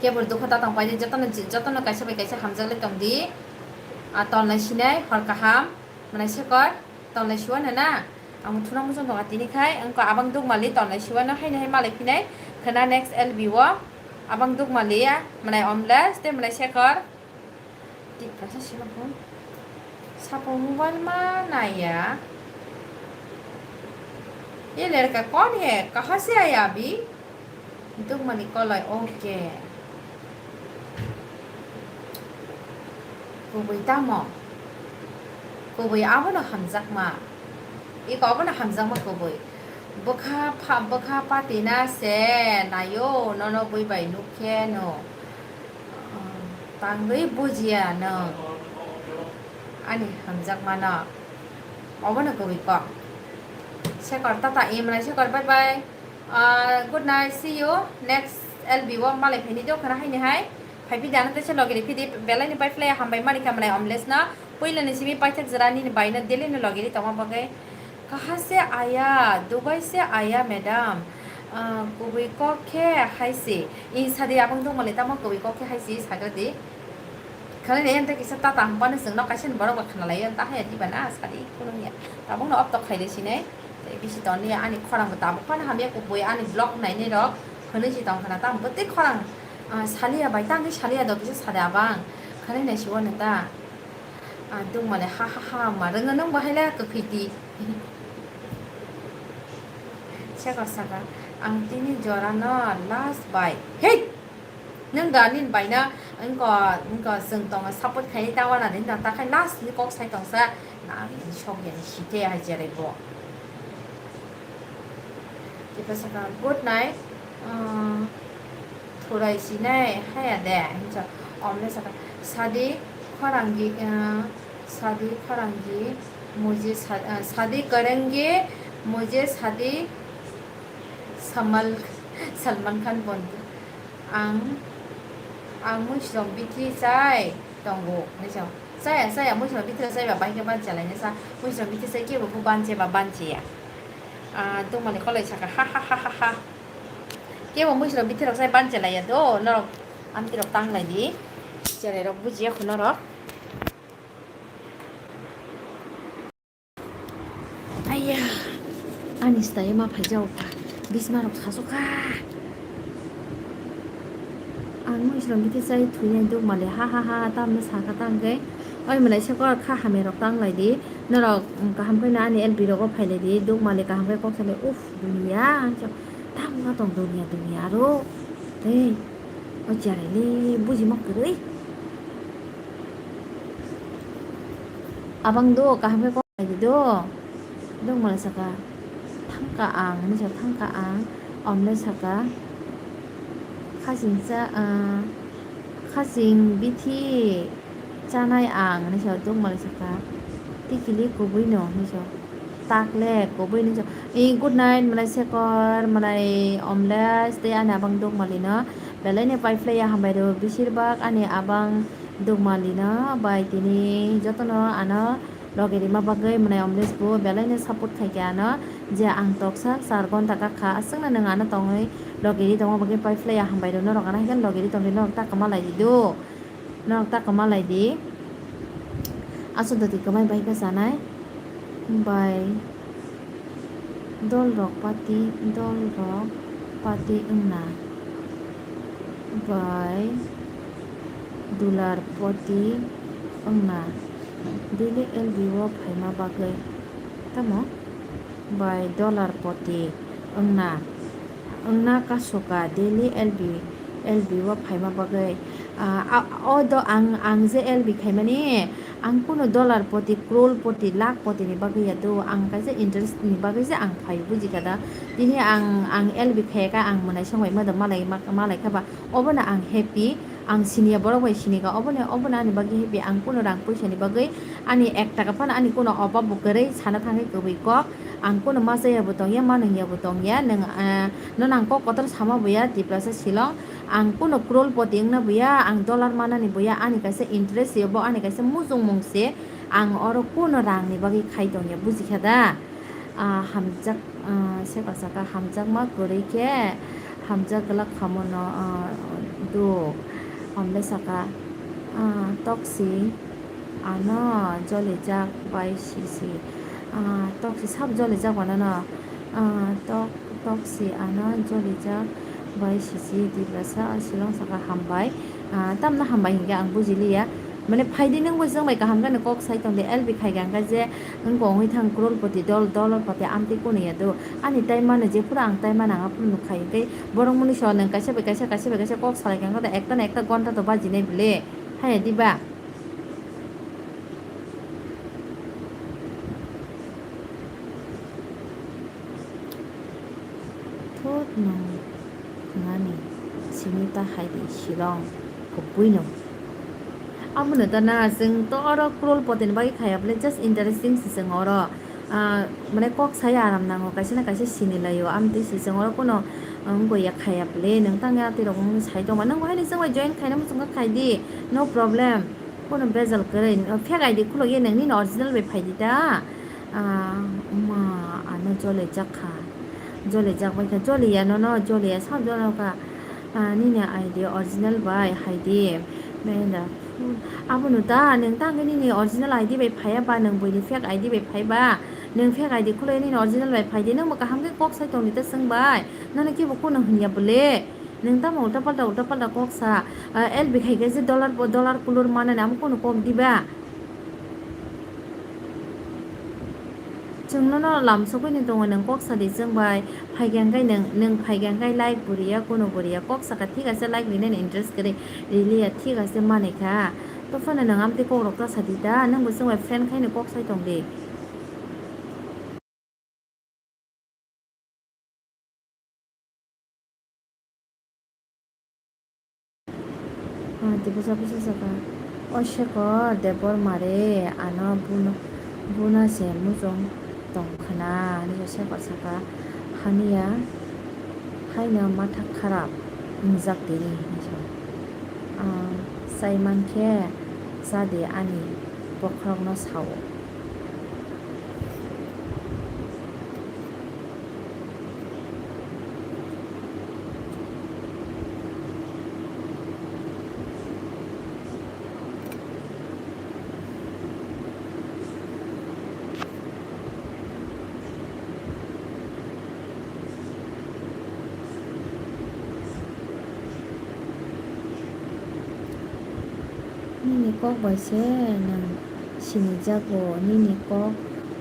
Kebo dukho ta tong paidi, jotono, jotono kaisa bai kaisa hamjakle tongdi. A, tonlai sinai, hor kaham, mwnai sekor, tonlai siwano na. Ang thuna muchung tonga tini khai, wngkha abang dukmali tonlai siwano, haino hai malai phinai, khwna next L B o, abang dukmali ya, mwnai omles, tei mwnai sekor. Tiprasa sima phone. Sapo mobile ma naiya. Ye ladka kaun hai? Kahan se aaya abhi? Dukmani koloi, okay. Kubui tamo? Kubui abono hamjakma. Iko abono hamjakma kubui. Bwkha pha-, bwkha patina se naio, nono bui bai nukhe no. Tangwi bujiya nwng ani hamjakmano. Obono kubui kok. Sekor, tata, imlai Sekor, bye bye. Ah, good night, see you next L B o malai phaini do khana haini hai. Phai phidi ano teisa logi ri phidi, belai ni pai phlai hambai mani kha malai Omles no. Puila ni simi paithak jora nini bai no daily no logi ri tongma bagwi. Kaha se aya, Dubai se aya, madam. Ah, kubui kok khe hai se. I sadi abang dong malai tamo kubui kok khe hai se sagra di. Khalai ne ente kisa tata hampano chwngno kaisa ni borok ba khna lai anta haya di bana sadi kunung ya. Tabuk no optok khai de sinai. Tei bisi ton ya ani khorang bo tabuk phano hamya kubui ani vlog nai nai rok. Khwnwi si tong khna tam bwtwi khorang, ah, saliya bai tangwi saliya do kisa sada abang. Khalai nai si wano ta. Ah, dong malai ha ha ha ma rwngo nung bahai la kwkhwi di. Saka saka ang tini jora no last bai. Hey! Nung da nini bai na wngko, wngko chwng tongo support khai ta wana din da ta khai last ni kok sai tong sa na sok ya ni site hai jere bo. Kita saka good night. Ah, thurai sinai haya de hinsa omle saka sadi khorangi, ah, sadi khorangi mujhe sa-, ah, sadi karenge mujhe sadi Samal-, Salman Khan bondhu. Ang, ang muisrom bithi chai tongo, hinwi sa. Chaya, chaya, muisrom bithi chai ba bahai khe bancha laina sa. Muisrom bithi chai kebo bo banche ba banche ya. Ah, tongmani kolai saka, ha, ha, ha, ha, ha. Kebo muisrom bithi rok chai banche laiya do, norok amti rok tang lai di. Cherai rok bujiya kho norok. Aiya, ani style ma phai jao kha. Bisma rok sasu kha. Ang muisrom bithi chai thwinai duk mali ha ha ha tamno sa kha tang khe. Oi mwnai se kor kha hamya rok tang lai di. Norok, um, kaham khe ani L P rogo phai lai di. Duk mali kaham khe kok salai. Uff, dunia. Tamo tong dunia dunia aro. Tei. O charai le buji ma kwrwi. Abang do kaham khe kok lai di do. Dong mala saka. Thangka ang, hinwi sa thangka ang. Omle saka. Khasing cha, ah, khasing bithi chanai ang, hinwi sa dong mala saka. Tikili kubui no, hinwi sa. Takle kubui hinwi sa. I good night, malai Sekor, malai Omles, tei ani abang dong mali no. Belai ni pai phlai ya hambai rw, bisir bak ani abang dong mali no, bai tini jotono ano logi rima bagwi mwnai Omles bo belai no support khai khe ano, je ang toksa char gonta kha kha, aswkno nwng ano tongwi logi ri tongma bagwi pai phlai ya hambai rw, norok ano hai khe logi ri tongwi norok ta kwma lai di do, norok ta kwma lai di, aswk doti kwmai bai khe chanai bai. Dolrok pati, dolrok pati wngna bai dular poti wngna daily L B o phaima bagwi tamo bai dollar poti wngna, wngna kasoka daily L B, L B o phaima bagwi. Ah, a, o do ang, ang je L B khaimani, ang kuno dollar poti, crore poti, lakh poti ni bagwi ya do, ang kaisa interest ni bagwi se ang phai, buji kha da. Tini ang, ang L B khaya kha, ang mwnai songbai ma do malai, ma-, malai kha ba, obono ang happy, ang siniya borok bai sini kha, obono, obono ani bagwi happy, ang kuno rang puisa ni bagwi ani ek taka phano ani kuno obab bo kwrwi sana thangwi kwbwi kok, ang kuno ma chaya bo tongya, ma nungya bo tongya, nwng, ah, nono ang kok kotor sama bo ya, Tiprasa Shillong. Ang kuno crore poti wngna bo ya, ang dollar manani bo ya, ani kaisa interest se, bo ani kaisa mujungmung se, ang oro kuno rangni bagwi khai tongya, buji kha da? Ah, hamjak, ah, se kasaka hamjakma kwrwi khe hamjak glak khamono, ah, duk. Omle saka, ah, toksi ano jolijak bai sisi, ah, toksi sab jolijak wanano, ah, tok Toksi ano jolijak bai sisi Tiprasa Shillong saka hambai. Ah, tamno hambai hinkhe ang bujiliya. Mane phaidi nwng bo chwng bai kaham khe kok sai tong di, L B khai kha hwnkhe je wng kong wngwi thang crorepati dol, dollarpati amtwi kunu ya do. Ani tai mano jephuru ang tai mano ang aphuru nuk khai hwnkhe borok mwnwi so nwng kaisa bai kaisa, kaisa bai kaisa kok salai kha hwnkhe ekta na ekta gonta to bajinai bwle. Haya di ba? Thut nwng thwngani simi ta hai di silong kubui no. Abono ta na chwng to oro crorepati ni bagwi khaya bwle, just interesting se chwng oro. Ah, mane kok saya aram nango, kaisa na kaisa sini laio, amtwi se chwng oro kuno wng ya khaya bwle, nwng tang ya twi rok wng sai tongma, nwng bo haino chwng bai join khaina muchung kha khai di, no problem. Bono bejal kwrwi, fake I D khuluk ye nang nini original bai phai di ta. Ah, ma, ano jole jak kha. Jole jak bai kha, jole ya nono, jole ya sab jono kha. Ah, nini I D original bai hai di. Menda, abono ta, nang ta hwnkhe nini original I D bai phai ya ba, nang buini fake I D bai phai ba. Nang fake I D khuluk ye nini original bai phai di. Nang bo kaham khe kok sai tong di ta chwng bai. Nono kibo kuno hwn ya bwle. Nwng tamo ulta palta ulta palta kok sa, ah, L B khai khe je dollar bo dollar kulur manani amo kunu kok diba? Chwng nono lam sogwini tongo, nwng kok sa di chwng bai. Phai khe hwnkhe nwng, nwng phai khe hwnkhe like bo riya, kunu bo riya. Kok saka thik ase, like rinani interest kwrwi, riliya, thik ase, manwi kha. To phano nwng amtwi kok rok ta sa di ta, nwng bo chwng bai friend khai ni kok sai tong di. Ah, tei bwsa bwsa saka, "O Shekhar Debbarma re, ano buna, buna se muchung tong khwna," hinwi Shekhar saka, "Haniya, haino matha kharap wngjak tini," hinwi sa. Ah, "Chai man khe cha di," ani bokhorokno sa-o. Nini kok bai se nwng sinijago, nini kok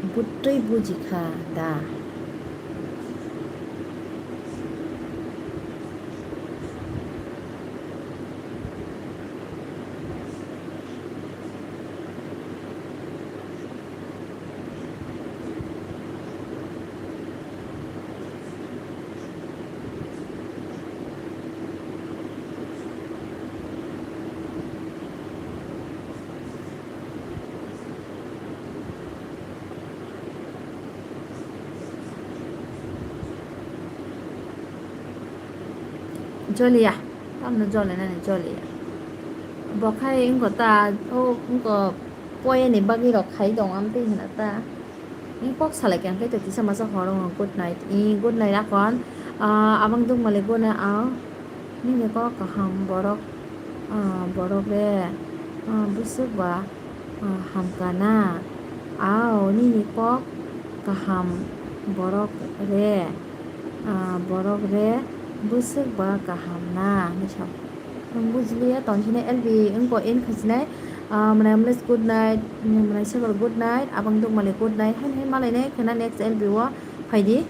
bwtwi buji kha da? Joliya, tamno jolinani joliya. Bo khai wngkha ta, o wngkha poyani bagwi rok khai tong amtwi hwnna ta. Ni kok salai khe, hwnkhe to kisa masa horo wng, good night. I, good night akon. Ah, abang dukmali good night, ah. Nini kok kaham borok, ah, borok re, ah, bwswk ba, ah, hamkha na. Ao, nini kok kaham borok re, ah, borok re, bwswk ba kaham na, hinwi sa. Ang bujiliya, tonsini L B wngkha, end khasinai. Ah, mwnai mwnai good night, mwnai mwnai sebal good night, abang dukmali good night, haino hai malainai khwna next L B o phaidi.